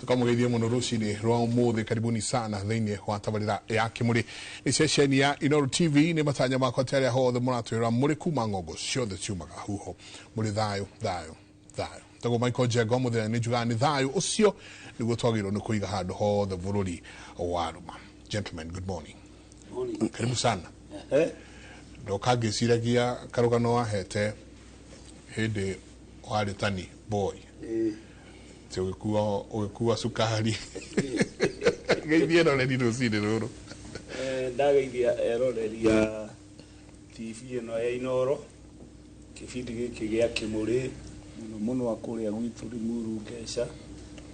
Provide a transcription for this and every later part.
Tukamũgeithie mũno rũcinĩ rwa ũmũthĩ. Karibuni sana thĩinĩ wa tabarĩra ya Kĩmũrĩ, nĩ ceceni ya Inooro TV. Nĩ matanya makwa atĩ arĩa hothe mũratwĩra mũrĩ kuma ng'ongo ciothe ciumaga huho, mũrĩ thayũ thayũ thayũ. Tagwo Michael Njenga, mũthenya nĩ njugaga nĩ thayũ ũcio nĩguo twagĩrĩirwo nĩ kũiga handũ hothe bũrũri wa rũma. Gentlemen, good morning. Morning. Karibu sana. Ndoka ngĩciragia karũgano wahete hĩndĩ warĩ tani boy, ti ũgĩkua cukari. Geithie roreri rũcinĩ rũrũ. Ndageithia eroreri a TV ĩno ya Inooro, kĩbindi gĩkĩ gĩa Kĩmũrĩ, mũno mũno a kũrĩa gwitũ Limuru Ngeca.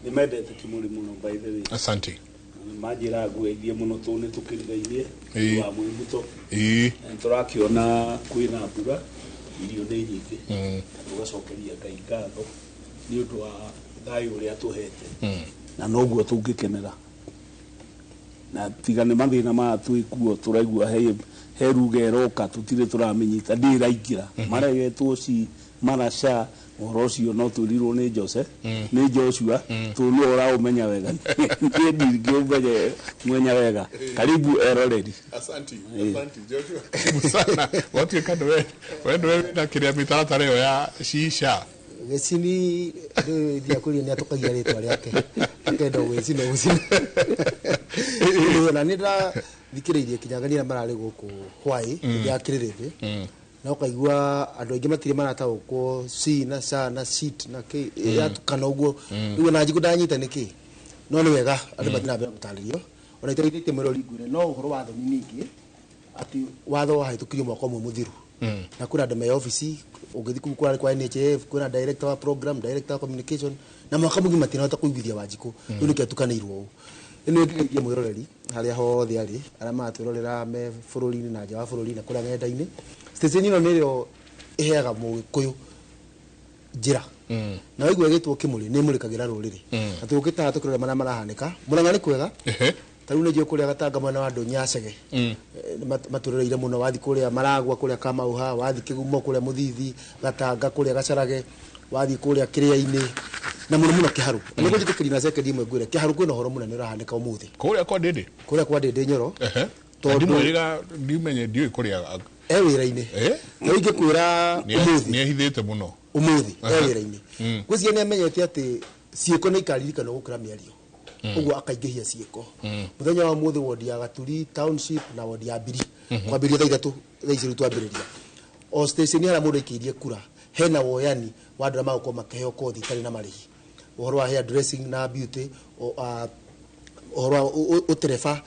Nĩ mendete Kĩmũrĩ mũno, by the way. Asante. Na nĩ manjĩraga ngũgeithie mũno tondũ nĩ tũkĩrigainie wa mwĩhuto. Na nĩtũrakĩona kwĩna mbura, irio nĩ nyingĩ. Tũgacokeria Ngai ngatho nĩ ũndũ wa thayũ ũrĩa tũhete. Na noguo tũngĩkenera. Na tiga nĩ mathĩna maya twĩkuo, tũraigua he ruga ĩroka tũtirĩ tũramĩnyita, ndĩraingĩra maregetwo ci maraca ũhoro ũcio, no twĩrirwo nĩ Jose, nĩ Joshua, tondũ nĩwe ũraũmenya wega, niĩ ndingĩũmenye mwenya wega. Karibu eroreri. Asante, asante Joshua, karibu sana. Watuĩka nĩwe we nĩwe wĩna kĩrĩa mĩtaratara ĩyo ya shisha. Gĩcini ndĩthia kũria nĩ atũkagia rĩtwa rĩake, akenda gwĩcina gũcina. Na nĩ ndĩrathikĩrĩirie kinyangania mararĩ gũkũ hwaĩ hĩndĩ ya kĩrĩrĩmbĩ, na ũkaigua andũ aingĩ matirĩ marataũkwo c na ca na sit na k yatukana ũguo. Rĩu ona njikũ ndanyita nĩkĩ, no nĩ wega andũ mathiĩ na mbere gũtarĩrio. Ona iteithĩtie mwĩrori ngwĩre no ũhoro wa thoni ningĩ atĩ watho wahĩtũkirio mwaka ũmwe mũthiru, na kwĩna andũ me obici ũngĩthiĩ kũu kũrarĩ kwa NHIF, kwĩna director wa program, director wa communication, na mwaka mũgima matinahota kũiguithia Wanjikũ. Rĩu nĩkĩo atukanĩirwo ũũ. Ĩno ĩngĩgeithia mwĩroreri harĩa hothe arĩ, arĩa maratwĩrorera me bũrũri-inĩ na nja wa bũrũri na kũrĩa ng'enda-inĩ. Station ĩno nĩrĩo ĩheaga mũgĩkũyũ njĩra, na waigua ĩgĩtwo Kĩmũrĩ, nĩ ĩmũrĩkagĩra rũrĩrĩ, na tũgũkĩte haha tũkĩrora marĩa marahanĩka. Mũrang'a nĩ kwega. Ta rĩu nĩ njũĩ kũrĩa Gatanga mwena wa Ndũnyacege matũrĩrĩire mũno. Wathi kũrĩa Maragwa, kũrĩa Kamauha, wathi Kĩgumo, kũrĩa Mũthithi, Gatanga, kũrĩa Gacarage, wathiĩ kũrĩa Kĩrĩa-inĩ, na mũno mũno Kĩharũ. Na nĩguo njĩtĩkĩrie na sekendi ĩmwe ngwĩre, Kĩharũ kwĩna ũhoro mũnene ũrahanĩka ũmũthĩ. Kũrĩa kwa Ndĩndĩ? Kũrĩa kwa Ndĩndĩ Nyoro. Tondũ ndimwĩrĩga ndimenye ndiũĩ kũrĩa. E wĩra-inĩ. Rĩu ingĩkwĩra ũmũthĩ nĩ ehithĩte mũno. Ũmũthĩ e wĩra-inĩ. Ngwĩciria nĩ amenyete atĩ ciĩko nĩ ikaririkanwo gũkĩra mĩario, ũguo akaingĩhia ciĩko. Mũthenya wa ũmũthĩ, wodi ya Gaturi Township na wodi ya Mbiri, kwambĩrĩria thaa 3, thaa ici rĩu twambĩrĩria, o station harĩa mũndũ aikĩirie kura, hena woyani wa andũ arĩa magũkorwo makĩheo kothi itarĩ na marĩhi, ũhoro wa hair dressing na beauty, ũhoro wa ũtereba,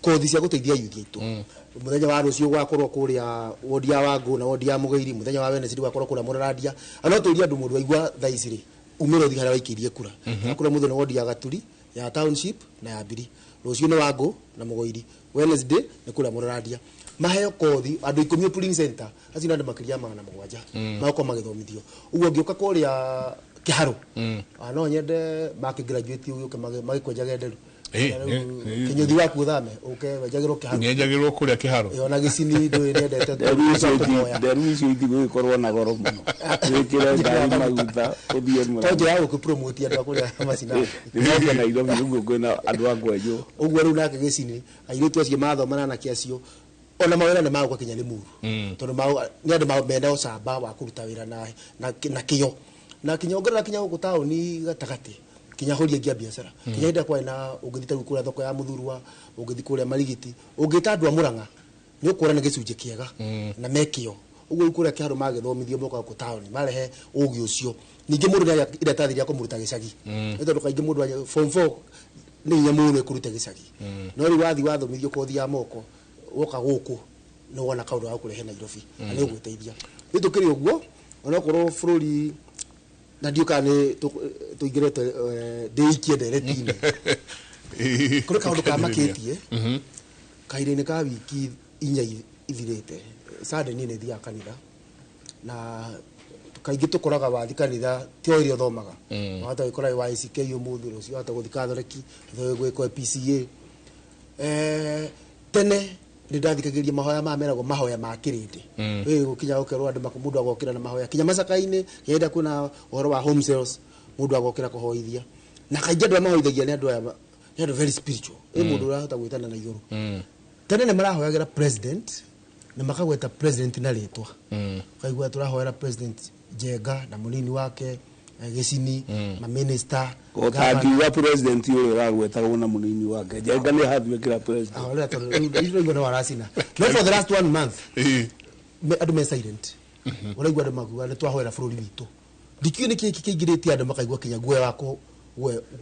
kothi cia gũteithia yuthi aitũ. Mũthenya wa rũciũ gwakorwo kũrĩa wodi ya Wangũ na wodi ya Mũgĩiri. Mũthenya wa Wednesday gwakorwo kũrĩa Mũrarandia. Na no tũrie andũ, mũndũ waigua thaa ici rĩ, umĩra ũthiĩ harĩa waikĩirie kura. Kũrĩa mũthenya wodi ya Gaturi, ya Township na ya Mbiri, rũciũ nĩ Wangũ na Mũgũiri, Wednesday nĩ kũrĩa Mũrarandia. Maheo kothi andũ 10 o polling center, acio nĩ andũ makĩria ya 700 magakorwo magĩthomithio. Ũguo ngĩũka kũrĩa Kĩharũ, no nyende makĩ graduate ũgĩũke magĩkwenjaga nderu. Kĩnyũthi waku ũthame ũke wenjagĩrwo Kĩharũ. Nĩenjagĩrwo kũrĩa Kĩharũ. Ĩyo na gĩcini ndũĩ nĩendete kũhoya. Nderu icio itigũgĩkorwo na goro mũno, wĩkĩre ngari maguta ũthiĩ. To Mũrang'a. Njĩra ya gũkĩ-promote andũ a kũrĩa macinani. Nĩmoke Nairobi ũguo kwĩna andũ a kwenjwo. Ũguo rĩu nake gĩcini, airĩtu acio mathoma na anake acio, ona mawĩra nĩ magũka kinya Limuru, tondũ nĩ andũ mena ũcamba wa kũruta wĩra na kĩo, na kinya ũngĩrora kinya gũkũ taũni gatagatĩ, kinya hũri aingĩ a biacara, kinya hĩndĩ ĩrĩa kwarĩ na ũngĩthiĩ ta rĩu kũrĩa thoko ya Mũthurwa, ũngĩthiĩ kũrĩa Marigiti, ũngĩta andũ a Mũrang'a, nĩ ũkuona nĩ gĩcunjĩ kĩega na mekĩo. Ũguo rĩu kũrĩa Kĩharũ magĩthomithio, moka gũkũ taũni marehe ũgĩ ũcio. Ningĩ mũndũ nĩ agĩa iratathi rĩa kũmũruta gĩcagi, nĩ tondũ kaingĩ mũndũ form 4 nĩ hinya mũno ĩkũrute gĩcagi. No rĩu wathiĩ wathomithio kothi ya moko, woka gũkũ nĩ wona kaũndũ ga gũkũrehe Nairobi na nĩ ũgwĩteithia. Rĩu tũkĩrĩ ũguo, onokorwo bũrũri na ndiũ kana nĩ tũingĩrĩte, ndĩikie ndereti-inĩ, kũrĩ kaũndũ kamakĩtie kahinda-inĩ ka wiki 4 ithirĩte. Sunday niĩ nĩ thiaga kanitha, na kaingĩ tũkoraga wathi kanitha ti o ĩrĩa ũthomaga. Wahota gwĩkora wĩ wa ACK ũmũthĩ, rũciũ wahota gũthiĩ Catholic, gwĩkwo PCA. Tene nĩ ndathikagĩrĩria mahoya maya meragwo mahoya ma kĩrĩndĩ. Wĩ gũkinya gũkerwo andũ mũndũ agokĩra na mahoya kinya macaka-inĩ, kinya hĩndĩ ĩrĩa kwĩna ũhoro wa home sales, mũndũ agokĩra kũhoithia. Na kaingĩ andũ arĩa mahoithagia nĩ andũ aya nĩ andũ very spiritual. Ĩ mũndũ ũrahota gwĩtana na igũrũ. Tene nĩ marahoyagĩra president na makagweta president na rĩtwa. Ũkaigua tũrahoera president Njenga na mũnini wake Gĩcini, maminista. Ũtangiuga president ũrĩa ũragwetagwo na mũnini wake Njenga nĩ hathuĩkĩra president. Ahorera tondũ rĩu nĩ waracina. No for the last 1 month andũ me silent. Ũraigua andũ makuga nĩ twahoera bũrũri witũ. Ndikiũĩ nĩ kĩĩ kĩingĩrĩtie andũ makaigua kinya guoya wa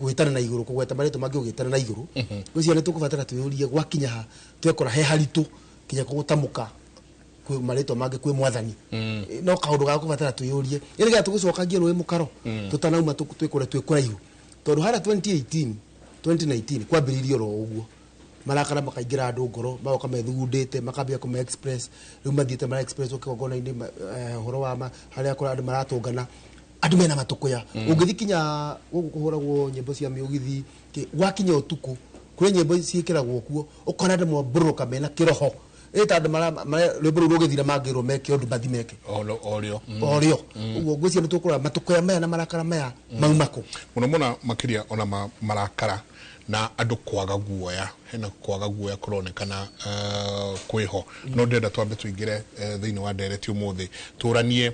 gwĩtana na igũrũ, kũgweta marĩtwa mangĩ ũgĩtana na igũrũ. Ngwĩciria nĩ tũkũbatara twĩyũrie gwakinya ha twekora he haritũ kinya gũtamũka kwĩ marĩtwa mangĩ kwĩ mwathani. No kaũndũ ga kũbatara twĩyũrie ĩ nĩgetha tũgĩcokangie rũĩ mũkaro tũtanauma twĩkore twĩ kũraihu. Tondũ harĩa 2018 2019 kwambĩrĩirie oro ũguo, marakara makaingĩra andũ ngoro, magoka methugundĩte, makambia kũma express. Rĩu mathiĩte mara express kĩgongona-inĩ, ũhoro wa harĩa kũrĩa andũ maratũngana, andũ mena matũkũya. Ũngĩthiĩ kinya gũkũ kũhũragwo nyĩmbo cia mĩũgithi, gwakinya ũtukũ kũrĩ nyĩmbo ciĩkĩragwo kuo, ũkona andũ mwambũrũka mena kĩroho. Ĩ ta andũ rwĩmbo rũu rũgĩthira mangĩrwo meke ũndũ mathi meke. Orĩo. Orĩo. Ũguo ngwĩciria nĩ tũkũrora matũkũya maya na marakara maya mauma kũ. Mũno mũno makĩria ona marakara na andũ kwaga guoya. Hena kwaga guoya kũronekana kwĩho. No ndĩrenda twambe tũingĩre thĩinĩ wa ndereti ũmũthĩ. Tũranie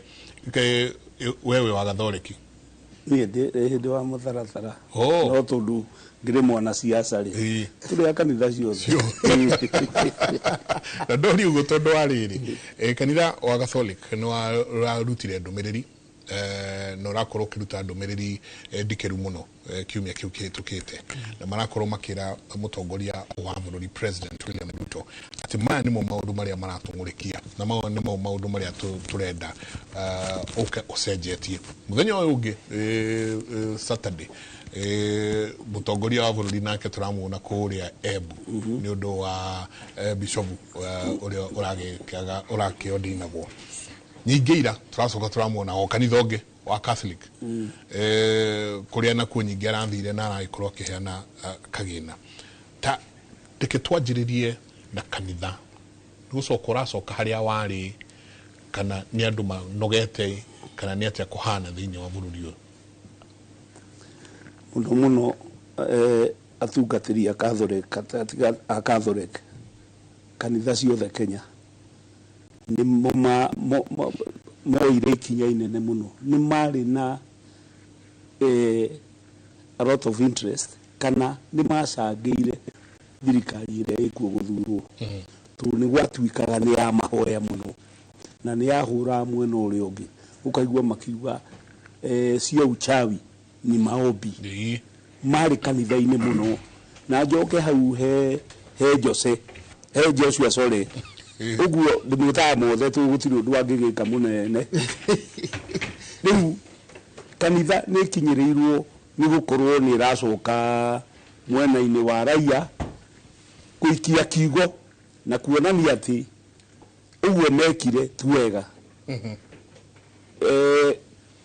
wewe wa Gathoreki. Niĩ ndĩ hĩndĩ wa mũtaratara. No tondũ ngĩrĩ mwana siasa rĩ. Tũrĩ a kanitha ciothe. Na ndori ũguo tondũ wa rĩrĩ. Kanitha wa Catholic nĩ warutire ndũmĩrĩri, na ũrakorwo ũkĩruta ndũmĩrĩri ndikĩru mũno kiumia kĩu kĩhĩtũkĩte. Na marakorwo makĩra mũtongoria wa bũrũri President William Ruto atĩ maya nĩmo maũndũ marĩa maratũng'ũrĩkia na maya nĩmo maũndũ marĩa tũrenda ũke ũcenjetie. Mũthenya ũyũ ũngĩ Saturday mũtongoria wa bũrũri nake tũramuona kũrĩa Embu nĩ ũndũ wa bishop ũrĩa ũrakĩordinagwo. Ningĩ ira tũracoka tũramuona o kanitha ũngĩ wa Catholic kũrĩa nakuo nyingĩ arathire na aragĩkorwo akĩheana kagĩna. Ta reke twanjĩrĩrie na kanitha. Nĩ gũcoka ũracoka harĩa warĩ kana nĩ andũ manogete kana nĩ atĩa kũhana thĩinĩ wa bũrũri ũyũ? Mũno mũno atungatĩri a Catholic kanitha ciothe Kenya nĩ moire ikinya inene mũno. Nĩ marĩ na a lot of interest kana nĩ macangĩire thirikari ĩrĩa ĩkuo gũthurwo. Tondũ nĩ gwatuĩkaga nĩ ya mahoya mũno na nĩ yahũraga mwena ũrĩa ũngĩ. Ũkaigua makiuga sio uchawi ni maombi. Marĩ kanitha-inĩ mũno. Na njoke hau he Jose, he Joshua sorry. Ũguo ndĩmwĩtaga mothe tu gũtirĩ ũndũ angĩgĩka mũnene. Rĩu kanitha nĩ ĩkinyĩrĩirwo nĩ gũkorwo nĩ ĩracoka mwena-inĩ wa raia gũikia kiugo na kuonania atĩ ũguo mekire ti wega.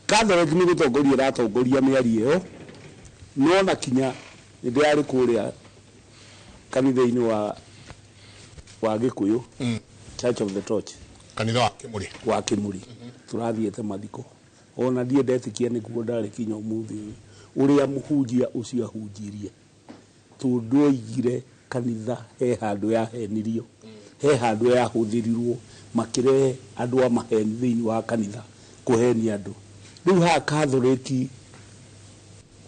Catholic nĩ gũtongoria ĩratongoria mĩario ĩyo, no na kinya nĩ ndĩrarĩ kũrĩa kanitha-inĩ wa Gĩkũyũ, Church of the Torch, kanitha wa Kĩmũrĩ, wa Kĩmũrĩ. Tũrathiĩte mathiko. Ona ndiĩ ndetĩkia nĩkuo ndarĩ kinya ũmũthĩ ũyũ. Ũrĩa mũhunjia ũcio ahunjirie, tondũ oigire kanitha he handũ yahenirio, he handũ yahũthĩrirwo, makĩrehe andũ a maheni thĩinĩ wa kanitha kũhenia andũ. Rĩu haha Catholic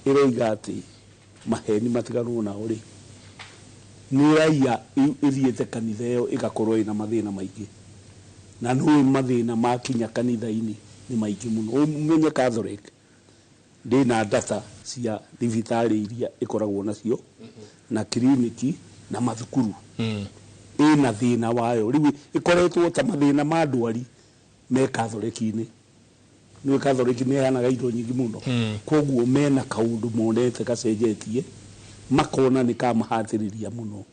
ĩroiga atĩ maheni matiganwo nao rĩ, nĩ raia ĩthiĩte kanitha ĩyo ĩgakorwo ĩna mathĩna maingĩ. Na nĩũĩ mathĩna makinya kanitha-inĩ nĩ maingĩ mũno. Ũmenye Catholic ndĩna data cia thibitarĩ iria ĩkoragwo nacio na kiriniki na mathukuru. Ĩna thĩna wayo. Rĩu ĩkoretwo ta mathĩna ma ndwari me Catholic-inĩ. Nĩũĩ Catholic nĩ ĩheanaga indo nyingĩ mũno. Koguo mena kaũndũ monete gacenjetie, makona nĩ kamahatĩrĩria mũno.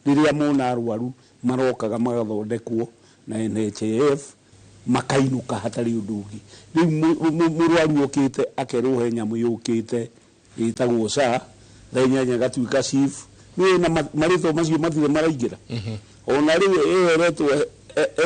Rĩrĩa mona arwaru marokaga magathondekwo na NHIF makainũka hatarĩ ũndũ ũngĩ. Rĩu mũrwaru okĩte akerwo he nyamũ yũkĩte ĩtagwo SHA, thaa inyanya ĩgatuĩka SHIF. Nĩũĩ na marĩtwa macio matirĩ maraingĩra. Ona rĩu ĩyo ĩretwo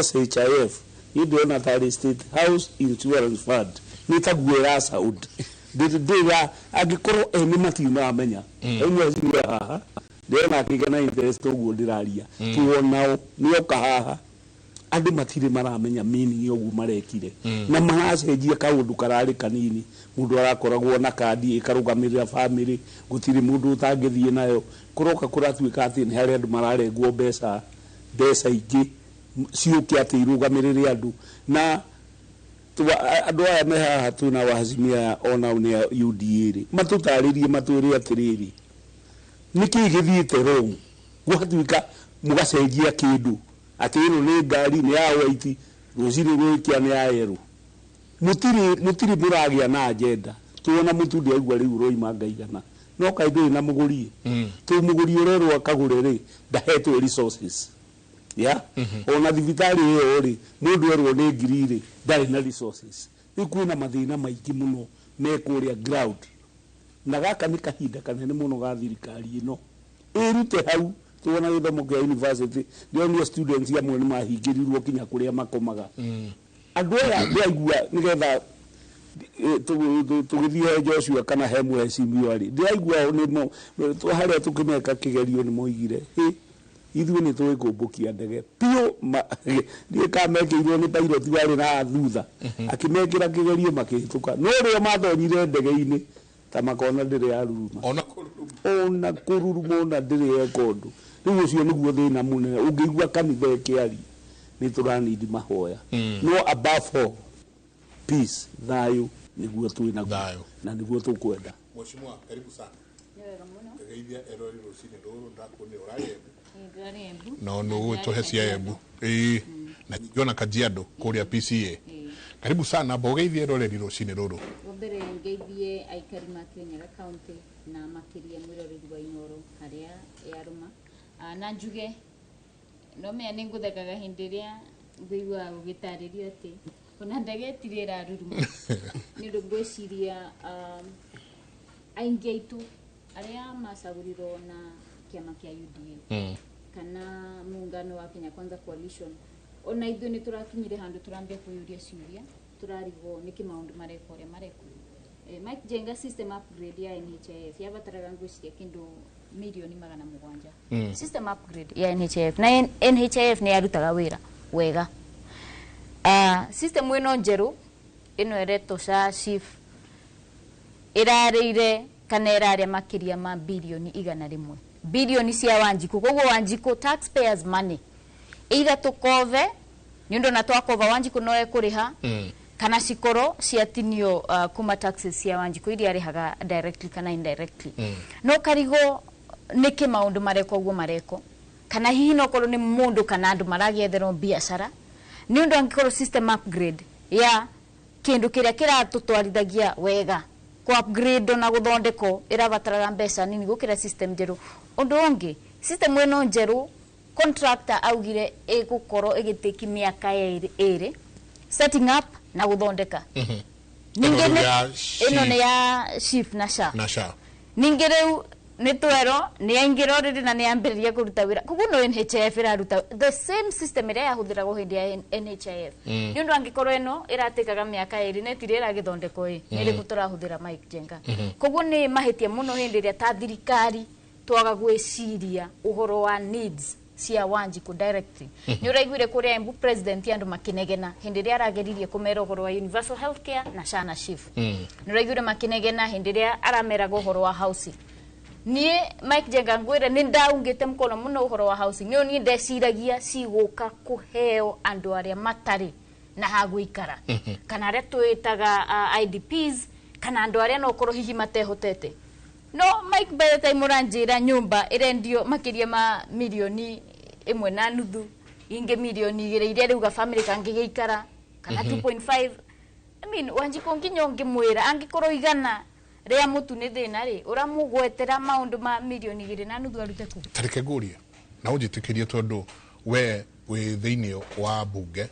SHIF, niĩ ndĩrona tarĩ State House Insurance Fund, nĩ taguo ĩra sound. Ndĩra angĩkorwo ene matirĩ maramenya rĩu mheshimiwa haha ndĩrona akĩgĩa na interest ũguo ndĩraria tuonao nĩoka haha andũ matirĩ maramenya meaning ya ũguo marekire na maracenjia kaũndũ kararĩ kanini. Mũndũ arakoragwo na kandi ĩkarũgamĩrĩra family, gũtirĩ mũndũ ũtangĩthiĩ nayo. Kũroka kũratuĩka atĩ nĩ harĩ andũ mararengwo mbeca mbeca ingĩ ciũke atĩ irũgamĩrĩre andũ na andũ aya me haha twĩna waheshimiwa onao nĩ a UDA rĩ, matũtarĩrie matwĩre atĩrĩrĩ, nĩkĩĩ gĩthiĩte wrong gwatuĩka mũgacenjia kĩndũ atĩ ĩno nĩ ngari nĩ ya white, rũcinĩ gwĩkia nĩ ya yellow. Mũtirĩ mũragĩa na agenda. Tuona mũtu ndĩraigua rĩu ũroima ngaigana no kaĩ ndũrĩ na mũgũri, tũ mũgũri ũrerwo akagũre rĩ ndahetwo resources ya ona thibitarĩ ĩyo rĩ, mũndũ erwo nĩ ngiri rĩ ndarĩ na resources. Rĩu kwĩna mathĩna maingĩ mũno me kũrĩa ground, na gaka nĩ kahinda kanene mũno ga thirikari ĩno ĩrute hau. Tuona gĩthomo kĩa university, ndĩronio students amwe nĩ mahingĩrirwo kinya kũrĩa makomaga. Andũ aya ndĩraigua nĩgetha tũgĩthiĩ he Joshua kana he mheshimiwa rĩ, ndĩraigua nĩmo harĩa tũkĩmeka kĩgerio nĩ moigire hĩ ithuĩ nĩ tũĩ kũmbũkia ndege piũ. Ndiũĩ kana mekĩirwo nĩ pilot warĩ na thutha akĩmekĩra kĩgerio makĩhĩtũka, no rĩo mathonyire ndege-inĩ ta makona ndĩrĩ yaruruma. Ona kũruruma. Ona kũruruma ona ndĩrĩ eka ũndũ. Rĩu ũcio nĩguo thĩna mũnene. Ũngĩigua kanitha ĩkĩaria nĩ tũranindi mahoya, no above all peace, thayũ nĩguo twĩ naguo Thayũ. na nĩguo tũkwenda. Mheshimiwa, karibu sana. Nĩ wega mũno. Geithia erori rũcinĩ rũrũ. Ndakuonire ũrarĩ Embu. Ĩĩ, ndĩrarĩ Embu. No nĩ ũgũtũhe cia Embu, ĩĩ, na ningĩ ona Kajiado kũrĩa PCA. Karibu sana, amba ũgeithie eroreri rũcinĩ rũrũ. Wa mbere ngeithie aikari ma Kirinyaga County na makĩria mwĩroreri wa Inooro harĩa yarũma. Na njuge no menya nĩ ngũthekaga hĩndĩ ĩrĩa ngũiguaga gũgĩtarĩrio atĩ ona ndege ĩtirĩ ĩraruruma, nĩ ũndũ ngwĩciria aingĩ aitũ arĩa macagũrirwo na kĩama kĩa UDA kana muungano wa Kenya Kwanza Coalition, ona ithuĩ nĩ tũrakinyire handũ tũrambia kwĩyũria ciũria, tũrarigwo nĩkĩ maũndũ marekwo ũrĩa marekwo. Mike Njenga, system upgrade ya NHIF yabataraga ngwĩciria kĩndũ mirioni 700. System upgrade ya NHIF na NHIF nĩ yarutaga wĩra wega. System ĩno njerũ ĩno ĩretwo SHA, SHIF, ĩrarĩire kana ĩrarĩa makĩria ma birioni 100, birioni cia Wanjikũ. Koguo Wanjikũ, taxpayers money, either tũkove nĩ ũndũ na twakova Wanjikũ no ekũrĩha kana cikorwo ciatinio kuma taxes cia Wanjikũ iria arĩhaga directly kana indirectly. No karigwo nĩkĩ maũndũ marekwo ũguo mareko, kana hihi no korwo nĩ mũndũ kana andũ maragĩetherwo biacara, nĩ ũndũ angĩkorwo system upgrade ya kĩndũ kĩrĩa kĩratũtwarithagia wega ku upgrade na gũthondekwo ĩrabataraga mbeca nini gũkĩra system njerũ. Ũndũ ũngĩ, system ĩno njerũ contractor augire ĩgũkorwo ĩgĩtĩki mĩaka ĩrĩ setting up na gũthondeka. Ningĩ Ĩno nĩ ya ĩno nĩ SHIF. Ya SHIF na SHA. Na SHA. Ningĩ rĩu nĩ twerwo nĩ yaingĩra already na nĩ yambĩrĩria kũruta wĩra, koguo no NHIF ĩraruta the same system ĩrĩa yahũthĩragwo hĩndĩ ya NHIF, nĩ ũndũ angĩkorwo ĩno ĩratĩkaga mĩaka 2 na ĩtirĩ ĩragĩthondekwo ĩ nĩ ĩrĩkũ tũrahũthĩra, Mike Njenga? Koguo nĩ mahĩtia mũno hĩndĩ ĩrĩa ta thirikari twaga gwĩciria ũhoro wa needs cia Wanjikũ directly. Nĩ ũraiguire kũrĩa Embu president andũ makĩnegena hĩndĩ ĩrĩa arageririe kũmera ũhoro wa universal health care na SHA na SHIF. Nĩ ũraiguire makĩnegena hĩndĩ ĩrĩa arameraga ũhoro wa housing. Niĩ Mike Njenga ngwĩre nĩ ndaungĩte mũkono mũno ũhoro wa housing, nĩ niĩ ndeciragia cigũka kũheo andũ arĩa matarĩ na ha gũikara kana arĩa twĩtaga IDPs kana andũ arĩa no korwo hihi matehotete. No Mike, by the time ũranjĩra nyũmba ĩrendio makĩria ma 1.5 mirioni, ingĩ 2 mirioni iria rĩu gabamĩrĩ kangĩgĩikara kana 2.5, I mean, Wanjikũ nginya ũngĩmwĩra angĩkorwo 100 rĩa mũtu nĩ thĩna rĩ, ũramũgwetera maũndũ ma 2.5 mirioni arute kũ? Tareke ngũrie na ũnjĩtĩkĩrie, tondũ we wĩ thĩinĩ wa mbunge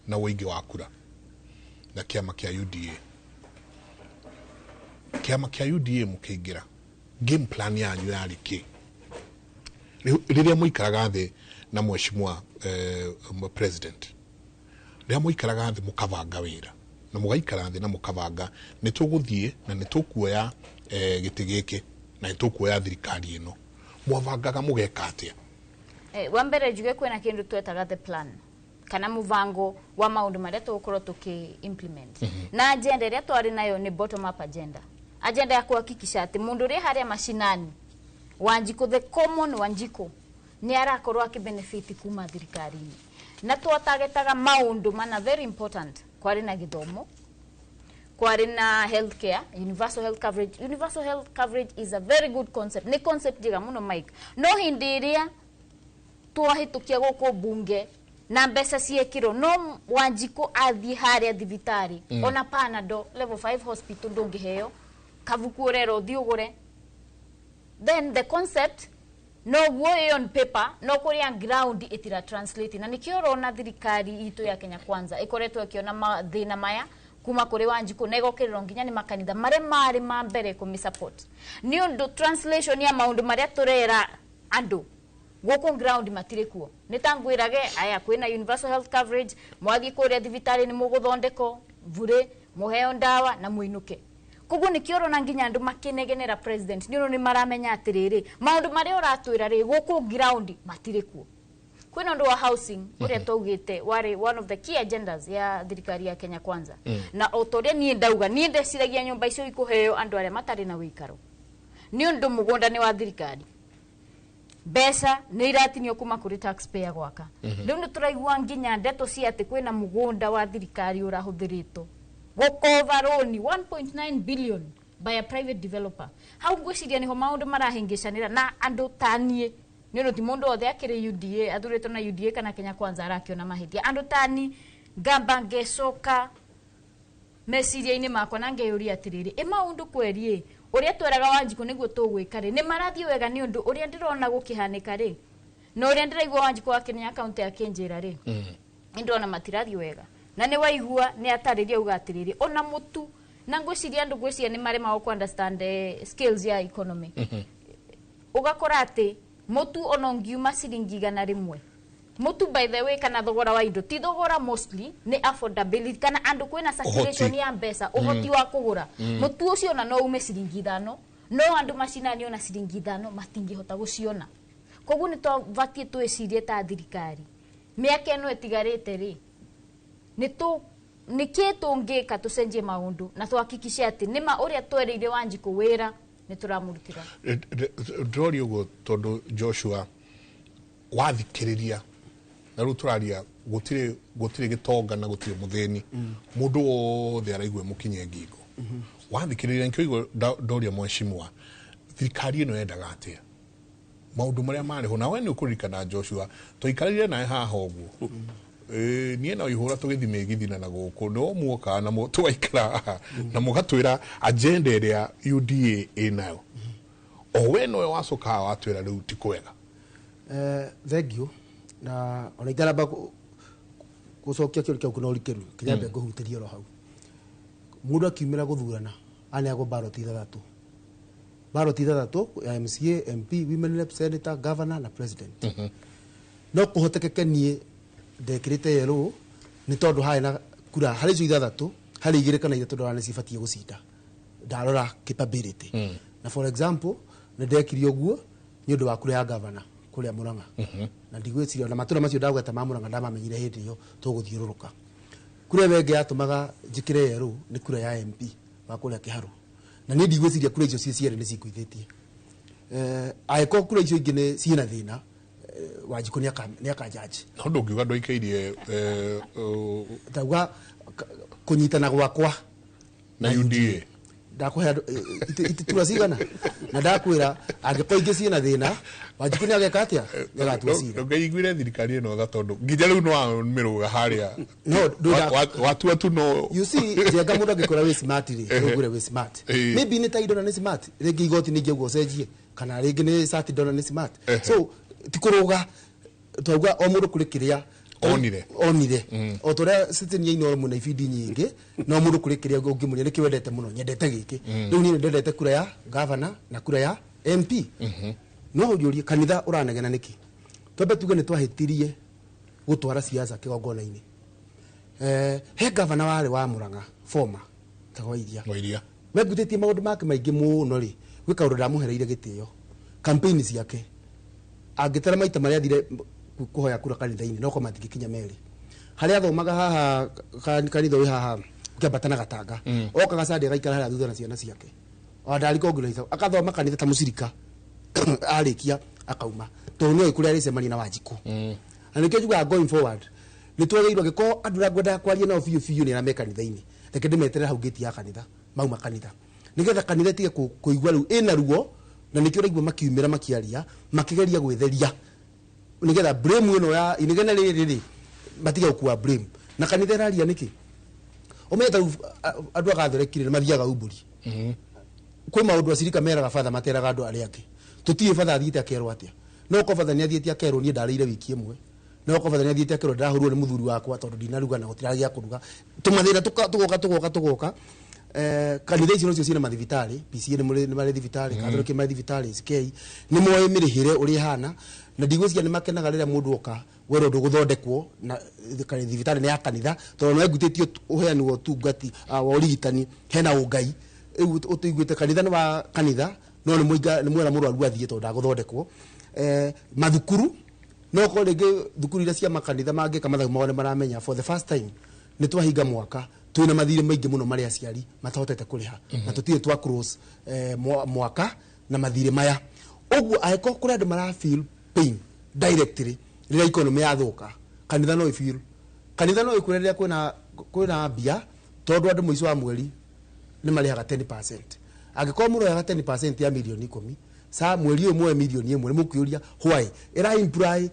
na ũingĩ wa kura na kĩama kĩa UDA, kĩama kĩa UDA mũkĩingĩra, game plan yanyu yarĩ kĩ? Rĩrĩa mũikaraga thĩ na mheshimiwa president, rĩrĩa mũikaraga thĩ mũkabanga wĩra, Na mũgaikara thĩ na mũkabanga nĩ tũgũthiĩ na nĩ tũkuoya gĩtĩ gĩkĩ na nĩ tũkuoya thirikari ĩno. Mwabangaga mũgeka atĩa? Wa mbere njuge kwĩna kĩndũ twetaga the plan kana mũbango wa maũndũ marĩa tũgũkorwo tũkĩ implement. Na agenda ĩrĩa twarĩ nayo nĩ bottom up agenda, agenda ya kuhakikisha atĩ mũndũ ũrĩa harĩa mashinani, Wanjikũ, the common Wanjikũ, nĩ arakorwo akĩbenefit kuma thirikari-inĩ. Na twatagetaga maũndũ mana very important. Kwarĩ na gĩthomo, kwarĩ na healthcare, universal health coverage. Universal health coverage is a very good concept, nĩ concept njega mũno, Mike. No hĩndĩ ĩrĩa twahĩtũkia gũkũ bunge na mbeca ciekĩrwo, no Wanjikũ athiĩ harĩa thibitarĩ, ona Panado level 5 hospital ndũngĩheo kabuku, ũrerwo ũthiĩ ũgũre. Then the concept noguo ĩ on paper, no kũrĩa ground ĩtira translate. Na nĩkĩo ũrona thirikari itũ ya Kenya Kwanza ĩkoretwo ĩkĩona mathĩna maya kuma kũrĩ Wanjikũ na ĩgokĩrĩrwo nginya nĩ makanitha marĩa marĩ ma mbere kũmĩ support, nĩ ũndũ translation ya maũndũ marĩa tũrera andũ gũkũ ground matirĩ kuo. Nĩ ta ngwĩrage aya kwĩna universal health coverage, mwathiĩ kũrĩa thibitarĩ nĩ mũgũthondekwo bure, mũheo ndawa na mũinũke. Koguo nĩkĩo ũrona nginya andũ makĩnegenera president, nĩ ũndũ nĩ maramenya atĩrĩrĩ, maũndũ marĩa ũratwĩra rĩ, gũkũ ground matirĩ kuo. Kwĩna ũndũ wa housing ũrĩa twaugĩte warĩ one of the key agendas ya thirikari ya Kenya Kwanza. Na o ta ũrĩa niĩ ndauga, niĩ ndeciragia nyũmba icio ikũheo andũ arĩa matarĩ na wĩikaro, nĩ ũndũ mũgũnda nĩ wa thirikari, mbeca nĩ iratinio kuma kũrĩ taxpayer gwaka. Rĩu nĩ tũraigua nginya ndeto cia atĩ kwĩna mũgũnda wa thirikari ũrahũthĩrĩtwo gũkova rũni 1.9 billion by a private developer. Hau ngwĩciria nĩho maũndũ marahĩngĩcanĩra na andũ ta niĩ, nĩ ũndũ ti mũndũ wothe akĩrĩ UDA athurĩtwo na UDA kana Kenya Kwanza arakĩona mahĩtia. Andũ tani ngamba ngecoka meciria-inĩ makwa na ngeyũria atĩrĩrĩ, ĩ maũndũ kweri ĩ ũrĩa tweraga Wanjikũ nĩguo tũgwĩka rĩ, nĩ marathiĩ wega? Nĩ ũndũ ũrĩa ndĩrona gũkĩhanĩka rĩ, na ũrĩa ndĩraigua Wanjikũ wa Kenya kaunti akĩnjĩra rĩ, nĩ ndĩrona matirathiĩ wega. Na nĩ waigua nĩ atarĩria auga atĩrĩrĩ, ona mũtu, na ngwĩciria andũ ngwĩciria nĩ maremagwo ku understand skills ya economy. Ũgakora atĩ mũtu ona ũngiuma ciringi 100 mũtu, by the way, kana thogora wa indo ti thogora, mostly nĩ affordability kana andũ kwĩna circulation ya mbeca, ũhoti wa kũgũra mũtu ũcio. Ona no ume ciringi 5, no andũ macinani ona ciringi 5 matingĩhota gũciona. Koguo nĩ twabatiĩ twĩcirie ta thirikari, mĩaka ĩno ĩtigarĩte rĩ, nĩ tũ nĩkĩ tũngĩka tũcenjie maũndũ na tuhakikishe atĩ nĩma ũrĩa twerĩire Wanjikũ wĩra nĩ tũramũrutĩra. Ndĩroria ũguo tondũ Joshua, wathikĩrĩria na rĩu tũraria, gũtirĩ gĩtonga na gũtirĩ mũthĩni, mũndũ wothe araigua mũkinye ngingo. Wathikĩrĩria nĩkĩo igua ndoria mheshimiwa, thirikari ĩno yendaga atĩa? Maũndũ marĩa marĩ ho na we nĩ ũkũririkana, Joshua, twaikarire nawe haha ũguo. Niĩ no ihũra tũgĩthiĩ mĩgithina na gũkũ no muoka na tũgaikara haha na mũgatwĩra agenda ĩrĩa UDA ĩnayo, o we nowe wacoka haha watwĩra rĩu ti kwega. Thank you. Na ona itaramba gũcokia kĩũria kĩu na ũrikĩru, kinyambe ngũhutĩrie oro hau. Mũndũ akiumĩra gũthurana aneagwo ballot ithathatũ, ballot ithathatũ ya MCA, MP, women rep, senator, governor na president. No kũhotekeke niĩ ndekĩrĩte yellow nĩ tondũ harĩ na kura harĩ icio ithathatũ, harĩ igĩrĩ kana ithatũ ndona nĩ cibatiĩ gũcinda ndarora capability. Na for example, nĩ ndekire ũguo nĩ ũndũ wa kura ya governor kũrĩa Murang'a, na ndigwĩciria ona matũra macio ndagweta ma Murang'a ndamamenyire hĩndĩ ĩyo tũgũthiũrũrũka. Kura ĩyo ĩngĩ yatũmaga njĩkĩre yellow nĩ kura ya MP wa kũrĩa Kĩharũ, na niĩ ndigwĩciria kura icio ciĩ cierĩ nĩ cingũithĩtie. Angĩkorwo kura icio ingĩ nĩ ciĩna thĩna, Wanjikũ nĩ akanjaji. No ndũngiuga ndwaikairie Ndauga kũnyitana gwakwa na UDA. Ndakũhe andũ tura cigana na ndakwĩra angĩkorwo ingĩ ciĩna thĩna, Wanjikũ nĩ ageka atĩa, nĩ agatua cira. Ndũngĩiguire thirikari ĩno tha, tondũ nginya rĩu no wamĩrũga harĩa. No, Watua tu no. You see, njenga, mũndũ angĩkwĩra wĩ smart rĩ, ũgũre wĩ smart. Maybe nĩ ta indona nĩ smart, rĩngĩ igoti nĩ ingĩauga ũcenjie, kana rĩngĩ nĩ cati ndona nĩ smart. So ti kũrũga, twauga o mũndũ kũrĩ kĩrĩa Onire. Onire. O ta ũrĩa citizen ya Inooro mwĩna ibindi nyingĩ, no mũndũ kũrĩ kĩrĩa ũngĩmũria nĩkĩ wendete mũno, nyendete gĩkĩ. Rĩu niĩ nĩndendete kura ya governor na kura ya MP. No ũnjũrie kanitha ũranegena nĩkĩ, twambe tuge nĩ twahĩtirie gũtwara siasa kĩgongona-inĩ. He gavana warĩ wa Murang'a former tagwo Iria Iria wengutĩtie maũndũ make maingĩ mũno rĩ, gwĩ kaũndũ ndamũhereire gĩtĩo campaign ciake angĩtara maita marĩa athire kũhoya kura kanitha-inĩ no kwa matingĩkinya merĩ. Harĩa athomaga haha kanitha wĩ haha ũkĩambata na Gatanga, okaga Sunday agaikara harĩa thutha na ciana ciake, ona ndarĩ congratulate, akathoma kanitha ta mũcirika, arĩkia akauma tondũ nĩoĩ kũrĩa arĩcemania na Wanjikũ. Na nĩkĩo njugaga going forward nĩ twagĩrĩirwo, angĩkorwo andũ arĩa ngwendaga kwaria nao biũ biũ nĩ arĩa me kanitha-inĩ, reke ndĩmeterere hau ngĩti ya kanitha mauma kanitha, nĩgetha kanitha ĩtige kũigua rĩu ĩna ruo, na nĩkĩo ũraigua makiumĩra makiaria makĩgeria gwĩtheria, nĩgetha blame ĩno ya inegene rĩrĩ rĩ matige gũkua blame. Na kanitha ĩraria nĩkĩ? Ũmenye ta rĩu andũ agatherekire nĩ mathiaga umbũri. Kwĩ maũndũ acirika meraga batha materaga andũ arĩa angĩ. Tũtiũĩ batha athiĩte akerwo atĩa. No okorwo batha nĩ athiĩte akerwo niĩ ndarĩire wiki ĩmwe, no okorwo batha nĩ athiĩte akerwo ndĩrahũrwo nĩ mũthuri wakwa tondũ ndinaruga na gũtirarĩ gĩa kũruga, tũmathĩna tũgoka tũgoka tũgoka. Kanitha icio nocio ciĩna mathibitarĩ, PCA nĩ marĩ thibitarĩ, Catholic nĩ marĩ thibitarĩ, SK nĩ moĩ mĩrĩhĩre ũrĩa ĩhana, na ndigwĩciria nĩ makenaga rĩrĩa mũndũ oka werwo ndũgũthondekwo na thibitarĩ nĩ ya kanitha, tondũ no ĩngutĩtio ũheani wa ũtungati wa ũrigitani hena ũngai. Rĩu ũtũiguĩte kanitha nĩ wa kanitha, no nĩ mũinga nĩ mwera mũrwaru athiĩ tondũ ndagũthondekwo. Mathukuru no korwo rĩngĩ thukuru iria cia makanitha mangĩka mathabu mao nĩ maramenya for the first time nĩ twahinga mwaka twĩna mathirĩ maingĩ mũno marĩa aciari matahotete kũrĩha, na tũtirĩ twa close mwaka na mathirĩ maya. Ũguo angĩkorwo kũrĩ andũ mara feel pain directly rĩrĩa economy yathũka, kanitha no ĩ feel, kanitha no ĩkwĩre rĩrĩa kwĩna mbia, tondũ andũ mũico wa mweri nĩ marĩhaga 10%. Angĩkorwo mũroyaga 10% ya mirioni 10 sa mweri ũyũ muoe mirioni 1, nĩ mũkwĩũria why ĩra imply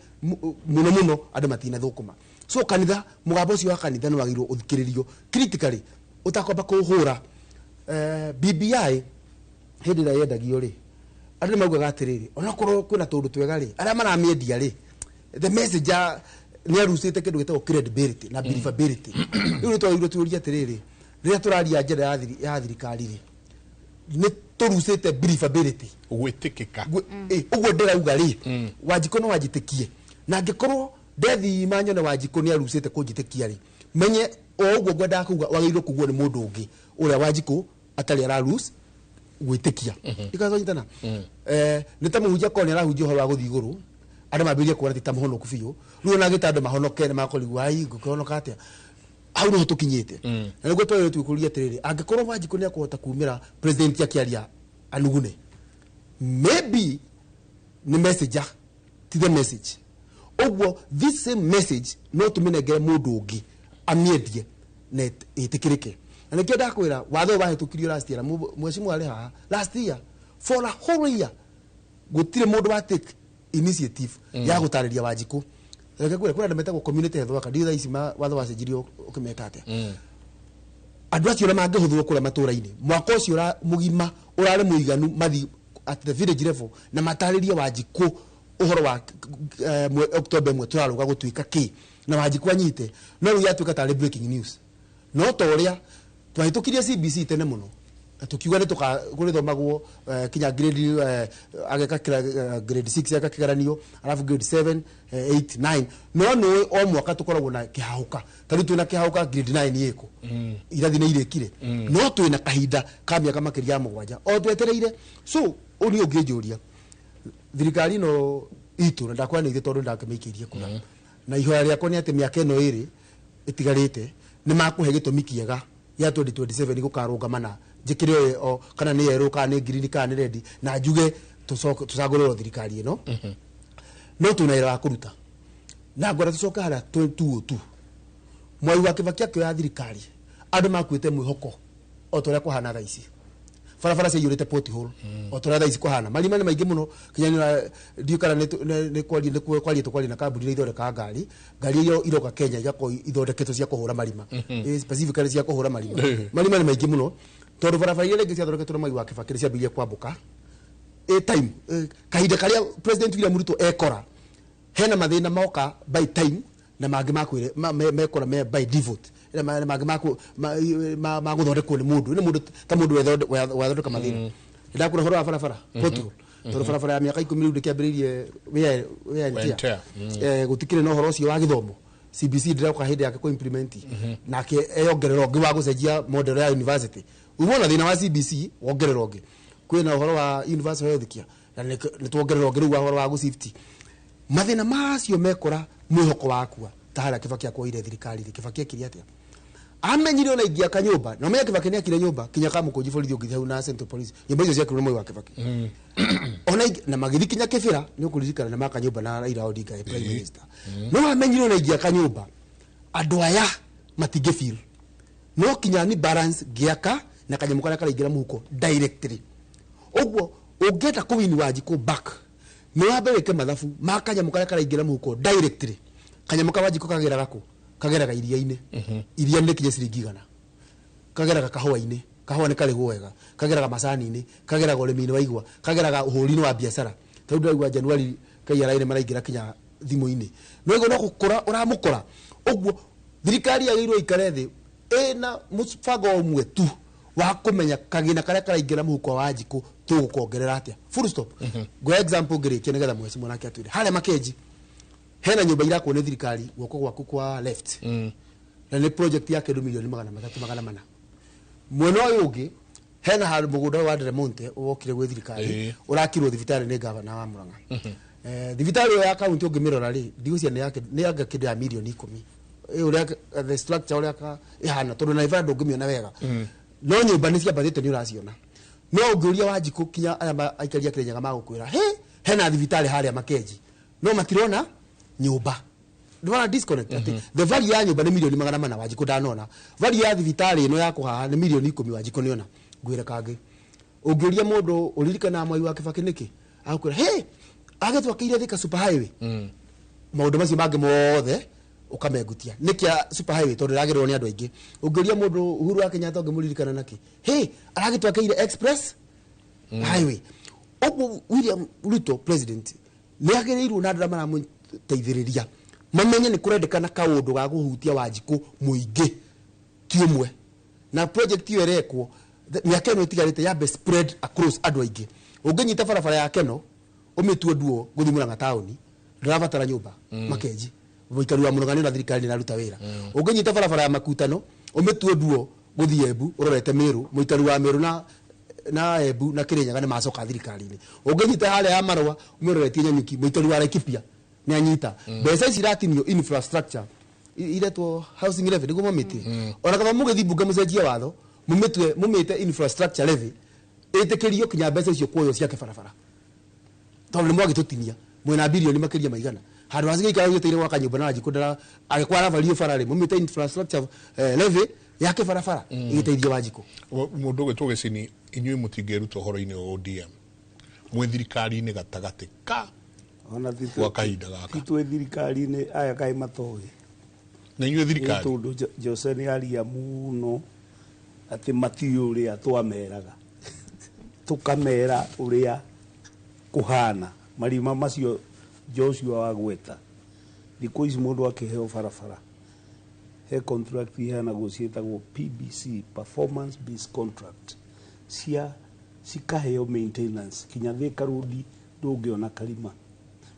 mũno mũno andũ matinathũkũma. So kanitha, mũgambo ũcio wa kanitha nĩ wagĩrĩirwo ũthikĩrĩrio critically ũtakwamba kũhũra. BBI hĩndĩ ĩrĩa yendagio rĩ, andũ nĩ maugaga atĩrĩrĩ, onakorwo kwĩna tũndũ twega rĩ, arĩa maramĩendia rĩ, the messenger nĩ arucĩte kĩndũ gĩtagwo credibility na believability. Rĩu nĩ twagĩrĩirwo tũrie atĩrĩrĩ, rĩrĩa tũraria njĩra ya thirikari rĩ, nĩ tũrucĩte believability, gwĩtĩkĩka. Ũguo ndĩrauga rĩ, Wanjikũ no anjĩtĩkie, na angĩkorwo ndethima nyone Wanjikũ nĩ arucĩte kũnjĩtĩkia rĩ, menye o ũguo ngwendaga kuga wagĩrĩirwo kugwo nĩ mũndũ ũngĩ ũrĩa Wanjikũ atarĩ ararus gwĩtĩkia. Ikazonyitana nĩ ta mũhunjia korwo nĩ arahunjia ũhoro wa gũthiĩ igũrũ, andũ mambĩrĩrie kuona ti ta mũhonoku biũ, rĩu ona agĩta andũ mahonoke nĩ makũrigwo ai ngũkĩhonoka atĩa, hau nĩho tũkinyĩte. Na nĩguo twagĩrĩirwo twĩkũrie atĩrĩrĩ, angĩkorwo Wanjikũ nĩ akũhota kumĩra president akĩaria anugune, maybe nĩ messenger ti the message. Ũguo this same message no tũmĩnengere mũndũ ũngĩ amĩendie na ĩtĩkĩrĩke. Na nĩkĩo ndakwĩra watho ũyũ wahĩtũkirio last year, mheshimiwa arĩ haha last year for a whole year gũtirĩ mũndũ wa take initiative ya gũtarĩria Wanjikũ. Reke ngwĩre, kwĩna andũ metagwo community health worker, ndiũĩ thaa ici watho wacenjirio ũkĩmeta atĩa. Andũ acio ona mangĩhũthĩrwo kũrĩa matũra-inĩ mwaka ũcio mũgima ũrarĩ mũiganu mathi at the village level na matarĩrie Wanjikũ ũhoro wa October 1 tũrarũga gũtuĩka kĩ, na Wanjikũ anyite. No rĩu yatuĩka tarĩ breaking news. No ta ũrĩa twahĩtũkirie CBC tene mũno, tukiuga nĩ kũrĩthomagwo kinya grade ageka grade 6 eka kĩgeranio, alafu grade 7, 8, 9. No nĩ o mwaka tũkoragwo na kĩhahũka, ta rĩu twĩna kĩhahũka grade 9 ĩkũ irathi nĩ irĩkire, no twĩna kahinda ka mĩaka makĩria ya 7 o twetereire. So ũũ nĩ ũngĩnjũria thirikari ĩno itũ, na ndakwanĩire tondũ ndakĩmĩikĩirie kura, na ihoya rĩakwa nĩ atĩ mĩaka ĩno ĩrĩ ĩtigarĩte nĩ makũhe gĩtũmi kĩega gĩa 2027 gũkarũgama na njĩkĩre o kana nĩ yerũ kana nĩ green kana nĩ red, na njuge tũcagũrĩrwo thirikari ĩno. No twĩna wĩra wa kũruta, na ngwenda tũcoke harĩa tuo tu Mwai wa Kibaki akĩoya thirikari, andũ makuĩte mwĩhoko o ta ũrĩa kũhana thaa ici. Barabara ciaiyũrĩte pothole o ta ũrĩa thaa ici kũhana, marima nĩ maingĩ mũno kinya ndiũĩ kana nĩ kwaria nĩ kwaria tũkwaria na kambuni iria ithondekaga ngari, ngari iria iroka Kenya igakorwo ithondeketwo cia kũhũra marima, specifically cia kũhũra marima. Marima nĩ maingĩ mũno tondũ barabara iria rĩngĩ ciathondeketwo na Mwai wa Kibaki nĩ ciambĩrĩirie kwambũka. Time kahinda karĩa President William Ruto ekora hena mathĩna moka by time, na mangĩ makwĩre mekora me by default, na mangĩ magũthondekwo nĩ mũndũ, nĩ mũndũ ta mũndũ wethondeka mathĩna. Ndakũra ũhoro wa barabara pothole, tondũ barabara ya mĩaka 10 rĩu ndĩkĩambĩrĩirie wear and tear. Gũtikĩrĩ na ũhoro ũcio wa gĩthomo. CBC ndĩroka hĩndĩ yake kũ implement nake eyongerera ũngĩ wa gũcenjia model ya university. Umona thĩna wa CBC wongerera ũngĩ, kwĩna ũhoro wa universal health care na nĩ tuongerera ũngĩ rĩu wa ũhoro wa gũcift mathĩna macio mekora mwĩhoko wakua. Ta harĩa Kibaki akwoire thirikari rĩ, Kibaki ekire atĩa? Amenyire ona ingĩaka nyũmba na ũmenye Kibaki nĩakire nyũmba kinya Kamũkũnji borithi ũngĩthiĩ hau na Central Police, nyũmba icio ciakirwo nĩ Moi wa Kibaki ona na magĩthiĩ kinya Kĩbĩra nĩ ũkũririkana na maka nyũmba na Raila Odinga e prime minister. No amenyire ona ingĩaka nyũmba andũ aya matingĩ feel, no kinya ni balance ngĩaka na kanyamũ karĩa karaingĩra mũhuko directly. Ũguo ũngĩenda kũwini Wanjikũ back nĩ wambe wĩke mathabu ma kanyamũ karĩa karaingĩra mũhuko directly. Kanyamũ ka Wanjikũ kageraga kũ? Kageraga iria-inĩ. Iria nĩ kinya ciringi 100. Kageraga kahũa-inĩ, kahũa nĩ karĩgwo wega, kageraga macani-inĩ, kageraga ũrĩmi-inĩ wa igwa, kageraga ũhũri-inĩ wa biacara. Tondũ ndĩraigua Januari KRA nĩ maraingĩra kinya thimũ-inĩ. No ĩguo no gũkora ũramũkora. Ũguo thirikari yagĩrĩirwo ĩikare thĩ ĩna mũbango ũmwe tu wa kũmenya kagĩna karĩa karaingĩra mũhuko wa Wanjikũ tũgũkongerera atĩa. Full stop. Ngũhe example ngĩrĩkia nĩgetha mweci mwanake atwĩre. Harĩa Makenji hena nyũmba irakwo nĩ thirikari guoko gwaku kwa left na nĩ project ya kĩndũ milioni 300 400. Mwena ũyũ ũngĩ hena handũ mũgũnda wa Del wokire gwĩ thirikari ũrakirwo thibitarĩ nĩ gavana wa Murang'a. Thibitarĩ ĩyo ya kaunti ũngĩmĩrora rĩ, ndigwĩciria nĩ yake nĩ anga kĩndũ ya milioni 10. Ũrĩa the structure ũrĩa ĩhana tondũ na ibara ndũngĩmĩona wega. No nyũmba nĩ ciambatĩte nĩ ũraciona. No ũngĩũria Wanjikũ kinya aya aikari a Kĩrĩnyaga magũkwĩra he hena thibitarĩ harĩa Makenji no matirona nyũmba. Ndwara disconnect ati the value ya nyũmba nĩ milioni 400 Wanjikũ ndanona, value ya thibitarĩ ĩno ya kũhaha nĩ milioni 10 Wanjikũ nĩona. Ngwĩre kangĩ ũngĩũria mũndũ ũririkanaga Mwai wa Kibaki nĩkĩ, agũkwĩra he agĩtwakĩire Thika super highway. Maũndũ macio mangĩ mothe ũkamengutia nĩkĩa super highway tondũ ĩragĩrwo nĩ andũ aingĩ. Ũngĩũria mũndũ Uhuru wa Kenyatta ũngĩmũririkana nakĩ, he aragĩtwakĩire express highway. Ũguo William Ruto president nĩ agĩrĩirwo na andũ arĩa maramũteithĩrĩria mamenye nĩ kũrendekana kaũndũ ga kũhutia Wanjikũ mũingĩ ti ũmwe, na project ĩyo ĩrekwo mĩaka ĩno ĩtigarĩte yambe spread across andũ aingĩ. Ũngĩnyita barabara ya Keno ũmĩtue nduo gũthiĩ Murang'a taũni ndũrabatara nyũmba Makenji mũikari wa Murang'a nĩ thirikari nĩ ĩraruta wĩra. Ũngĩnyita barabara ya Makutano ũmĩtue nduo gũthiĩ Embu ũrorete Meru, mũikari wa Meru na Embu na Kĩrĩnyaga nĩ macoka thirikari-inĩ. Ũngĩnyita harĩa ya Marũa ũmĩroretie Nyanyuki, mũikari wa Laikipia nĩ anyita. Mbeca ici iratinio infrastructure iretwo housing levy nĩguo mamĩtie. Ona kaba mũgĩthiĩ mbunge mũcenjie watho mũmĩtue mũmĩte infrastructure levy ĩtĩkĩrio kinya mbeca icio kuoywo ciake barabara, tondũ nĩ mwagĩtũtinia mwĩna bilioni makĩria maigana handũ hacigĩikara gĩteire gwaka nyũmba na Wanjikũ ndara agĩkwa arabario bara rĩ, mũmĩte infrastructure levy yake barabara ĩgĩteithie Wanjikũ. Mũndũ ũgwĩtwo Gĩcini, inyuĩ mũtingĩruta ũhoro-inĩ wa ODM mwĩ thirikari-inĩ gatagatĩ ka ona gwa kahinda gaka ti twĩ thirikari-inĩ aya kaĩ matoĩ na inyuĩ thirikari tondũ Jose nĩ aria mũno atĩ matiũĩ ũrĩa twameraga, tũkamera ũrĩa kũhana marima macio Joshua wagweta. Thikũ ici mũndũ akĩheo barabara he contract iheanagwo ciĩtagwo PBC, performance based contract, cia cikaheo maintenance kinya Thika Road ndũngĩona karima.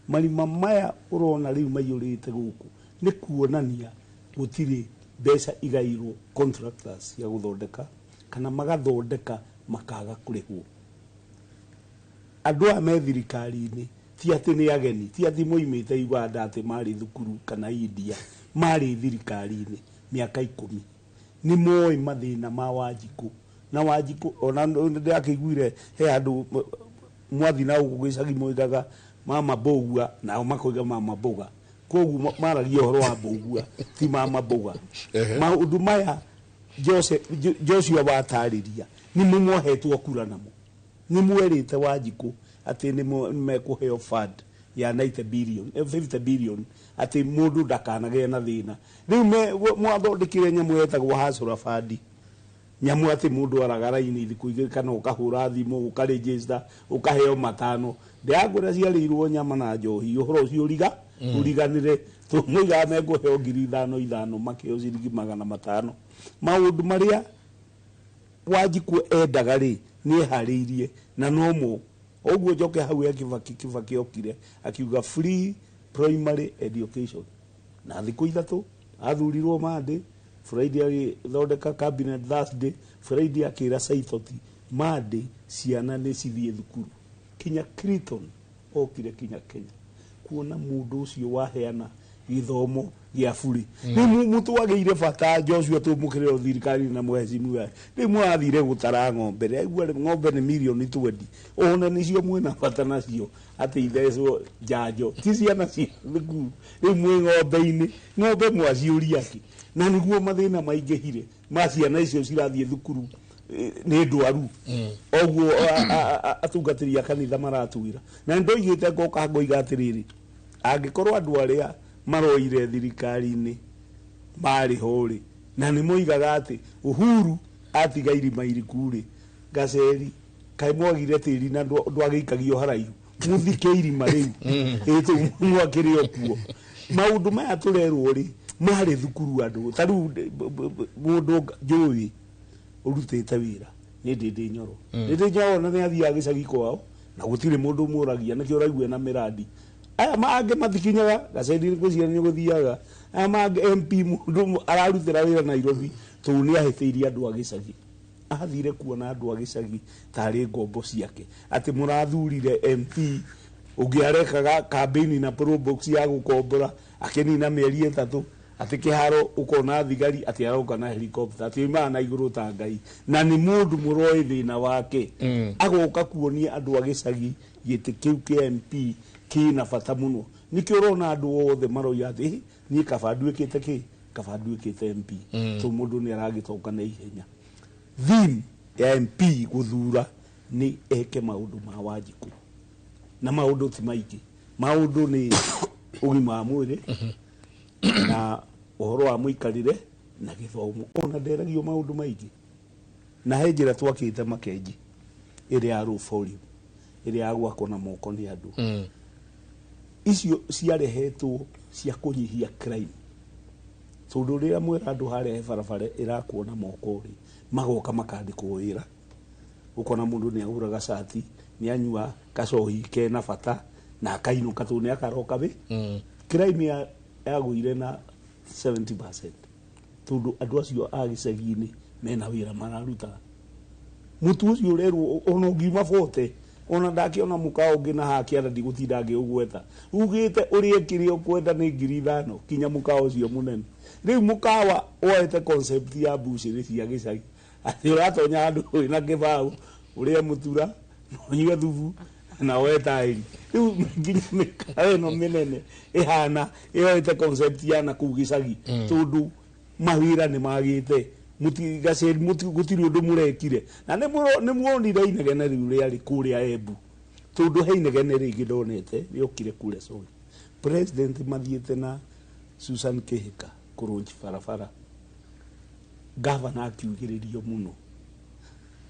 Marima maya ũrona rĩu maiyũrĩte gũkũ nĩ kuonania gũtirĩ mbeca igairwo contractors cia gũthondeka kana magathondeka makaga kũrĩhwo. Andũ aya me thirikari-inĩ ti atĩ nĩ ageni, ti atĩ moimĩte Uganda atĩ marĩ thukuru kana India, marĩ thirikari-inĩ mĩaka 10 nĩ moĩ mathĩna ma Wanjikũ na Wanjikũ. Ona ndĩrakĩiguire he andũ mwathi na gũkũ gĩcagi moigaga mama Mbũgua nao makoiga mama Mbũga, koguo maragia ũhoro wa Mbũgua ti mama Mbũga. Maũndũ maya Joshua watarĩria nĩ mo mwahetwo kura namo, nĩ mwerĩte Wanjikũ atĩ nĩ mekũheo fund ya 90 billion, 50 billion atĩ mũndũ ndakanagĩe na thĩna. Rĩu mwathondekire nyamũ yetagwo hasura fund, nyamũ atĩ mũndũ araga raini thikũ igĩrĩ kana ũkahũra thimũ ũkaregister ũkaheo 5. Ndĩrakwĩra ciarĩirwo nyama na njohi, ũhoro ũcio ũriganĩre. Tũmoigaga mekũheo ngiri 5 makĩheo ciringi 500. Maũndũ marĩa Wanjikũ endaga rĩ nĩ eharĩirie na nomo. Ũguo njoke hau ya Kibaki, Kibaki okire akiuga free primary education. Na thikũ 3 athurirwo Monday, Friday agĩthondeka cabinet, Thursday, Friday akĩra Saitoti Monday ciana nĩ cithiĩ thukuru. Kinya Clinton okire kinya Kenya kuona mũndũ ũcio waheana gĩthomo gĩa bure. Rĩu mũtwagĩire bata Joshua tũmũkĩrĩro thirikari na mheshimiwa. Rĩu mwathire gũtara ng'ombe, rĩu ng'ombe nĩ mirioni 20, ona nĩcio mwĩna bata nacio atĩ ithecwo njanjo ti ciana cia thukuru. Rĩu mwĩ ng'ombe-inĩ, ng'ombe mwaciũria kĩ? Na nĩguo mathĩna maingĩhire ma ciana icio cirathiĩ thukuru nĩ ndwaru. Oguo atungatĩri a kanitha maratwĩra. Na nĩndoigĩte ngoka ngoiga atĩrĩrĩ, angĩkorwo andũ arĩa maroire thirikari-inĩ marĩ ho rĩ, na nĩ moigaga atĩ Uhuru atiga irima iriku rĩ, Gaceri kaĩ mwagire tĩri na ndwagĩikagio haraihu, mũthike irima rĩu ĩtũ mwakĩrĩ o kuo. Maũndũ maya tũrerwo rĩ, marĩ thukuru andũ ta rĩu mũndũ njũĩ ũrutĩte wĩra nĩ Ndĩndĩ Nyoro. Ndĩndĩ Nyoro na nĩ athiaga gĩcagi kwao na gũtirĩ mũndũ ũmũragia, nĩkĩo ũraigua na mĩrandi. Aya mangĩ matikinyaga Gaceri ngwĩciria nĩ gũthiaga. Aya mangĩ MP mũndũ ararutĩra wĩra Nairobi tondũ nĩ ahĩtĩirie andũ a gĩcagi. Athire kuona andũ a gĩcagi tarĩ ngombo ciake, atĩ mũrathurire MP ũngĩ arekaga campaign na probox ya gũkombora akĩnina mĩeri 3, atĩ kĩharo ũkona thigari atĩ aroka na helicopter atĩ oimaga na igũrũ ta Ngai, na nĩ mũndũ mũroĩ thĩna wake. Agoka kuonia andũ a gĩcagi gĩtĩ kĩu kĩa MP kĩna bata mũno. Nĩkĩo ũrona andũ othe maroiga atĩ niĩ kaba nduĩkĩte kĩ, kaba nduĩkĩte MP. So mũndũ nĩ aragĩtoka na ihenya. Theme ya MP gũthura nĩ eke maũndũ ma Wanjikũ, na maũndũ ti maingĩ. Maũndũ nĩ ũgima wa mwĩrĩ na ũhoro wa mũikarĩre na gĩthomo. Ona nderagio maũndũ maingĩ. Na he njĩra twakĩte Makenji ĩrĩa ya low volume, ĩrĩa ya gwakwo na moko nĩ andũ. Icio ciarehetwo cia kũnyihia crime, tondũ rĩrĩa mwĩra andũ harĩa he barabara ĩrakwo na moko rĩ, magoka makandĩkwo wĩra. Ũkona mũndũ nĩ agũraga cati, nĩ anyua kacohi kena bata na akainũka tondũ nĩ akaroka wĩ. Crime yagũire na 70% tondũ andũ acio a gĩcagi-inĩ mena wĩra mararuta. Mũtu ũcio ũrerwo ona ũngiuma bote, ona ndakĩona mũkawa ũngĩ na haha kĩanda ndigũtinda ngĩũgweta, ugĩte ũrĩe kĩrĩa ũkwenda nĩ 5,000 kinya mũkawa ũcio mũnene. Rĩu mũkawa woete concept ya mbucĩrĩ cia gĩcagi, atĩ ũratonya handũ wĩna kĩbaũ ũrĩe mũtura na ũnyue thubu na woe taĩri. Rĩu nginya mĩkawa ĩno mĩnene ĩhana ĩyoete concept ya na kũu gĩcagi, tondũ mawĩra nĩ magĩte. Gaceri gũtirĩ ũndũ mũrekire. Na nĩ muonire inegene rĩu rĩarĩ kũrĩa Embu, tondũ he inegene rĩngĩ ndonete rĩokire kũrĩa Soi. President mathiĩte na Susan Kihika kũrũnji barabara, gavana akiugĩrĩrio mũno,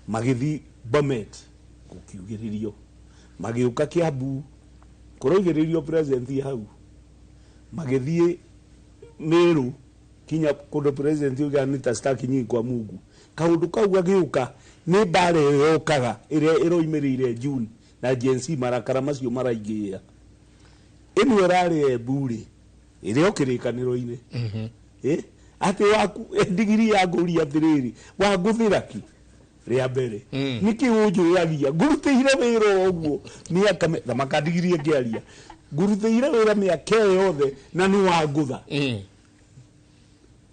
magĩthiĩ Bomet gũkiugĩrĩrio, magĩũka Kiambu kũraugĩrĩrio president hau, magĩthiĩ Meru kinya kũndũ president uga nĩ ta staki nyingi kwa Mungu. Kaũndũ kau gagĩũka nĩ mbara ĩyo yokaga ĩrĩa ĩroimĩrĩire June na Gen Z marakara macio maraingĩra. Ĩno ĩrarĩ Embu rĩ, ĩrĩ o kĩrĩkanĩro-inĩ. Atĩ waku ndigiri ya ngũria atĩrĩrĩ, wangũthĩra ki rĩa mbere. Nĩkĩ ũnjũragia? Ngũrutĩire wĩra o ũguo mĩaka thamaka ndigiri ĩngĩaria. Ngũrutĩire wĩra mĩaka ĩyo yothe na nĩ wangũtha.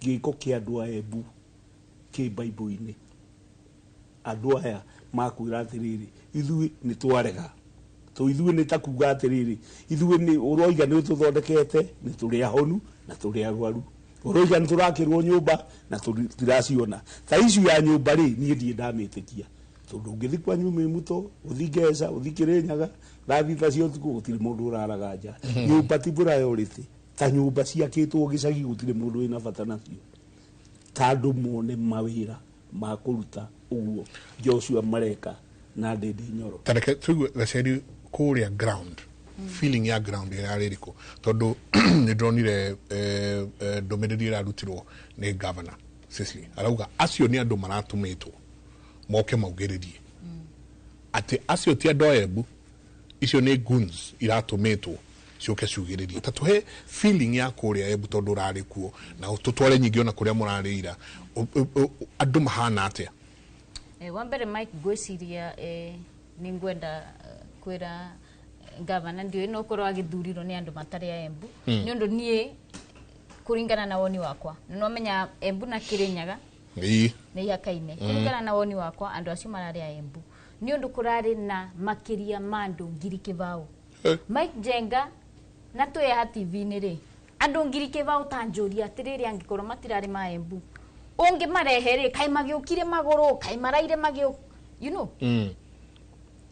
Gĩko kĩa andũ a Embu kĩ Bible-inĩ. Andũ aya makwĩra atĩrĩrĩ, ithuĩ nĩ twarega. To ithuĩ nĩ ta kuga atĩrĩrĩ, ithuĩ nĩ ũroiga nĩ ũtũthondekete, nĩ tũrĩ ahonu na tũrĩ arwaru. Ũroiga nĩ tũrakĩrwo nyũmba na tũtiraciona. Ta issue ya nyũmba rĩ, niĩ ndirĩ ndamĩtĩkia. Tondũ ũngĩthiĩ kwa Nyumĩmuto, ũthiĩ Ngeca, ũthiĩ Kĩrĩnyaga, thaa thita cia ũtukũ gũtirĩ mũndũ ũraraga nja. Nyũmba ti priority. Ta nyũmba ciakĩtwo gĩcagi gũtirĩ mũndũ wĩna bata nacio. Ta andũ mone mawĩra ma kũruta ũguo Joshua mareka na Ndĩndĩ Nyoro. Ta reke tũigue Gaceri kũrĩa ground, feeling ya ground ĩrarĩ ĩrĩkũ? Tondũ nĩ ndonire ndũmĩrĩri ĩrarutirwo nĩ governor Cecily, arauga acio nĩ andũ maratũmĩtwo moke maugĩrĩrie atĩ acio ti andũ a Embu, icio nĩ goons iratũmĩtwo ciũke ciugĩrĩrie. Ta tũhe feeling ya kũrĩa Embu tondũ ũrarĩ kuo na tũtware nyingĩ ona kũrĩa mũrarĩ ira. Andũ mahana atĩa? Wa mbere Mike, ngwĩciria nĩ ngwenda kwĩra gavana ndiũĩ no korwo agĩthurirwo nĩ andũ matarĩ a Embu, nĩ ũndũ niĩ kũringana na woni wakwa no menya Embu na Kirinyaga nĩ ihakaine. Kũringana na woni wakwa andũ acio mararĩ a Embu nĩ ũndũ kũrarĩ na makĩria ma andũ 10,000. Mike Njenga na twĩ haha TV-inĩ rĩ, andũ 10,000 ta njũria atĩrĩrĩ, angĩkorwo matirarĩ ma Embu ũngĩmarehe rĩ, kaĩ magĩũkire magũrũ, kaĩ maraire magĩũ you know.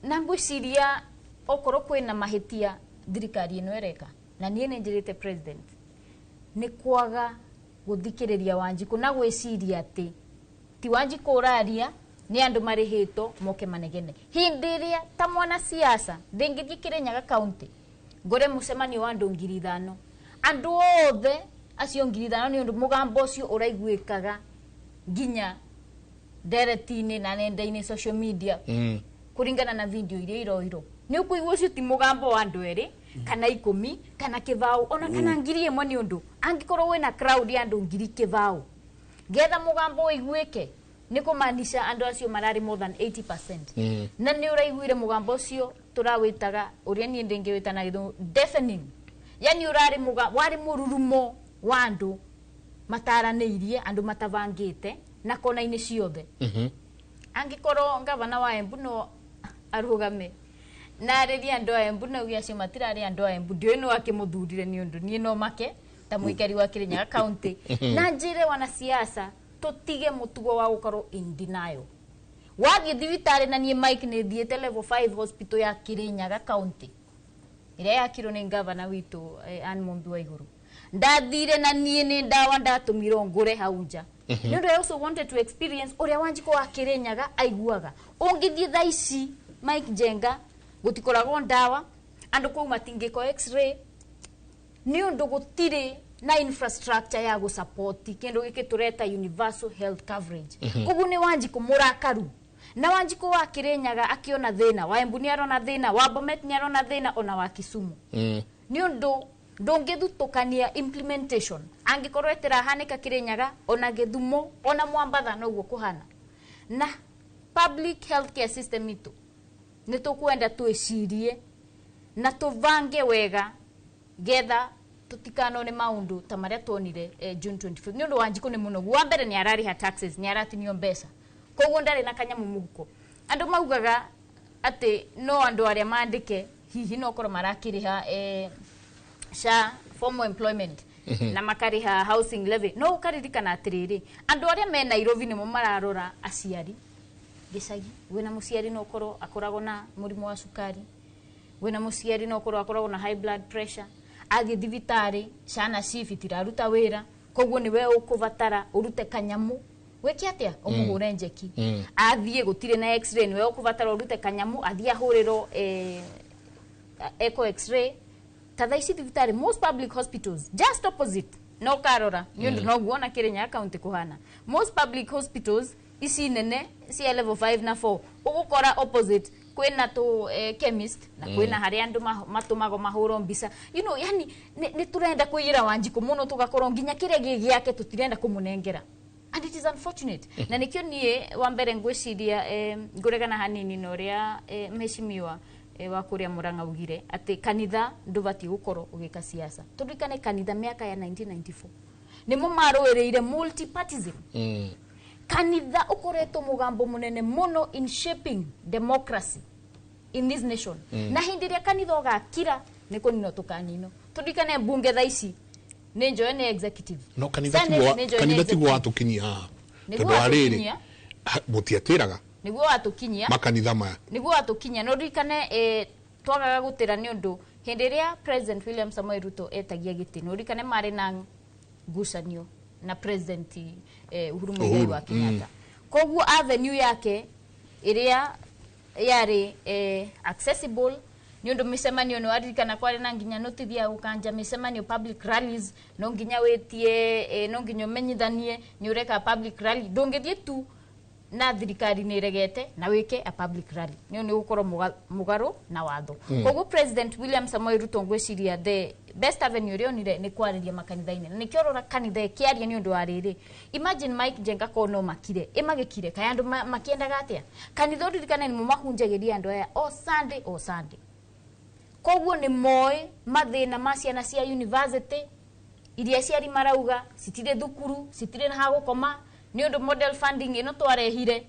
Na ngwĩciria okorwo kwĩna mahĩtia thirikari ĩno ĩreka, na niĩ nĩ njĩrĩte president nĩ kwaga gũthikĩrĩria Wanjikũ na gwĩciria atĩ ti Wanjikũ ũraria, nĩ andũ marĩhĩtwo moke manegene. Hĩndĩ ĩrĩa ta mwanasiasa ndĩngĩthiĩ Kirinyaga county ngore mũcemanio wa andũ 5,000, andũ othe acio 5,000 nĩ ũndũ mũgambo ũcio ũraiguĩkaga nginya ndereti-inĩ na nenda-inĩ social media, kũringana na video iria iroirwo nĩ ũkũigua ũcio ti mũgambo wa andũ erĩ kana 10 kana 20 ona kana 1,000, nĩ ũndũ angĩkorwo wĩna crowd ya andũ 20,000 getha mũgambo ũiguĩke nĩ kũmaanisha andũ acio mararĩ more than 80%. Na nĩ ũraiguire mũgambo ũcio tũrawĩtaga ũrĩa niĩ ndĩngĩwĩta na gĩthũngũ deafening, yani ũrarĩ warĩ mũrurumo wa andũ mataranĩirie, andũ matabangĩte na kona-inĩ ciothe. Angĩkorwo gavana wa Embu no arũgame na arĩrie andũ a Embu na auge acio matirarĩ andũ a Embu, ndiũĩ nũ akĩmũthurire, nĩ ũndũ niĩ no make ta mũikari wa Kirinyaga county na njĩre wanasiasa tũtige mũtugo wa gũkorwo in denial. Wathiĩ thibitarĩ, na niĩ Mike nĩ thiĩte level 5 hospital ya Kirinyaga county ĩrĩa yakirwo nĩ gavana witũ Anne Mumbi wa Igũrũ, ndathire na niĩ nĩ ndawa ndatũmirwo ngũre hau nja, nĩ ũndũ I also wanted to experience ũrĩa Wanjikũ wa Kirinyaga aiguaga. Ũngĩthiĩ thaa ici Mike Njenga, gũtikoragwo ndawa, andũ kũu matingĩkwo x-ray nĩ ũndũ gũtirĩ na infrastructure ya gũsupport kĩndũ gĩkĩ tũreta universal health coverage. Koguo nĩ Wanjikũ mũrakaru, na Wanjikũ wa Kirinyaga akĩona thĩna wa Embu nĩ arona thĩna wa Bomet, nĩ arona thĩna ona wa Kisumu, nĩ ũndũ ndũngĩthutũkania implementation angĩkorwo ĩtĩrahanĩka Kirinyaga ona Gĩthumo ona Mwambatha noguo kũhana. Na public healthcare system itũ nĩ tũkwenda twĩcirie na tũbange wega getha tũtikanone maũndũ ta marĩa tuonire June 25, nĩ ũndũ Wanjikũ nĩ mũnogu. Wa mbere nĩ ararĩha taxes, nĩ aratinio mbeca, koguo ndarĩ na kanyamũ mũhuko. Andũ maugaga atĩ no andũ arĩa mandĩke hihi no korwo marakĩrĩha SHA, formal employment, na makarĩha housing levy, no ũkaririkana atĩrĩrĩ, andũ arĩa me Nairobi nĩmo mararora aciari gĩcagi. Wĩna mũciari no ũkorwo akoragwo na mũrimũ wa cukari, wĩna mũciari no ũkorwo akoragwo na high blood pressure, athiĩ thibitarĩ SHA na SHIF itiraruta wĩra, koguo nĩwe ũkũbatara ũrute kanyamũ wĩke atĩa ũmũhũre njeki. Athiĩ gũtirĩ na x-ray, nĩwe ũkũbatara ũrute kanyamũ athiĩ ahũrĩrwo echo x-ray. Ta thaa ici thibitarĩ, most public hospitals just opposite no karora nĩ ũndũ noguo ona Kirinyaga county kũhana, most public hospitals ici nene cia level 5 na 4 ũgũkora opposite kwĩna tũ chemist na kwĩna harĩa andũ matũmagwo mahũrwo mbica, you know, yani nĩ tũrenda kũiyĩra Wanjikũ mũno tũgakorwo nginya kĩrĩa gĩ gĩake tũtirenda kũmũnengera, and it is unfortunate. Na nĩkĩo niĩ wa mbere ngwĩciria ngũregana hanini na ũrĩa mheshimiwa wa kũrĩa Murang'a augire atĩ kanitha ndũbatiĩ gũkorwo ũgĩka siasa. Tũririkane kanitha mĩaka ya 1994 nĩmo marũĩrĩire multipartism. Kanitha ũkoretwo mũgambo mũnene mũno in shaping democracy in this nation, na hĩndĩ ĩrĩa kanitha ũgakira nĩ kũninwo tũkaninwo. Tũririkane mbunge thaa ici nĩ njoe nĩ executive. No kanitha Senate tiguo nĩ njoe nĩ kanitha tiguo executive. Watũkinyia haha. Nĩguo tondũ wa rĩrĩ watũkinyia. Mũtiatĩraga Nĩguo watũkinyia makanitha maya. Nĩguo watũkinyia. No ririkane twagaga gũtĩra nĩ ũndũ hĩndĩ ĩrĩa President William Samoei Ruto etagia gĩtĩ, nĩ ũririkane marĩ na ngucanio na President Uhuru Muigai Uhuru, wa Kenyatta. Koguo avenue yake ĩrĩa yarĩ accessible nĩ ũndũ mĩcemanio, nĩ waririkana kwarĩ na nginya notithi ya gũkanja mĩcemanio, public rallies, no nginya wĩtie no nginya ũmenyithanie nĩ ũreka public rally, ndũngĩthiĩ tu. Na thirikari nĩ ĩregete na wĩke a public rally nĩ nĩ gũkorwo mũgarũ na watho. Koguo President William Samoei Ruto ngwĩciria the best avenue ĩrĩa onire nĩ kwarĩria makanitha-inĩ, na nĩkĩo ũrora kanitha ĩkĩaria nĩ ũndũ wa rĩrĩ. Imagine Mike Njenga ko no makire ĩmagĩkire kaĩ andũ makĩendaga atĩa kanitha. Ũririkane nĩmo mahunjagĩria andũ aya o Sunday o Sunday, koguo nĩ moĩ mathĩna ma ciana cia university iria aciari marauga citirĩ thukuru, citirĩ na ha gũkoma nĩ ũndũ model funding ĩno twarehire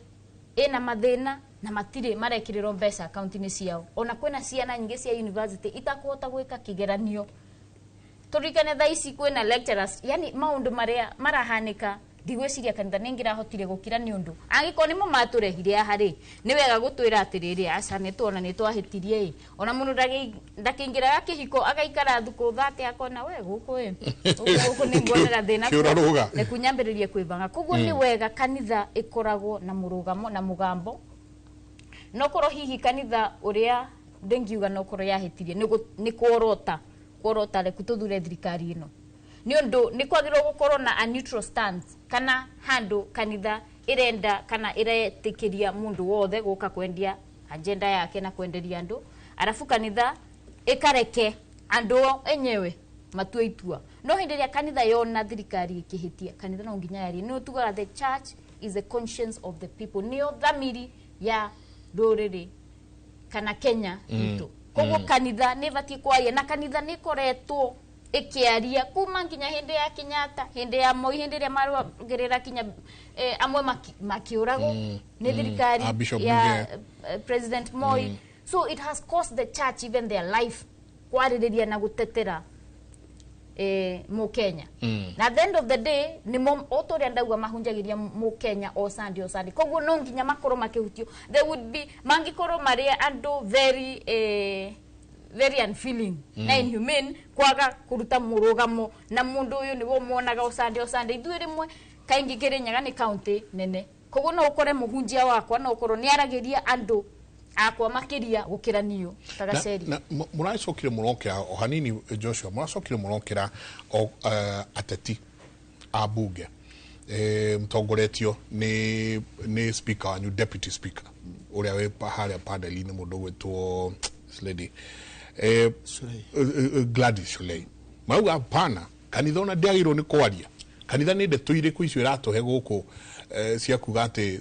ĩna mathĩna na matirĩ marekĩrĩrwo mbeca akaunti-inĩ ciao. Ona kwĩna ciana nyingĩ cia university itakũhota gwĩka kĩgeranio. Tũririkane thaa ici kwĩna lecturers, yani maũndũ marĩa marahanĩka ndigwĩciria kanitha nĩ ngĩrahotire gũkira nĩ ũndũ angĩkorwo nĩmo matũrehire haha rĩ, nĩ wega gũtwĩra atĩrĩrĩ, aca nĩ tuona nĩ twahĩtirie ĩ. Ona mũndũ ndakĩingĩraga kĩhiko agaikara thukũ thate akona we gũkũ ĩ gũkũ nĩ nguonera thĩna Kĩũrarũga. Reku nyambĩrĩrie kwĩbanga. Koguo nĩ wega kanitha ĩkoragwo na mũrũgamo na mũgambo, no korwo hihi kanitha ũrĩa ndĩngiuga no korwo yahĩtirie nĩ kuorota kuorota reku tũthure thirikari ĩno nĩ ũndũ nĩ kwagĩrĩirwo gũkorwo na a neutral stance kana handũ kanitha ĩrenda kana ĩretĩkĩria mũndũ wothe gũka kwendia agenda yake na kwenderia andũ, arabu kanitha ĩkareke andũ enyewe matue itua. No hĩndĩ ĩrĩa kanitha yona thirikari ĩkĩhĩtia, kanitha no nginya yarie. Nĩ tugaga the church is the conscience of the people, nĩyo thamiri ya rũrĩrĩ kana Kenya itũ. Koguo kanitha nĩ ĩbatiĩ kwaria, na kanitha nĩ ĩkoretwo ĩkĩaria kuma nginya hĩndĩ ya Kenyatta, hĩndĩ ya Moi, hĩndĩ ĩrĩa marũagĩrĩra kinya amwe makĩũragwo nĩ thirikari Ah, Bishop ya Muge. President Moi. So it has cost the church even their life kwarĩrĩria na gũtetera Mũkenya. Na at the end of the day nĩmo o ta ũrĩa ndauga mahunjagĩria Mũkenya o Sunday o Sunday, koguo no nginya makorwo makĩhutio. There would be mangĩkorwo marĩ andũ very very unfeeling na inhumane kwaga kũruta mũrũgamo na mũndũ ũyũ nĩwe muonaga o Sunday o Sunday. Ithuĩ rĩmwe kaingĩ Kĩrĩnyaga nĩ county nene, koguo no ũkore mũhunjia wakwa no ũkorwo nĩ aragĩria andũ akwa makĩria gũkĩra niũ ta Gaceri. Na mũracokire mũrokĩra o hanini, Joshua, mũracokire mũrokĩra o ateti a bunge mũtongoretio nĩ speaker wanyu, deputy speaker ũrĩa wĩ harĩa panel-inĩ, mũndũ ũgwĩtwo this lady Shollei. Gladys Shollei. Marauga hapana, kanitha ona ndĩagĩrĩirwo nĩ kwaria. Kanitha nĩ ndeto irĩkũ icio iratũhe gũkũ cia kuga atĩ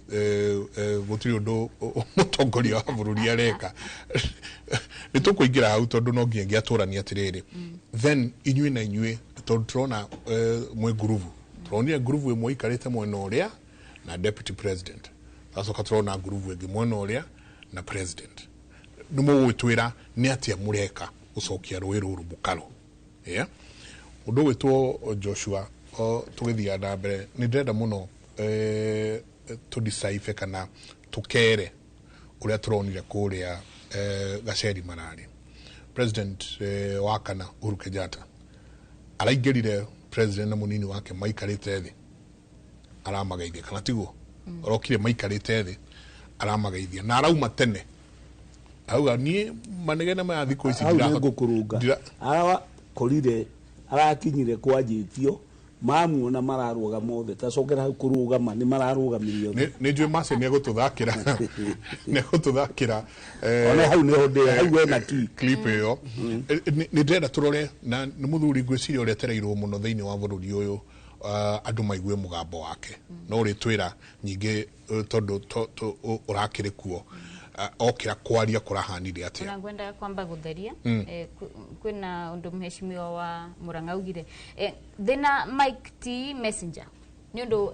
gũtirĩ ũndũ mũtongoria wa bũrũri areka? Nĩ tũkũingĩra hau tondũ no nginya ngĩatũrania atĩrĩrĩ, then inyuĩ na inyuĩ tondũ tũrona mwĩ ngurubu, tũronire ngurubu ĩmwe ikarĩte mwena ũrĩa na deputy president, twacoka tũrona ngurubu ĩngĩ mwena ũrĩa na president. Nĩ mũgwĩtwĩra nĩ atĩa mũreka gũcokia rũĩ rũrũ mũkaro? Yeah? Ũndũ ũgwĩtwo Joshua, o tũgĩthiaga na mbere nĩ ndĩrenda mũno tũdecipher kana tũkere ũrĩa tũronire kũrĩa Gaceri mararĩ. President wa kana Uhuru Kenyatta araingĩrire, president na mũnini wake maikarĩte thĩ, aramageithia, kana tiguo? Orokire maikarĩte thĩ aramageithia na arauma tene, auga niĩ manegene maya thikũ ici Hau nĩ ndirahota ngũkũrũnga. Arakorire arakinyire kwanjĩtio mamuona mararũgama othe, tacokera hau kũrũgama nĩ mararũgamirie othe. Nĩ njũĩ Mercy nĩ egũtũthakĩra Ona hau nĩho ndĩ hau wena ki clip ĩyo. Nĩ ndĩrenda tũrore na nĩ mũthuri ngwĩciria ũrĩa etereirwo mũno thĩinĩ wa bũrũri ũyũ, andũ maigue mũgambo wake, no ũrĩtwĩra nyingĩ tondũ ũrakĩrĩ kuo okĩra kwaria kũrahanire atĩa? Ona ngwendaga kwamba gũtheria kwĩna ũndũ mheshimiwa wa Murang'a augire thĩna Mike ti messenger nĩ ũndũ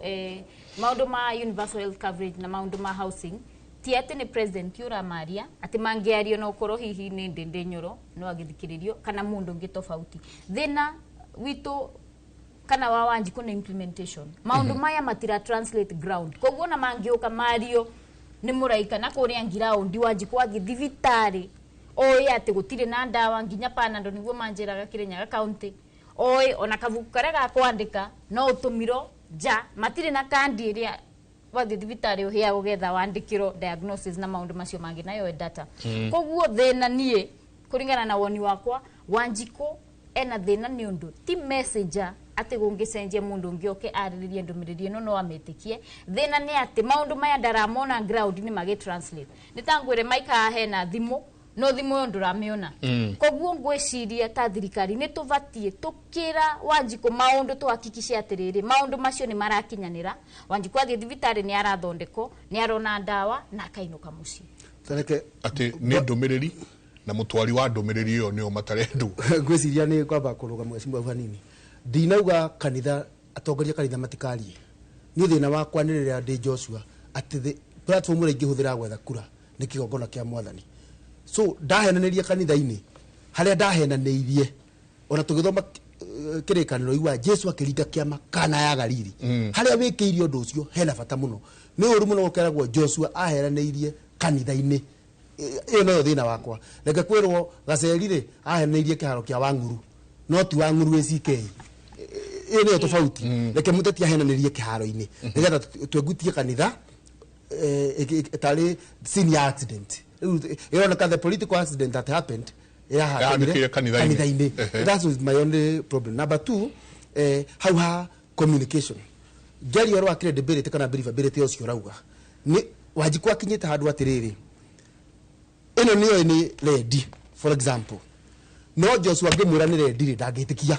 maũndũ ma universal health coverage na maũndũ ma housing ti atĩ nĩ president ũramaria atĩ mangĩario no ũkorwo hihi nĩ Ndĩndĩ Nyoro no agĩthikĩrĩrio kana mũndũ ũngĩ tofauti. Thĩna witũ kana wa Wanjikũ nĩ implementation. Maũndũ maya matira translate ground, koguo ona mangĩũka mario nĩ mũraika na kũrĩa ngiraundi Wanjikũ athiĩ thibitarĩ oĩ atĩ gũtirĩ na ndawa nginya Panado, nĩguo manjĩraga Kĩrĩnyaga county oĩ ona kabuku karĩa ga kwandĩka no ũtũmirwo nja, matirĩ na kandi ĩrĩa wathiĩ thibitarĩ ũheagwo getha wandĩkĩrwo diagnosis na maũndũ macio mangĩ nayo data. Koguo thĩna niĩ kũringana na woni wakwa, Wanjikũ ena thĩna nĩ ũndũ ti messenger. atĩ gũngĩcenjia mũndũ ũngĩ oke arĩrĩrie ndũmĩrĩri ĩno no amĩtĩkie. Thĩna nĩ atĩ maũndũ maya ndaramona ground nĩ magĩ translate. Nĩ ta ngwĩre Mike hena thimũ no thimũ ĩyo ndũramĩona. Koguo ngwĩciria ta thirikari nĩ tũbatiĩ tũkĩra Wanjikũ maũndũ tũhakikice atĩrĩrĩ maũndũ macio nĩ marakinyanĩra. Wanjikũ athiĩ thibitarĩ nĩ arathondekwo, nĩ arona ndawa na akainũka mũciĩ. Tareke atĩ nĩ ndũmĩrĩri na mũtwari wa ndũmĩrĩri ĩyo nĩo matarendwo. Ngwĩciria nĩ kwamba kũrũga mheshimiwa hanini. Ndinauga kanitha atongoria kanitha matikarie. Niĩ thĩna wakwa nĩ rĩrĩa ndĩ Joshua atĩ platform ĩrĩa ingĩhũthĩra gwetha kura nĩ kĩgongona kĩa mwathani. So ndahenanĩria kanitha-inĩ harĩa ndahenanĩirie ona tũgĩthoma kĩrĩkanĩro igua Jesu akĩringa kĩama Kana ya Galili. Harĩa wĩkĩirie ũndũ ũcio hena bata mũno. Nĩ ũru mũno gũkeragwo Joshua aheranĩirie kanitha-inĩ. Ĩyo noyo thĩna wakwa. Reke kwĩrwo Gaceri rĩ aheranĩirie kĩharo kĩa Wang'uru no ti Wang'uru ACK. Ĩyo nĩyo tofauti. Reke mũteti ahenanĩrie kĩharo-inĩ nĩgetha twegutie kanitha tarĩ senior accident. Ĩroneka the political accident that happened Yahanĩkĩire kanitha-inĩ. That was my only problem. Number 2, hau ha communication. Ngeri ũhoro wa credibility kana believability ũcio ũrauga. Nĩ Wanjikũ akinyĩte handũ atĩrĩrĩ ĩno nĩyo nĩ ready for example. No Joshua ngĩmwĩra nĩ ready rĩ ndangĩtĩkia.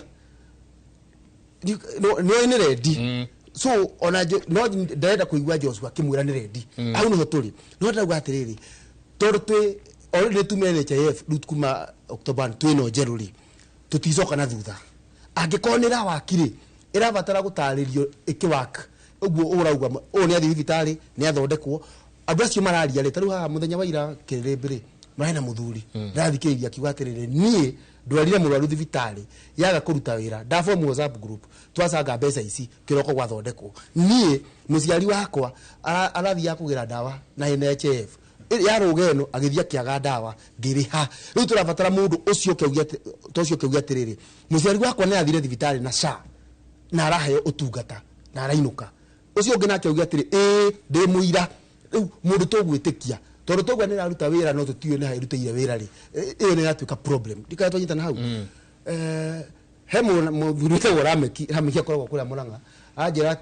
Nĩyo nĩ ready. So ona no ndarenda kũigua Joshua akĩmwĩra nĩ ready. Hau nĩho tũrĩ. No ndauga atĩrĩrĩ tondũ twĩ already tume NHIF rĩu kuma October twĩno njerũ rĩ tũticoka na thutha. Angĩkorwo nĩ ĩrawaki rĩ ĩrabatara gũtarĩrio ĩkĩwaka. Ũguo ũrauga ũyũ nĩ athiĩ thibitarĩ nĩ athondekwo. Andũ acio mararia rĩ ta rĩu haha mũthenya wa ira kĩrĩmbĩ rĩ marĩ na mũthuri ndĩrathikĩrĩria akiuga atĩrĩrĩ niĩ ndwarire mũrwaru thibitarĩ yaga kũruta wĩra ndabomu WhatsApp group twacanga mbeca ici kĩroko gwathondekwo. Niĩ mũciari wakwa arathiaga kũgĩra ndawa na NHIF yarũga ĩno agĩthiĩ akĩaga ndawa ngĩrĩha. Rĩu tũrabatara mũndũ ũcio ũkĩaugia atĩrĩrĩ mũciari wakwa nĩ athire thibitarĩ na SHA na araheo ũtungata na arainũka. Ũcio ũngĩ nake augia atĩrĩ ĩĩ ndĩ mũira. Rĩu mũndũ tũgwĩtĩkia tondũ tũgwa nĩ ĩraruta wĩra no tũtiũĩ nĩ ha ĩrutĩire wĩra rĩ ĩyo nĩ ĩratuĩka problem. Ndikana twanyitana hau. He mũthuri wĩtagwo Rameki, Rameki akoragwo kũrĩa Mũrang'a anjĩra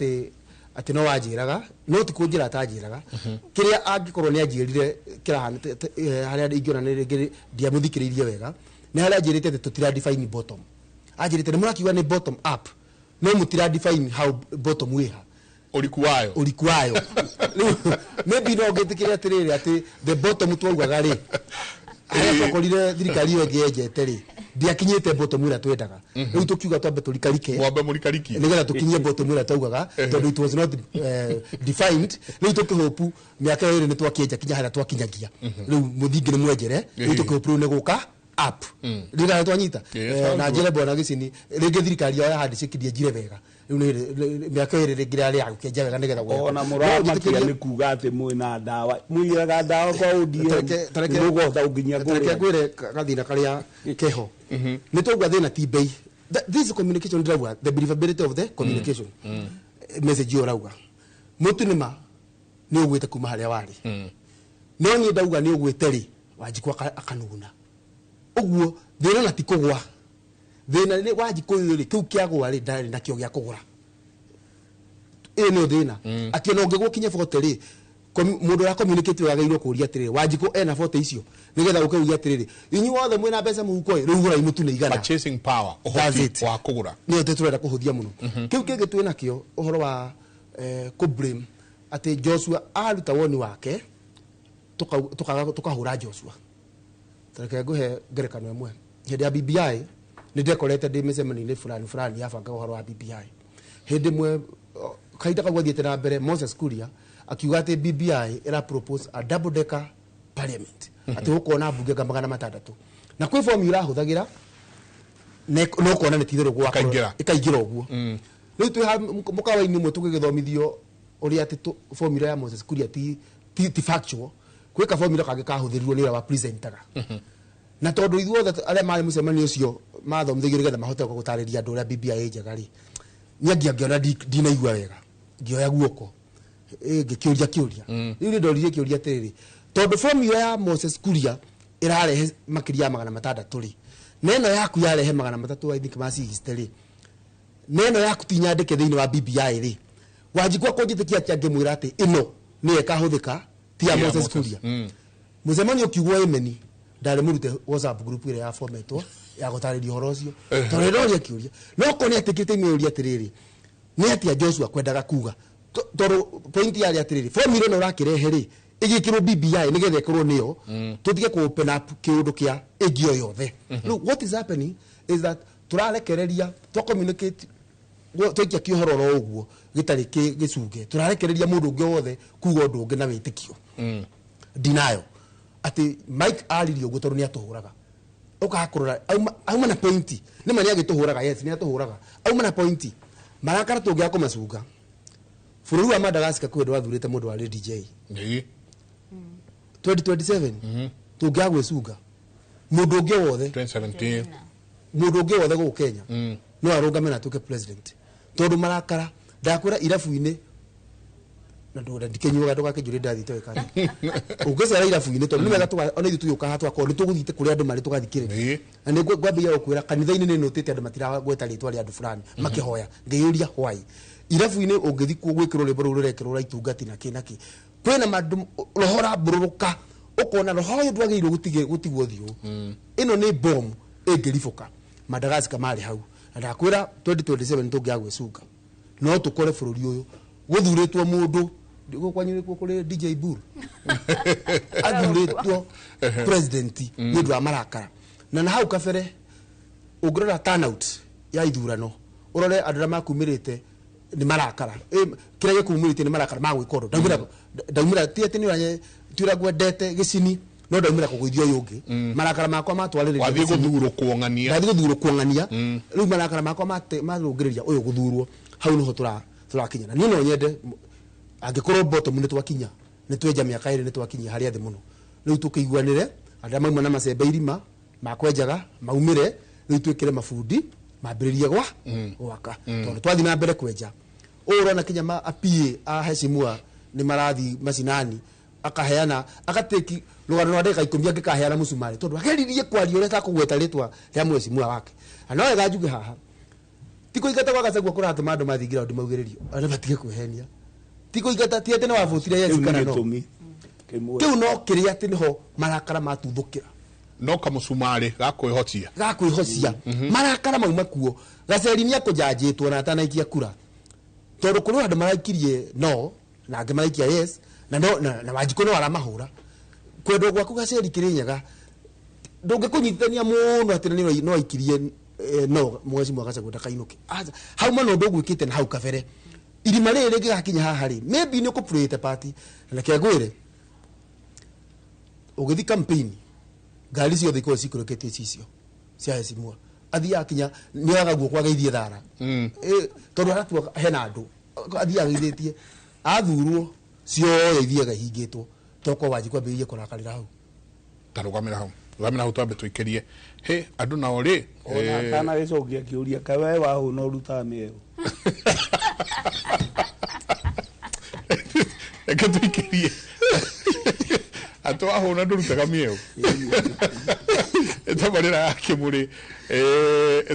atĩ no wanjĩraga no ti kũnjĩra atanjĩraga. Kĩrĩa angĩkorwo nĩ anjĩrire harĩa ingĩona nĩ rĩngĩ ndiamũthikĩrĩirie wega nĩ harĩa anjĩrĩte atĩ tũtira define bottom. Anjĩrĩte nĩ mũrakiuga nĩ bottom up no mũtira define how bottom wĩha ũriku wayo. Ũriku wayo. Maybe no ngĩtĩkĩre atĩrĩrĩ atĩ the bottom twaugaga rĩ harĩa twakorire thirikari ĩyo ĩngĩ yenjete rĩ ndiakinyĩte bottom ĩrĩa twendaga. Rĩu tũkiuga twambe tũrikarike. Mwambe mũrikarikie. Nĩgetha tũkinyie bottom ĩrĩa twaugaga tondũ it was not defined. Rĩu tũkĩhopu mĩaka ĩrĩ nĩ twakĩenja kinya harĩa twakinyagia. Rĩu mũthingi nĩ mwenjere. Rĩu tũkĩhopu rĩu nĩ gũka up. Rĩrĩa twanyita na njĩre bwana Gĩcini rĩngĩ thirikari yao ya handshake ndĩenjire wega. Rĩu nĩ mĩaka ĩrĩ rĩngĩ yarĩ ya gũkĩenja wega nĩgetha gwekwo. Ona mũramakia nĩ kuga atĩ mwĩna ndawa mũigĩraga ndawa kwa ODM nĩũkũhota gũkinyia kũrĩa. Tareke ngwĩre gathĩna karĩa keho. Nĩ twauga thĩna ti bei. This communication ndĩrauga the believability of the communication. Message ĩyo ũrauga mũtu nĩma nĩ ũgwĩte kuma harĩa warĩ. No niĩ ndauga nĩ ũgwĩte rĩ Wanjikũ akanuguna. Ũguo thĩna na ti kũgwa. Thĩna nĩ Wanjikũ ũyũ rĩ kĩu kĩagwa rĩ ndarĩ nakĩo gĩa kũgũra. Ĩyo nĩyo thĩna. Atĩ ona ũngĩgwa ũkinye 40 rĩ mũndũ ũrĩa communicate wega agĩrĩirwo kũũria atĩrĩrĩ Wanjikũ ena 40 icio nĩgetha ũke uge atĩrĩrĩ inyuĩ othe mwĩna mbeca mũhuko ĩ rĩu gũrai mũtu nĩ igana. Purchasing power ũhoti wa kũgũra nĩyo tũrenda kũhũthia mũno. Kĩu kĩngĩ twĩ nakĩo ũhoro wa kũ blame atĩ Joshua aruta woni wake tũkahũra Joshua. Tareke ngũhe ngerekano ĩmwe. Hĩndĩ ya BBI nĩ ndekorete ndĩ mĩcemanio-inĩ fulani fulani yabangaga ũhoro wa BBI. Hĩndĩ ĩmwe kahinda kau gathiĩte na mbere Moses Kuria akiuga atĩ BBI ĩra propose a double decker parliament atĩ gũkorwo mbunge nga 600 na kwĩ form ũrahũthagĩra no kuona nĩ titherũ gwakwa ĩkaingĩra ũguo. Rĩu twĩ mũkawa-inĩ ũmwe tũgĩgĩthomithio ũrĩa atĩ formula ya Moses Kuria ti factual. Kwĩ ka formula kangĩ kahũthĩrirwo nĩ ũrĩa wa presentaga. Na tondũ ithuothe arĩa marĩ mũcemanio ũcio mathomithagio nĩgetha mahote gũtarĩria andũ ũrĩa BBI njega rĩ niĩ ngĩona ndinaigua wega ngĩoya guoko ngĩkĩũria kĩũria. Rĩu nĩ ndoririe kĩũria atĩrĩrĩ tondũ formula ya Moses Kuria ĩrarehe makĩria ya 600 rĩ na ĩno yaku yarehe 300 I think ma 60 rĩ Neno yaku ti nyandĩke thĩinĩ wa BBI rĩ, Wanjikũ akũnjĩtĩkia atĩa ngĩmwĩra atĩ ĩno nĩyo ĩkahũthĩka ti ya Moses Kuria. Mũcemanio ũkiugwo ĩmeni ndarĩ mũrute WhatsApp group ĩrĩa yabometwo ya gũtarĩria ũhoro ũcio, tondũ nĩndoria kĩũria no korwo nĩetĩkĩte imĩũria atĩrĩrĩ, nĩ atĩa Joshua kwendaga kuga, tondũ point yarĩ atĩrĩrĩ, formula ĩno ũrakĩrehe rĩ ĩgĩkĩrwo BBI nĩgetha ĩkorwo nĩyo, tũtige kũ open up kĩũndũ kĩa ĩngĩ o yothe. Rĩu what is happening is that tũrarekereria twa communicate twaikia kĩũhoro oro ũguo gĩtarĩ gĩcunge, tũrarekereria mũndũ ũngĩ wothe kuga ũndũ ũngĩ na wĩtĩkio. Denial atĩ Mike aririe ũguo tondũ nĩatũhũraga, ũkaga auma na pointi nĩ ma nĩagĩtũhũraga, yes nĩatũhũraga, auma na pointi marakara tũngĩaga kũmacunga. Bũrũri wa Madagascar kwĩ andũ athurĩte mũndũ warĩ DJ 2027 tũngĩaga gwĩcunga mũndũ ũngĩ wothe 2017 mũndũ ũngĩ wothe gũkũ Kenya no arũgame na atuĩke president, tondũ marakara ndakwĩra irabu-inĩ na ndũra ndikĩnyuaga ndũgakĩnjũrie ndathiĩte wĩka ũngĩcera irabu-inĩ, tondũ nĩ wega ona ithuĩ tũgĩũka haha tũgakorwo nĩ tũgũthiĩte kũrĩa andũ marĩ tũgathikĩrĩria. Na nĩ ngwambĩrĩria gũkwĩra kanitha-inĩ nĩ nũtĩte andũ matiragweta rĩtwa rĩa andũ fulani makĩhoya, ngĩyũria why. Irabu-inĩ ũngĩthiĩ kuo gwĩkĩrwo rwĩmbo rũu rũrekĩrwo rwa itungati na kĩ na kĩ, kwĩna mandũ roho ũrambũrũrũka, ũkona roho ũyũ ndwagĩrĩirwo gũtigwo thiũ. Ĩno nĩ bomu ĩngĩribũka. Madagascar marĩ hau na ndakwĩra 2027 tũngĩaga gwĩcunga no tũkore bũrũri ũyũ gũthurĩtwo mũndũ kwanyu nĩkuo kũrĩ DJ Bull athurĩtwo president nĩ ũndũ wa marakara. Na hau kabere ũngĩrora turnout ya ithurano ũrore andũ arĩa makumĩrĩte nĩ marakara, kĩrĩa gĩkumĩrĩte nĩ marakara ma gwĩka ũndũ. Ndaumĩra ti atĩ nĩ tiũra ngwendete gĩcini, no ndaumĩra kũgũithia ũyũ ũngĩ, marakara makwa matwarĩrĩria wathiĩ gũthurwo kuong'ania, ndathiĩ gũthurwo kuong'ania, rĩu marakara makwa marũngĩrĩria ũyũ gũthurwo, hau nĩho tũrakinya. Na niĩ no nyende angĩkorwo bottom nĩ twakinya, nĩ twenja mĩaka ĩrĩ nĩ twakinyia harĩa thĩ mũno, rĩu tũkĩiguanĩre andũ arĩa mauma na macembe irima makwenjaga maumĩre, rĩu twĩkĩre mabundi mambĩrĩrie gwaka, tondũ twathiĩ na mbere kwenja ũũ ũrona kinya ma PA a heshimua nĩ marathiĩ macinani, akaheana agateki rũgano rwa ndagĩka 10 angĩkaheana mũcumarĩ, tondũ ageririe kwaria ũrĩa atakũgweta rĩtwa rĩa mheshimiwa wake. Na no wega njuge haha ti kũingata gwa Gachagua kũratũma andũ mathiĩ ground maugĩrĩrio, andũ matige kwĩhenia, ti kũingata ti atĩ nĩ wavotire yes kana no, kĩu no kĩrĩa atĩ nĩho marakara matuthũkĩra, no kamũcumarĩ gakwĩhocia marakara mauma kuo. Gaceri nĩ akũnjanjĩtwo na atanaikia kura, tondũ kũrĩ andũ maraikirie no na angĩ maraikia yes, na no na Wanjikũ no aramahũra. Kwendwo gwaku Gaceri Kĩrĩnyaga ndũngĩkũnyitithania mũno atĩ nĩ no aikirie no mheshimiwa Gachagua ndakainũke. Hau mana ũndũ ũgwĩkĩte na hau kabere irima rĩrĩ rĩngĩgakinya haha rĩ, maybe nĩ ũkũpurĩte party. Na reke ngwĩre, ũgĩthiĩ campaign ngari ciothe ikorwo cikũrũkĩtie cicio cia heshimiwa, athiĩ akinya nĩoyaga guoko ageithie thara, tondũ aratua hena andũ athiĩ ageithĩtie, athurwo ciothe ithiaga ihingĩtwo, toko Wanjikũ ambĩrĩrie kũrakarĩra hau. Ta rũgamĩra hau twambe tũikĩrie he andũ nao rĩ ona atanagĩcokia kĩũria kaĩ we wahũna ũrutaga mĩeũ. Reke tũikĩrie atĩ wahũna ndũrutaga mĩeũ. Tabarĩra ya Kĩmũrĩ,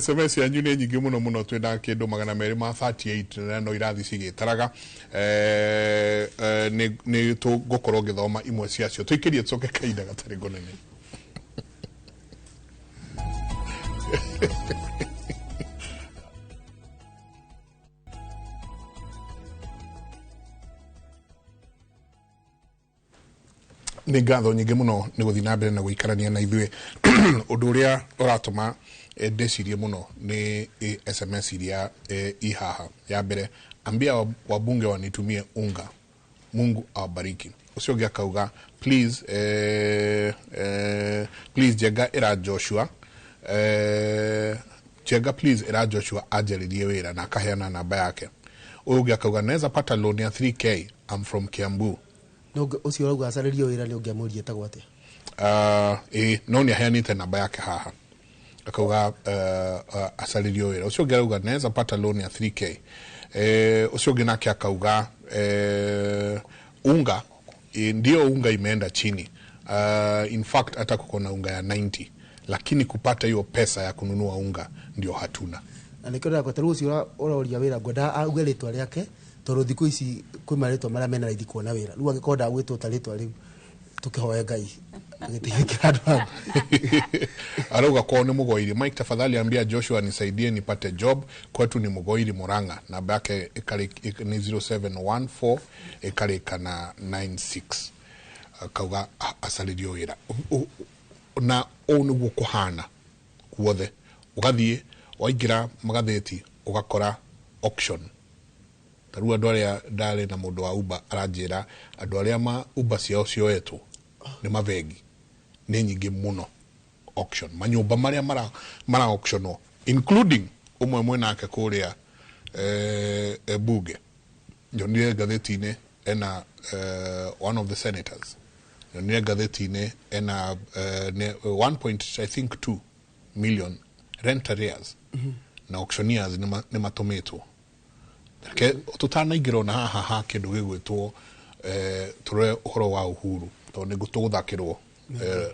SMS yanyu nĩ nyingĩ mũno mũno, twĩna kĩndũ 238 na no irathi cigĩtaraga, nĩ tũgũkorwo ngĩthoma imwe ciacio. Tũikĩrie tũcoke kahinda gatarĩ ngũnene. Nĩ ngatho nyingĩ mũno nĩ gũthiĩ na mbere na gũikarania na ithuĩ. Ũndũ ũrĩa ũratũma ndĩcirie mũno nĩ SMS iria i haha. Ya mbere, ambia wabunge wanitumie unga, Mungu awabariki. Ũcio ũngĩ akauga please, please Njenga ĩra Joshua, Njenga please ĩra Joshua anjarĩrie wĩra na akaheana namba yake. Ũyũ ũngĩ akauga naweza pata loan ya 3K, I'm from Kiambu. Ũcio ũrauga acarĩrio wĩra nĩ ũngĩamũria etagwo atĩa? No nĩ aheanĩte namba yake haha akauga acarĩrio wĩra. Ũcio ũngĩ arauga naweza pata loan ya 3K. Ũcio ũngĩ nake akauga unga ndio unga imeenda chini, in fact hata kuko na unga ya 90, lakini kupata hiyo pesa ya kununua unga ndio hatuna. Na nĩkĩo ndĩrakwĩra rĩu ũcio ũroria wĩra ngwenda auge rĩtwa rĩake tondũ thikũ ici kwĩ marĩtwa marĩa mena raithi kuona wĩra. Rĩu angĩkorwo ndagwĩtwo ta rĩtwa rĩu tukĩhoe Ngai agĩteithĩkĩra andũ aya. Arauga kwao ni Mugoiri. Mike, tafadhali ambia Joshua nisaidie nipate job, kwetu ni Mugoiri Murang'a. Namba yake ni 0714 ikarika na 96. Akauga acaririo wĩra. Na ũũ nĩguo kũhana guothe. Ũgathiĩ waingĩra magathĩti ũgakora auction. Ta rĩu andũ arĩa ndarĩ na mũndũ wa Uber aranjĩra andũ arĩa ma Uber ciao cioetwo nĩ mabengi nĩ nyingĩ mũno auction. Manyũmba marĩa mara auctionwo including ũmwe mwenake kũrĩa bunge. Nyonire ngathĩti-inĩ ena one of the senators. Nyonire ngathĩti-inĩ ena 1 point I think 2 million rent arrears. Na auctioneers nĩ matũmĩtwo. Reke tũtanaingĩra ona haha ha kĩndũ gĩgwĩtwo tũrore ũhoro wa Uhuru tondũ nĩ tũgũthakĩrwo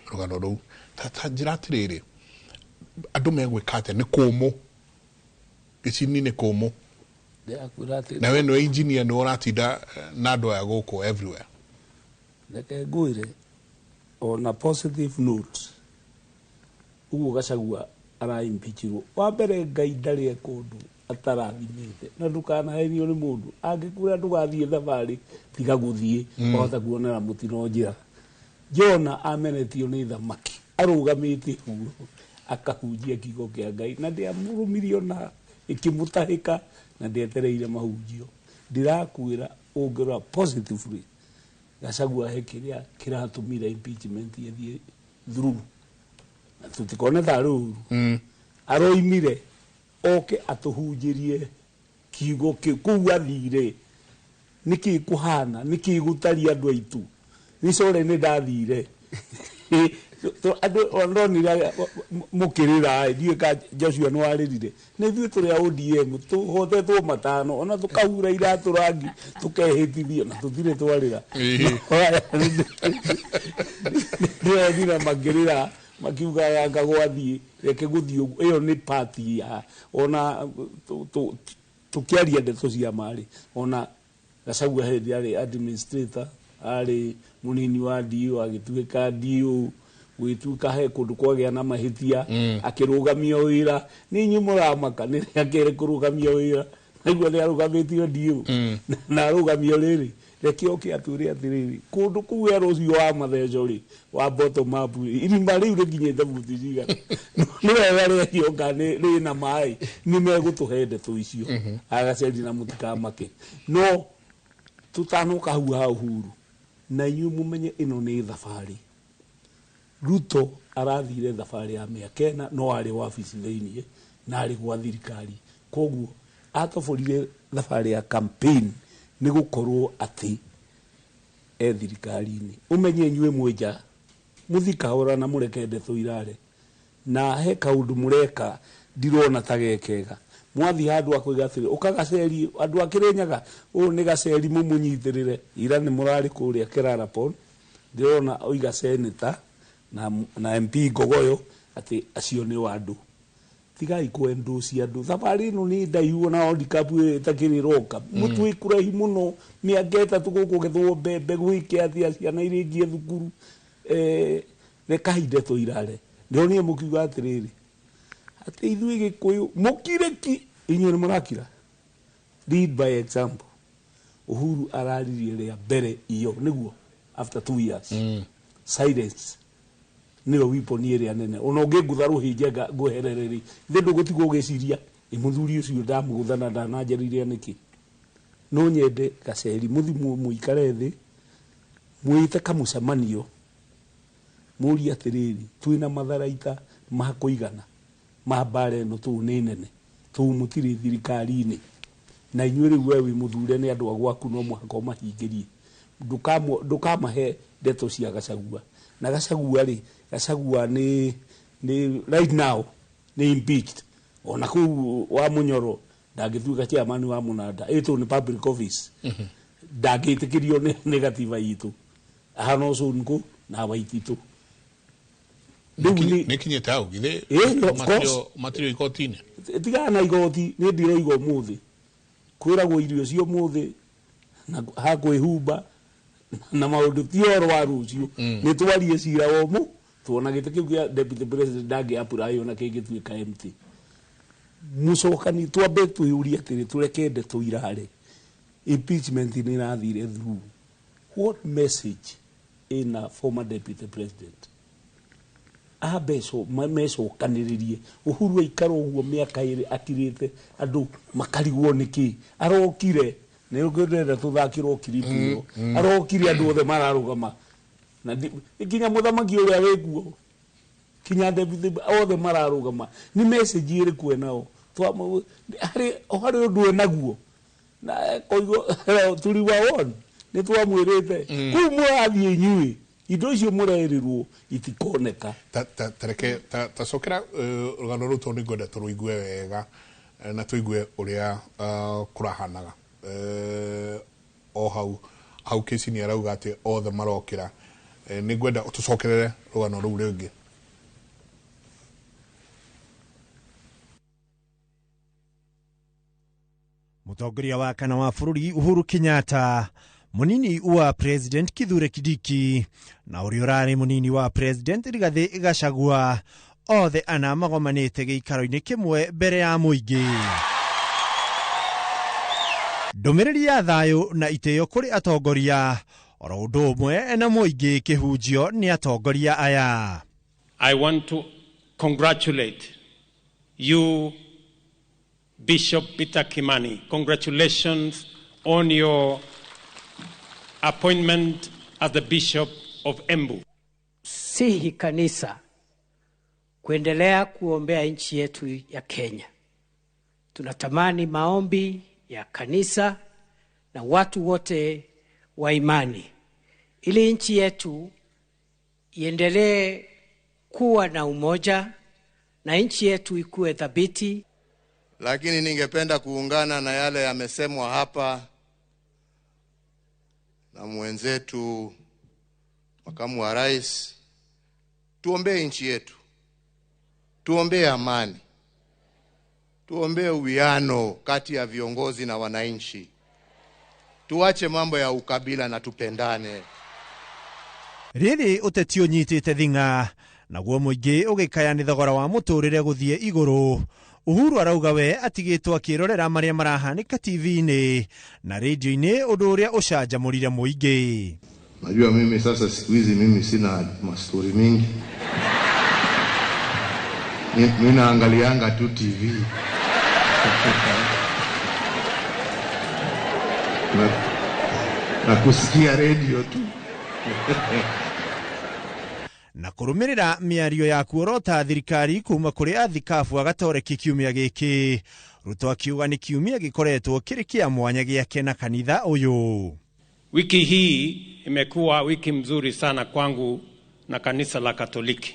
rũgano rũu. Ta njĩra atĩrĩrĩ, andũ megwĩka atĩa? Nĩ kũmũ gĩcini, nĩ kũmũ. Na we nĩwe engineer, nĩwe ũratinda na andũ aya gũkũ everywhere. Reke ngwĩre on a positive note, ũguo Gachagua araimpeachirwo, wa mbere Ngai ndarĩ eka ũndũ atarathimĩte, na ndũkanahenio nĩ mũndũ angĩkwĩra ndũgathiĩ thabarĩ, tiga gũthiĩ, wahota kuonera mũtino njĩra. Jona amenetio nĩ thamaki arũgamĩte ũguo akahunjia kiugo kĩa Ngai, na ndĩamũrũmirie ona ĩkĩmũtahĩka, na ndĩetereire mahunjio. Ndĩrakwĩra ũngĩrora positively, Gachagua he kĩrĩa kĩratũmire impeachment ĩthiĩ through, na tũtikone tarĩ ũru. Aroimire oke atũhunjĩrie kiugo kĩu kũu athire, nĩkĩ kũhana, nĩkĩ gũtari andũ aitũ. Nĩ core nĩ ndathire andũ ndonire mũkĩrĩra, ndiũĩ ka Joshua nĩ warĩrire. Nĩ ithuĩ tũrĩ a ODM tũhotetwo matano, ona tũkahura iratũ rangi, tũkehĩtithio, na tũtirĩ twarĩra. Ndĩronire makĩrĩra makiuga gaka gwathiĩ, reke gũthiĩ ũguo. Ĩyo nĩ party ya ona tũkĩaria ndeto cia marĩ ona Gachagua hĩndĩ arĩ administrator, arĩ mũnini wa DO, agĩtuĩka DO, gũgĩtuĩka he kũndũ kwagĩa na mahĩtia, akĩrũgamio wĩra. Nĩ inyuĩ mũramaka nĩ akĩrĩ kũrũgamio wĩra, naigua nĩ arũgamĩtio DO na arũgamio rĩrĩ. Reke oke atwĩre atĩrĩrĩ, kũndũ kũu werũ ũcio wa matheco rĩ, wa bottom up rĩ, irima rĩu rĩkinyĩte buti cigana, nĩ wega rĩagioka rĩna maĩ, nĩ megũtũhe ndeto icio agaceri na mũtikamake. No tũtanoka hau ha Uhuru, na inyuĩ mũmenye ĩno nĩ thabarĩ. Ruto arathire thabarĩ ya mĩaka 4, no arĩ wabici thĩiniĩ na arĩ gwa thirikari, koguo atoborire thabarĩ ya campaign nĩ gũkorwo atĩ e thirikari-inĩ. Ũmenye inyuĩ mwĩ nja mũthikahora na mũreke ndeto irare, na he kaũndũ mũreka ndirona ta gekega. Mwathiĩ handũ akoiga atĩrĩ, ũka Gaceri, andũ a Kĩrĩnyaga, ũyũ nĩ Gaceri, mũmũnyitĩrĩre. Ira nĩ mũrarĩ kũrĩa Kerarapon, ndĩrona oiga senator na MP Ngogoyo atĩ acio nĩ andũ. Tigai kwendocia andũ, thabarĩ ĩno nĩ ndaihu, ona World Cup ĩyo ĩtakĩrĩ roka mũtwĩ kũraihu mũno. Mĩaka 3 gũkũgethwo mbembe, gwĩke atĩa, ciana irĩkie thukuru. Rekai ndeto irare. Ndĩronire mũkiuga atĩrĩrĩ, atĩ ithuĩ Gĩkũyũ mũkire ki, inyuĩ nĩ mũrakira. Lead by example. Uhuru araririe rĩa mbere iyo nĩguo after 2 years silence nĩyo weapon ĩrĩa nene. Ona ũngĩngũtha rũhĩ ngweherere rĩ, ithe ndũgũtigwo ũgĩciria ĩ mũthuri ũcio ndamũgũtha na ndananjarĩria nĩkĩ. No nyende Gaceri mũthi mũikare thĩ, mwĩte kamũcemanio, mũrie atĩrĩrĩ, twĩna matharaita ma kũigana ma mbara ĩno tũũ nĩ nene, tũũ mũtirĩ thirikari-inĩ, na inyuĩ rĩu we wĩ mũthure nĩ andũ a gwaku, no mũhaka ũmahingĩrie. Ndũkamahe ndeto cia Gachagua. Na Gachagua rĩ, Gachagua nĩ right now nĩ impeached, ona kũu wa Munyoro ndangĩtuĩka chairman wa Mũnanda, ĩtũ nĩ public office, ndangĩtĩkĩrio nĩ gatiba itũ ahana Sonko na Waititũ. Rĩu nĩ kinyĩte hau githĩ Ĩĩ, of course. matirio igoti-inĩ. Tigana na igoti, nĩ ndiroiga ũmũthĩ kwĩragwo irio cia ũmũthĩ na ha kwĩhumba na maũndũ ti ũhoro wa rũciũ. Nĩ twarie cira wa ũmũ tuona gĩtĩ kĩu kĩa deputy president ndangĩ apply ona kĩngĩtuĩka empty. Mũcokani twambe twĩyũrie atĩrĩ, tũreke ndeto irare, impeachment nĩ ĩrathire through, what message ina former deputy president ambeco mecokanĩrĩrie? Uhuru aikara ũguo mĩaka ĩrĩ akirĩte, andũ makarigwo nĩkĩ arokire. Nĩ ndĩrenda tũthakĩrwo kiribu ĩyo arokire, andũ othe mararũgama na nginya mũthamaki ũrĩa wĩkuo, kinya deputy, othe mararũgama. Nĩ message ĩrĩkũ enao harĩ harĩ ũndũ enaguo? Na koigo turiwa won nĩ twamwĩrĩte kũu mũrathiĩ inyuĩ, indo icio mũrerĩrwo itikoneka. Ta reke ta cokera rũgano rũu tondũ nĩngwenda tũrũigue wega, na tũigue ũrĩa kũrahanaga. O hau hau kĩci nĩ arauga atĩ othe marokĩra. Nĩngwenda tũcokerere rũgano rũu rĩngĩ. Mũtongoria wa kana wa bũrũri Uhuru Kenyatta, mũnini wa president Kithure Kindiki na ũrĩa ũrarĩ mũnini wa president Rigathĩ Gachagua, othe ana magomanĩte gĩikaro-inĩ kĩmwe mbere ya mũingĩ. Ndũmĩrĩri ya thayũ na itĩo kũrĩ atongoria oro ũndũ ũmwe na mũingĩ kĩhunjio nĩ atongoria aya. I want to congratulate you, Bishop Peter Kimani. Congratulations on your appointment as the Bishop of Embu. Sihi kanisa kuendelea kuombea nchi yetu ya Kenya. Tunatamani maombi ya kanisa na watu wote wa imani ili nchi yetu iendelee kuwa na umoja na nchi yetu ikuwe thabiti. Lakini ningependa kuungana na yale yamesemwa hapa na mwenzetu makamu wa rais. Tuombee nchi yetu, tuombee amani, tuombee uwiano kati ya viongozi na wananchi, tuache mambo ya ukabila na tupendane. Rĩrĩ ũteti ũnyitĩte thing'a naguo mũingĩ ũgĩkaya nĩ thogora wa mũtũrĩre gũthiĩ igũrũ. Uhuru arauga we atigĩtwo akĩrorera marĩa marahanĩka TV-inĩ na radio-inĩ, ũndũ ũrĩa ũcanjamũrire mũingĩ. Najua mimi sasa siku hizi mimi sina mastori mingi. Mimi naangalianga tu TV. Na kusikia radio tu. Na kũrũmĩrĩra mĩario ya kuorota thirikari kuma kũrĩ athikabu a Gatoreki kiumia gĩkĩ, Ruto akiuga nĩ kiumia gĩkoretwo kĩrĩ kĩa mwanya gĩake na kanitha ũyũ. Wiki hii imekuwa wiki mzuri sana kwangu na kanisa la Katoliki.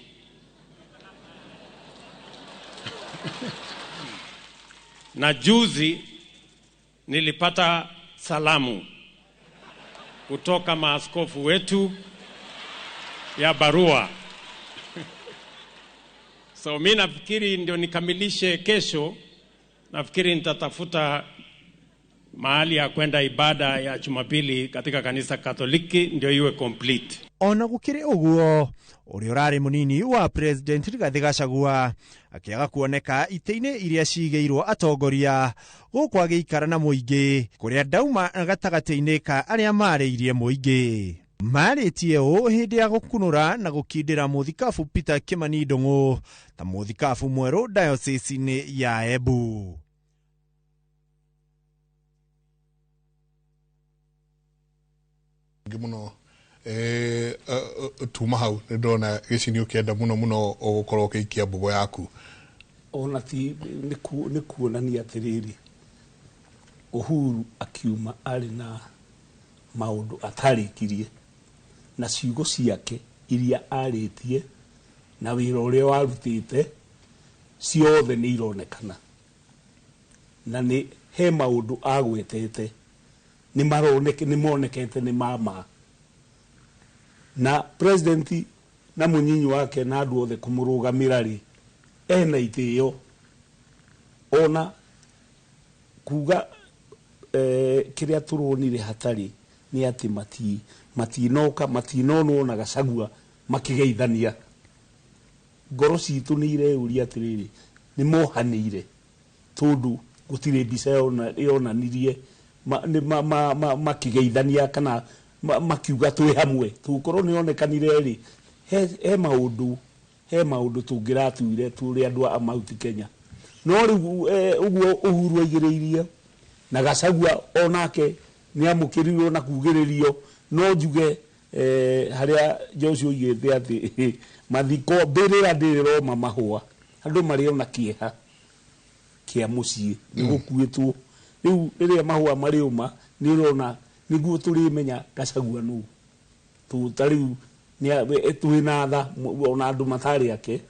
Na juzi nilipata salamu kutoka maaskofu wetu ya barua. So mi nafikiri ndio nikamilishe kesho, nafikiri nitatafuta mahali ya kwenda ibada ya Jumapili katika kanisa Katoliki ndio iwe complete. Ona gũkĩrĩ ũguo, ũrĩa ũrarĩ mũnini wa president Rigathĩ Gachagua akĩaga kuoneka itĩ-inĩ iria cigĩirwo atongoria gũkũ agĩikara na mũingĩ kũrĩa ndauma gatagatĩ-inĩ ka arĩa marĩirie mũingĩ. Marĩtie ũũ hĩndĩ ya gũkunũra na gũkindĩra mũthikabu Peter Kimani Ndung'u ta mũthikabu mwerũ diocese-inĩ ya Embu. Ngĩ mũno. Tuma hau nĩ ndĩrona gĩcini ũkĩenda mũno mũno ũgũkorwo ũkĩikia mbugo yaku. Ona ti nĩ kuonania atĩrĩrĩ, Uhuru akiuma arĩ na maũndũ atarĩkirie na ciugo ciake iria arĩtie na wĩra ũrĩa warutĩte ciothe nĩ ironekana, na nĩ he maũndũ agwetete nĩ monekete nĩ mama. Na president na munyinyi wake na andu othe kumurugamira ri ena itio ona kuga kiria turonire hatari ni ati matinoka matinonwo na Gachagua makigeithania ngoro citu ni ireuria atiriri ni mohanire tondu gutire mbica yonanirie makigeithania kana makiuga twi hamwe tukorwo ni onekanire ri he maundu tungiratuire turi andu a Mount Kenya no riu uguo Uhuru aigiriirie na Gachagua onake ni amukirirwo na kugiririo no njuge haria Joshua oigite ati mathiko mbirira ndiroma mahua andu mari ona kieha kia mucii ni gukuitwo riu riria mahua mariuma ni urona niguo turimenya Gachagua nu tu tariu ni twina tha ona andu matari ake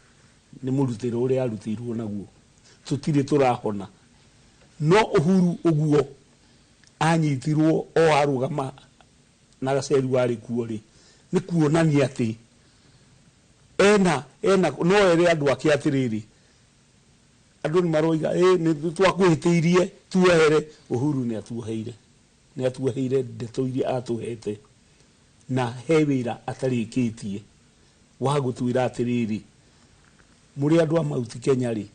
ni murutiro uria arutirwo naguo tutire turahona no Uhuru uguo anyitirwo o arugama na Gachagua wari kuo ri ni kuonania ati ena no ere andu ake atiriri andu ni maroiga ni twakwihitiirie tuohere Uhuru ni atuoheire ndeto iria atuhete na he wira atarikitie wa gutwira atiriri muri andu a Mount Kenya ri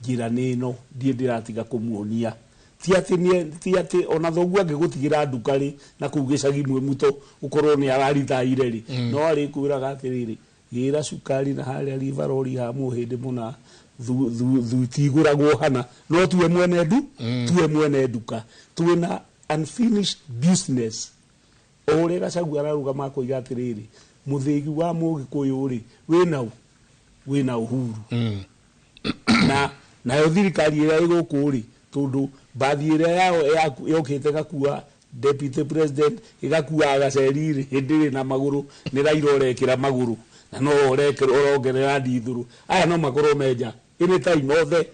njira ni ino ndie ndiratiga kumuonia ti ati ona thoguo angigutigira nduka ri na kuu gicagi mwe muto ukorwo ni ararithaire ri no ari kwiraga atiriri gira cukari na haria rivarori ha muhindi muna thutiguragwo hana no tuwe mwene ndu tuwe mwene nduka twina unfinished business o uria Gachagua ararugama akoiga atiriri muthigi wa Mugikuyu ri wina Uhuru na nayo thirikari ĩrĩa ĩgũkũ rĩ tondu bathi ĩrĩa yao yokĩte gakua deputy president ĩgakua Gacheri rĩ ndĩrĩ na magũrũ nĩ Raila ũrekĩra magũrũ na no ũrongerera ndithũrũ aya no makorwo menja anytime othe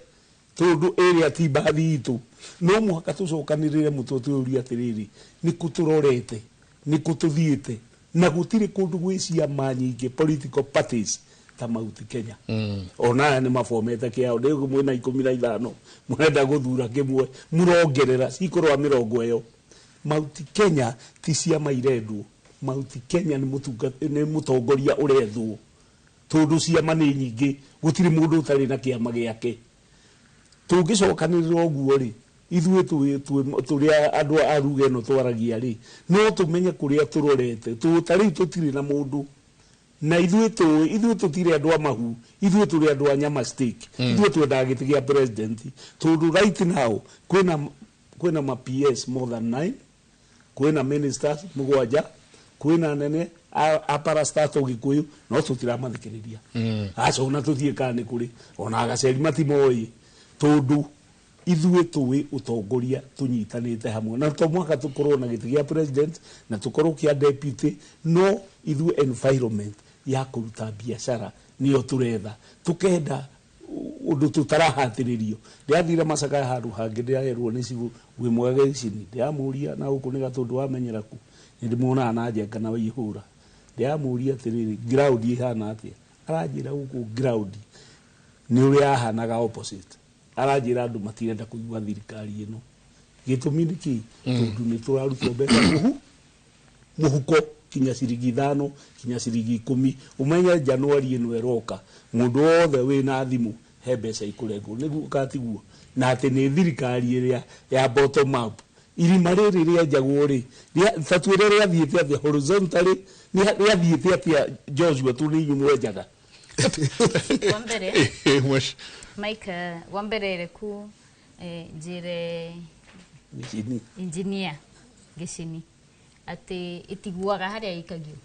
tondu ĩrĩa ti bathi itũ no mũhaka tũcokanĩrĩre mũtwe twĩyũrie atĩrĩrĩ nĩ kũ tũrorete nĩ kũ tũthiĩte na gũtirĩ kũndũ gwĩ ciama nyingĩ political parties ta Mount Kenya ona aya nĩ mabomete kĩao rĩu mwĩna 15 mũrenda gũthura kĩmwe mũrongerera cikorwa mĩrongo ĩyo Mount Kenya ti ciama irendwo Mount Kenya nĩ mũtongoria ũrethwo tondũ ciama nĩ nyingĩ gũtirĩ mũndũ ũtarĩ na kĩama gĩake tũngĩcokanĩrĩra ũguo rĩ ithuĩ tũrĩ andũ a ruga ĩno twaragia rĩ no tũmenye kũrĩa tũrorete ta rĩu tũtirĩ na mũndũ na ithuĩ ithuĩ tũtirĩ andũ a mahu ithuĩ tũrĩ andũ a nyama steak ithuĩ twendaga gĩtĩ gĩa president tondũ right now kwĩna ma PS more than 9 kwĩna ministers mũgwanja kwĩna nene a parastato Gĩkũyũ no tũtiramathikĩrĩria aca ona tũthiĩ kana nĩ kũrĩ ona Gacheri matimoĩ tondũ ithuĩ tũĩ ũtongoria tũnyitanĩte hamwe na to mwaka tũkorwo na gĩtĩ gĩa president na tũkorwo kĩa deputy no ithuĩ environment ya kũruta biacara niyo tũretha tukenda ũndũ tũtarahatĩrĩrio ndĩrathire Macakaya handũ hangĩ ndĩraherwo nĩ cibũ wĩ mwega gĩcini ndĩramũria na gũkũ nĩ gatũndũ wamenyera kũ nĩndĩmuonaga na njenga na waihũra ndĩramũria atĩrĩrĩ ground ĩhana atĩa aranjĩra gũkũ ground nĩ ũrĩa yahanaga opposite aranjĩra andũ matirenda kũigua thirikari ĩno gĩtũmi nĩ kĩ tondũ nĩ tũrarutwo mbeca mũhuko kinya ciringi 5 kinya ciringi 10 umenye Januari ĩno ĩroka mũndũ wothe wĩna thimũ he mbeca ikũrengwo nĩguo katiguo na atĩ nĩ thirikari ĩrĩa ya bottom up irima rĩrĩ rĩenjagwo rĩ ta twĩre rĩathiĩte atĩa horizontally rĩathiĩte atĩa Joshua tu nĩ inyuĩ mwenjaga wa mbere Mike wa mbere reku njĩre engineer Gĩcini atĩ itiguaga harĩa ikagio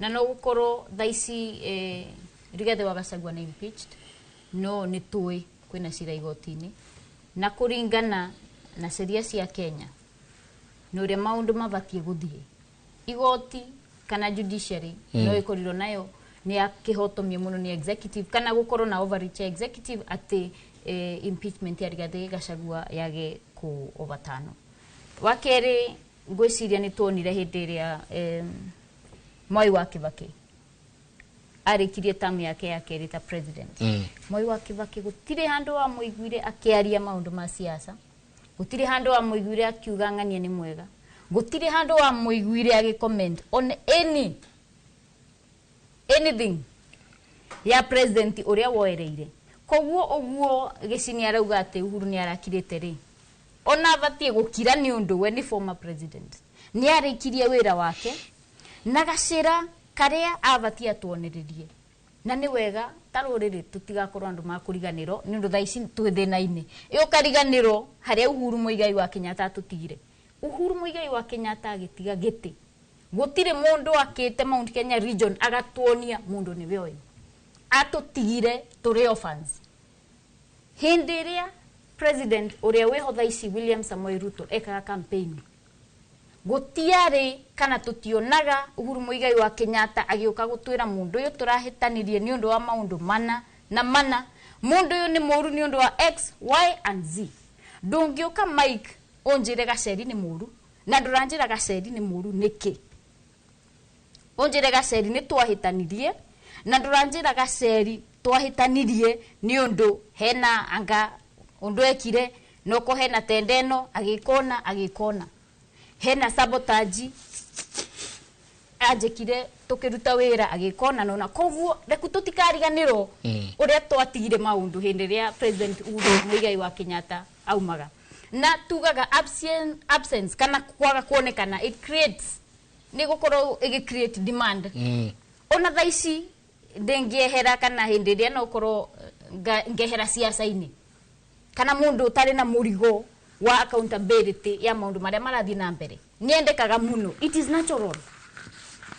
na no gukorwo thaa ici Rigathi wa Gachagua nĩ impeached no nĩ tũĩ kwĩna cira igoti-inĩ na kũringana na sheria cia Kenya nĩ ũrĩa maũndũ mabatiĩ gũthiĩ igoti kana judiciary no ĩkorirwo nayo nĩ yakĩhotomio mũno nĩ executive kana gũkorwo na overreach ya executive atĩ impeachment ya Rigathi Gachagua yage ku overturn. Wa kerĩ ngwĩciria nĩ tuonire hĩndĩ ĩrĩa Mwai wa Kibaki Arĩkirie tamu yake ya kerĩ ta president. Mwai wa Kibaki gũtirĩ handũ wamũiguire akĩaria maũndũ ma siasa, gũtirĩ handũ wamũiguire akiuga ng'ania nĩ mwega, gũtirĩ handũ wamũiguire agĩ comment on anything ya president ũrĩa woereire. Koguo ũguo Gĩcini arauga atĩ Uhuru nĩ arakirĩte rĩ, ona abatiĩ gũkira nĩ ũndũ we nĩ former president, nĩ arĩkirie wĩra wake na gacĩra karĩa abatiĩ atuonererie. Na nĩ wega ta rũrĩrĩ tũtigakorwo andũ makũriganĩrwo, nĩ ũndũ thaa ici twĩ thĩna-inĩ. Ĩ ũkariganĩrwo harĩa Uhuru Muigai wa Kenyatta atũtigire. Uhuru Muigai wa Kenyatta agĩtiga gĩtĩ, gũtirĩ mũndũ akĩte Mount Kenya region agatuonia mũndũ nĩwe ũyũ. Atũtigire tũrĩ orphans. Hĩndĩ ĩrĩa president ũrĩa wĩho thaa ici William Samoei Ruto ekaga campaign, gũtiarĩ kana tũtionaga Uhuru Muigai wa Kenyatta agĩũka gũtwĩra mũndũ ũyũ tũrahĩtanirie nĩ ũndũ wa maũndũ mana na mana, mũndũ ũyũ nĩ mũru nĩ ũndũ wa X, Y and Z. Ndũngĩũka Mike ũnjĩre Gaceri nĩ mũru, na ndũranjĩra Gaceri nĩ mũru nĩkĩ? Ũnjĩre Gaceri nĩ twahĩtanirie, na ndũranjĩra Gaceri twahĩtanirie nĩ ũndũ hena anga ũndũ ekire, noko hena tendeno agĩkona agĩkona, hena sabotage anjĩkire tũkĩruta wĩra agĩkona nona. Koguo reku tũtikariganĩrwo ũrĩa twatigire maũndũ hĩndĩ ĩrĩa President Uhuru Muigai wa Kenyatta aumaga. Na tugaga absence kana kwaga kuonekana, it creates, nĩ gũkorwo ĩgĩ create demand. Ona thaa ici ndĩngĩehera kana hĩndĩ ĩrĩa no ũkorwo ngehera ciaca-inĩ, kana mũndũ ũtarĩ na mũrigo wa accountability ya maũndũ marĩa marathiĩ na mbere nĩendekaga mũno. It is natural.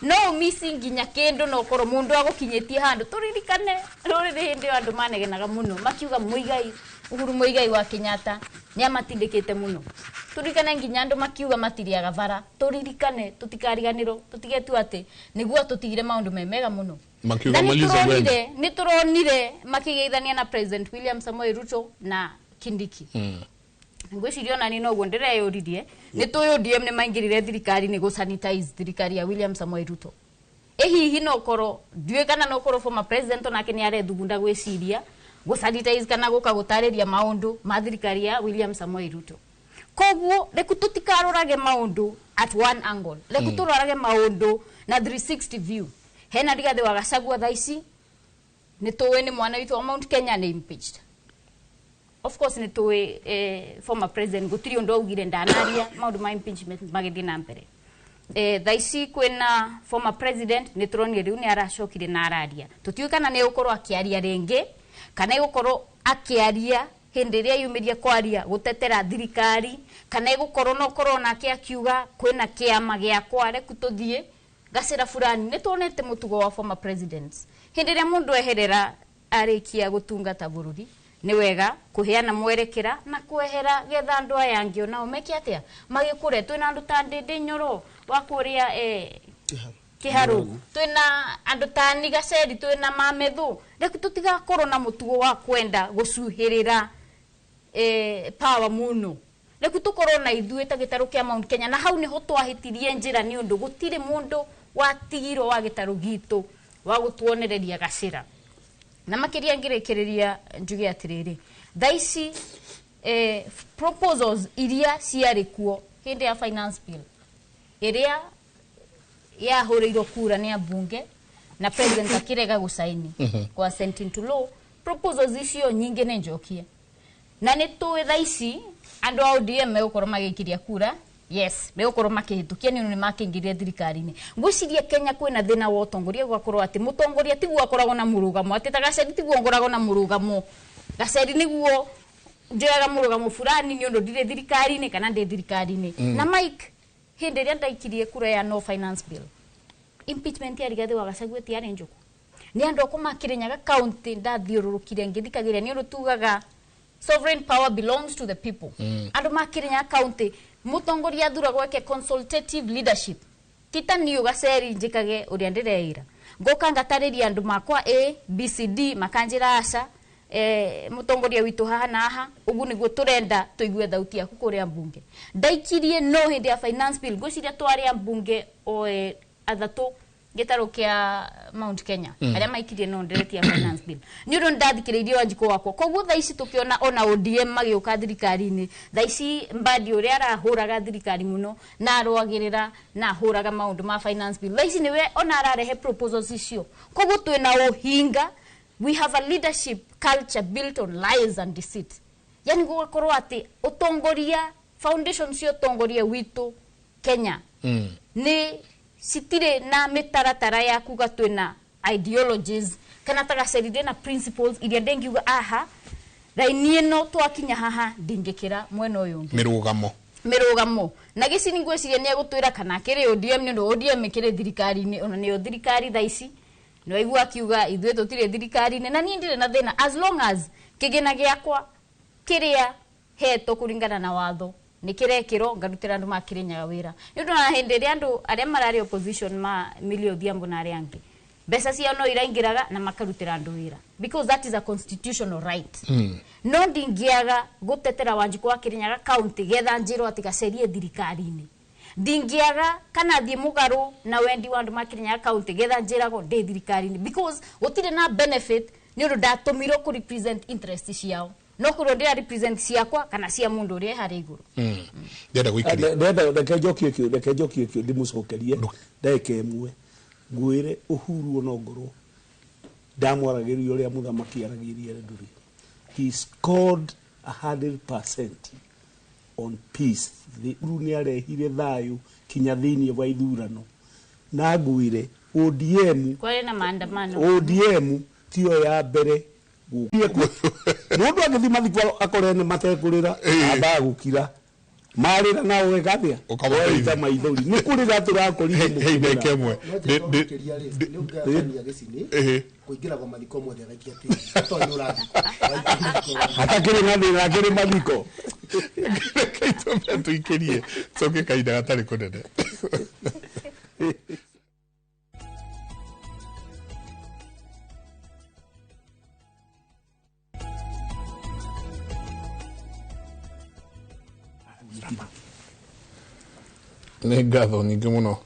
No ũmici nginya kĩndũ no ũkorwo mũndũ agũkinyĩtie handũ. Tũririkane rũrĩrĩ hĩndĩ ĩyo andũ manegenaga mũno makiuga Muigai, Uhuru Muigai wa Kenyatta nĩ amatindĩkĩte mũno. Tũririkane nginya andũ makiuga matiriaga bara. Tũririkane, tũtikariganĩrwo, tũtigetue atĩ nĩguo tũtigire maũndũ me mega mũno. Makiuga Na maliza wende. nĩ tũronire makĩgeithania na President William Samoei Ruto na Kindiki. Ngwĩciria ona niĩ noguo ndĩreyũririe, nĩ tũĩ ODM nĩ maingĩrire thirikari nĩ gũ-sanitize thirikari ya William Samoei Ruto. Ĩ hihi no ũkorwo ndiũĩ kana no ũkorwo former president onake nĩ arethugunda gwĩciria gũ-sanitize kana gũka gũtarĩria maũndũ ma thirikari ya William Samoei Ruto. Koguo reku tũtikarorage maũndũ at one angle, reku tũrorage maũndũ na 360 view. Hena Rigathĩ wa Gachagua thaa ici nĩ tũĩ nĩ mwana witũ wa Mount Kenya nĩ impeached. Of course nĩ tũĩ former president gũtirĩ ũndũ augire, ndanaria maũndũ ma impeachment magĩthiĩ na mbere. Thaa ici kwĩna former president nĩ tũronire rĩu nĩ aracokire na araria. Tũtiũĩ kana nĩ egũkorwo akĩaria rĩngĩ kana egũkorwo akĩaria hĩndĩ ĩrĩa yumĩria kwaria gũtetera thirikari, kana egũkorwo no korwo nake akiuga kwĩna kĩama gĩakwa reku tũthiĩ gacĩra fulani. Nĩ tuonete mũtugo wa former presidents, hĩndĩ ĩrĩa mũndũ eherera arĩkia gũtungata bũrũri, nĩ wega kũheana mwerekera na kwehera getha andũ aya angĩ onao meke atĩa, magĩkũre. Twĩna andũ ta Ndĩndĩ Nyoro wa kũrĩa Kĩharũ, twĩna andũ ta Annie Gaceri, twĩna Mamethu. Reku tũtigakorwo na mũtugo wa kwenda gũcuhĩrĩra power mũno. Reku tũkorwo na ithuĩ ta gĩtarũ kĩa Mount Kenya, na hau nĩho twahĩtirie njĩra, nĩ ũndũ gũtirĩ mũndũ watigirwo wa gĩtarũ gitũ wa gũtuonereria gacĩra. Na makĩria ngĩrĩkĩrĩria njuge atĩrĩrĩ, thaa ici proposals iria ciarĩ kuo hĩndĩ ya finance bill ĩrĩa yahũrĩirwo kura nĩ ambunge na president akĩrega gũcaini kwa assent into law, proposals icio nyingĩ nĩ njokie. Na nĩ tũĩ thaa ici andũ a ODM megũkorwo magĩikiria kura, yes, megũkorwo makĩhĩtũkia nĩ ũndũ nĩ makĩingĩrire thirikari-inĩ. Ngwĩciria Kenya kwĩna thĩna wa ũtongoria, gũgakorwo atĩ mũtongoria tiguo akoragwo na mũrũgamo, atĩ ta Gaceri tiguo ngoragwo na mũrũgamo, Gaceri nĩguo njoyaga mũrũgamo fulani nĩ ũndũ ndirĩ thirikari-inĩ kana ndĩ thirikari-inĩ. Na Mike, hĩndĩ ĩrĩa ndaikirie kura ya no finance bill, impeachment ya Rigathĩ wa Gachagua ĩtiarĩ njũku. Nĩ andũ akwa ma Kirinyaga county ndathiũrũrũkire ngĩthikagĩrĩria, nĩ ũndũ tugaga sovereign power belongs to the people. Andũ ma Kirinyaga county, mũtongoria athuragwo eke consultative leadership, ti ta niũ Gaceri njĩkage ũrĩa ndĩreira, ngoka ngatarĩria andũ makwa A B C D, makanjĩra aca, mũtongoria witũ haha na haha, ũguo nĩguo tũrenda tũigue thauti yaku kũrĩa mbunge. Ndaikirie no hĩndĩ ya finance bill, ngwĩciria twarĩ ambunge o athatũ Gĩtarũ kĩa Mount Kenya arĩa maikirie no ndereti ya finance bill nĩ ũndũ nĩndathikĩrĩirie Wanjikũ wakwa. Koguo thaa ici tũkĩona ona ODM magĩũka thirikari-inĩ, thaa ici Mbadi ũrĩa arahũraga thirikari mũno na arũagĩrĩra na ahũraga maũndũ ma finance bill, thaa ici nĩwe ona ararehe proposals icio. Koguo twĩna ũhinga. We have a leadership culture built on lies and deceit. Yani gũgakorwo atĩ ũtongoria, foundation cia ũtongoria witũ Kenya nĩ citirĩ na mĩtaratara ya kuga twĩna ideologies kana tagacerire na principles iria ndĩngiuga aha raini ĩno twakinya haha ndingĩkĩra mwena ũyũ ũngĩ. Mĩrũgamo. Mĩrũgamo. Na gĩci ngwĩciria nĩ egũtwĩra kana akĩrĩ ODM, nĩ ũndũ ODM ĩkĩrĩ thirikari-inĩ, ona nĩyo thirikari thaa ici. Nĩwaigua akiuga ithuĩ tũtirĩ thirikari-inĩ, na niĩ ndirĩ na thĩna as long as kĩgĩna gĩakwa kĩrĩa hetwo kũringana na watho nĩ kĩrekĩrwo ngarutĩra andũ ma Kĩrĩnyaga wĩra. Nĩ ũndũ ona hĩndĩ ĩrĩa andũ arĩa mararĩ opposition ma Millie Odhiambo na arĩa angĩ, mbeca ciao no iraingĩraga na makarutĩra andũ wĩra, because that is a constitutional right. No ndingĩaga gũtetera Wanjikũ wa Kĩrĩnyaga county getha njĩrwo atĩ gacerie thirikari-inĩ. Ndingĩaga kana thiĩ mũgarũ na wendi wa andũ ma Kĩrĩnyaga county getha njĩragwo ndĩ thirikari-inĩ, because gũtirĩ na benefit nĩ ũndũ ndatũmirwo kũ represent interest ciao, no kũrwo ndĩra represent ciakwa kana cia mũndũ ũrĩa harĩ igũrũ. Ndĩrenda gũikĩria. Ndenda reke njokie kĩu, reke njokie kĩu, ndĩmũcokerie ndagĩka ĩmwe. Ngwĩre Uhuru onongorwo ndamwaragĩria ũrĩa mũthamaki aragĩria ndũrĩ. He scored 100% on peace. Uhuru nĩ arehire thayũ kinya thĩinĩ wa ithurano. Na ngwĩre ODM kwarĩ na maandamano. ODM tiyo ya mbere. Mũndũ agĩthiĩ mathiko akore nĩ matekũrĩra, ambaga gũkira. Marĩra nao wega atĩa? Ũkamateithia. Waita maithori. Nĩ kũrĩra tũrakorire Hei mũkĩrĩra. ndagĩka ĩmwe. No njĩra ũkĩria rĩ, nĩ ũngĩatania gĩcini, kũingĩra kwa mathiko mothe agaikia tĩri. Toĩ nĩ ũrathiĩ. Hatakĩrĩ na thĩna, akĩrĩ mathiko. Reke itũme tũikĩrie coke kahinda gatarĩ kũnene. Nĩ ngatho nyingĩ mũno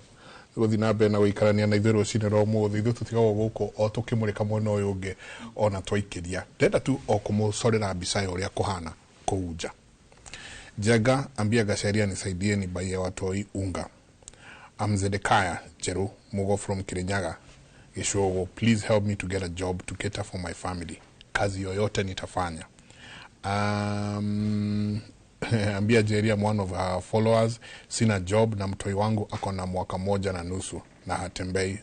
gũthiĩ na mbere na gũikarania na ithuĩ rũcinĩ rwa ũmũthĩ. Ithuĩ tũtigagwo gũkũ o tũkĩmũrĩka mwena ũyũ ũngĩ ona twaikĩria. Ndĩrenda tu o kũmũcorera mbica ya ũrĩa kũhana kũu nja. Njenga ambia Gaceria nisaidie nibaie watoi unga. I'm Zedekiah Jeru Mugo from Kirinyaga Gĩcũgũ. Please help me to get a job to cater for my family. Kazi yoyote nitafanya. Ambia Jerry I'm one of her followers. Sina job na mtoi wangu ako na mwaka 1.5 na hatembei,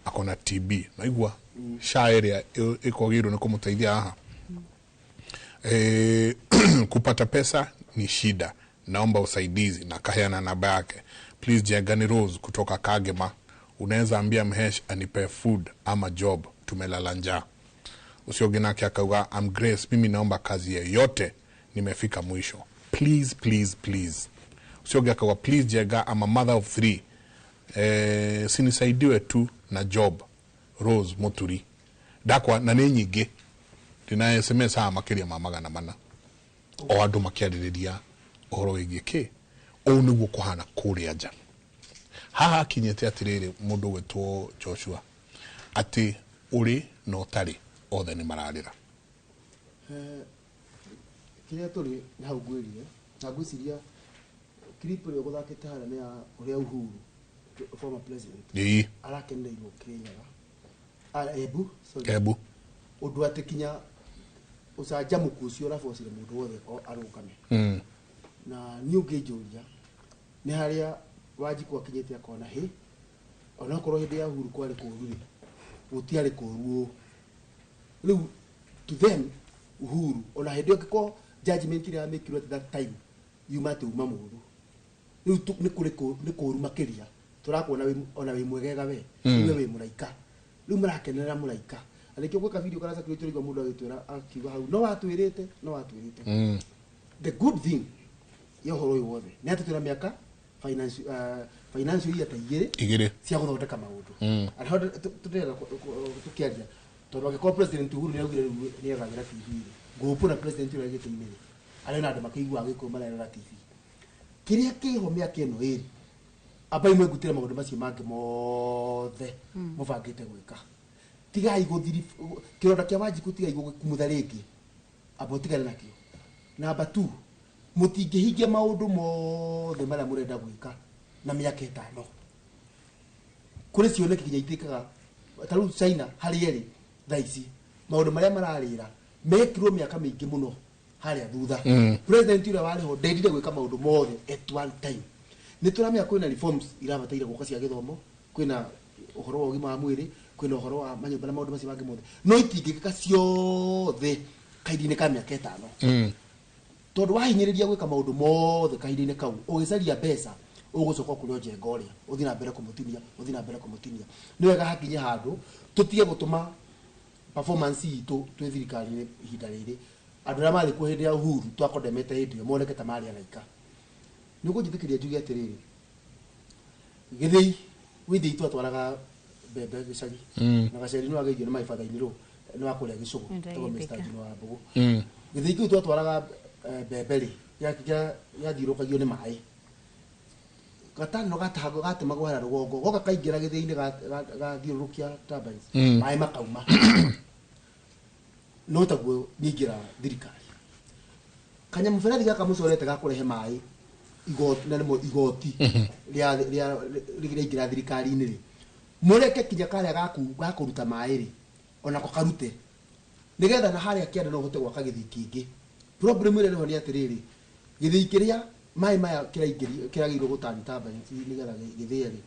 ako na TB. Naigua SHA area ĩkwagĩrĩirwo nĩ kũmũteithia haha. Kupata pesa ni shida, naomba usaidizi, na kaheana namba yake. Please Jengani Rose kutoka Kagema, unaweza ambia Mhesh anipe food ama job, tumelala njaa. Usioge nake akauga I'm Grace, mimi naomba kazi yeyote, nimefika mwisho, please please please. Usioge akauga please Jenga, I'm a mother of 3, sinisaidiwe tu na job. Rose Muturi ndakwa na nĩ nyingĩ ndĩna SMS haha makĩria ma 400 o andũ makĩarĩrĩria ũhoro wĩgiĩ kĩ ũũ nĩguo kũhana kũrĩa nja. Haha akinyĩte atĩrĩrĩ, mũndũ ũgwĩtwo Joshua, atĩ ũrĩ na ũtarĩ othe nĩ mararĩra. Kĩrĩa tũrĩ nĩ hau ngwĩrire, na ngwĩciria clip ĩrĩa ũgũthakĩte harĩa nĩ ya ũrĩa Uhuru former president arakenereirwo Kĩrĩnyaga. Embu, sorry. Embu. Ũndũ atĩ kinya ũcanjamũku ũcio ũrabocire mũndũ wothe arũgame. Na niĩ ũngĩnjũria nĩ harĩa Wanjikũ akinyĩte akona hĩ, onakorwo hĩndĩ ya Uhuru kwarĩ kũũru rĩ, gũtiarĩ kũũru ũũ. Rĩu to them Uhuru ona hĩndĩ ĩyo angĩkorwo judgment ĩrĩa yamĩkirwo at that time yuma atĩ uma mũũru, rĩu nĩ kũrĩ nĩ kũũru makĩria. Tũrakuona ona wĩ mwegega we, we wĩ mũraika. Rĩu marakenerera mũraika. Na nĩkĩo gwĩka video karĩa circulate ũraigua mũndũ agĩtwĩra akiuga hau, no watwĩrĩte, no watwĩrĩte. The good thing ya ũhoro ũyũ wothe nĩ atĩ twĩna mĩaka financial year ta igĩrĩ Igĩrĩ. cia gũthondeka maũndũ. And how tũrenda tũkĩaria tondũ angĩkorwo President Uhuru nĩ augire rĩu nĩ eroragĩra TV rĩ, ngũpũ na President ũrĩa gĩtĩ-inĩ rĩ, arĩa ona andũ makĩiguaga Gĩkũyũ marerora TV. Kĩrĩa kĩho mĩaka ĩno ĩrĩ Ambai mwĩngutĩre maũndũ macio mangĩ mothe mũbangĩte gwĩka. Tigai gũthiri kĩronda kĩa Wanjikũ, tigai gũgĩkumutha rĩngĩ, amba ũtigane nakĩo. Namba 2, mũtingĩhingia maũndũ mothe marĩa mũrenda gwĩka na mĩaka 5. Kũrĩ cioneki nginya itĩkaga ta rĩu China harĩa ĩrĩ thaa ici, maũndũ marĩa mararĩra mekirwo mĩaka mĩingĩ mũno harĩa thutha. President ũrĩa warĩ ho ndendire gwĩka maũndũ mothe at one time. Nĩ tũramenya kwĩna reforms irabataire gũka cia gĩthomo, kwĩna ũhoro wa ũgima wa mwĩrĩ, kwĩna ũhoro wa manyũmba na maũndũ macio mangĩ mothe, no itingĩkĩka ciothe kahinda-inĩ ka mĩaka 5. Tondũ wahinyĩrĩria gwĩka maũndũ mothe kahinda-inĩ kau ũgĩcaria mbeca, ũgũcoka kũrĩ o njenga ũrĩa ũthiĩ na mbere kũmũtinia, ũthiĩ na mbere kũmũtinia. Nĩ wega hakinye handũ tũtige gũtũma performance itũ twĩ thirikari-inĩ ihinda rĩrĩ. Andũ arĩa marĩ kuo hĩndĩ ya Uhuru twakondemete hĩndĩ ĩyo moneke ta marĩ araika. Nĩ ũkũnjĩtĩkĩria njuge atĩrĩrĩ, gĩthĩi gwĩ thĩi twatwaraga mbembe gĩcagi na gaceri nĩ wageithio nĩ maĩbatha-inĩ rũ nĩ wa kũrĩa gĩcũgũ tagwo Mr. Jino wa Mbũgũ. Gĩthĩi kĩu twatwaraga mbembe rĩ, gĩathiũrũkagio nĩ maĩ gatano gatahago gatemagwo harĩa rũgongo goka kaingĩra gĩthĩi-inĩ gathiũrũrũkia turbines, maĩ makauma. No taguo nyingĩra thirikari kanyamũberethi gaka mũcorete ga kũrehe maĩ igoti, na nĩmo igoti rĩa rĩa rĩingĩra thirikari-inĩ rĩ, mũreke kinya karĩa gaku ga kũruta maĩ rĩ onako karute, nĩgetha na harĩa kĩanda no ũhote gwaka gĩthĩi kĩngĩ. Problem ĩrĩa ĩrĩho nĩ atĩrĩrĩ, gĩthĩi kĩrĩa maĩ maya kĩragĩrĩirwo gũtani turbines nĩgetha gĩthĩe rĩ,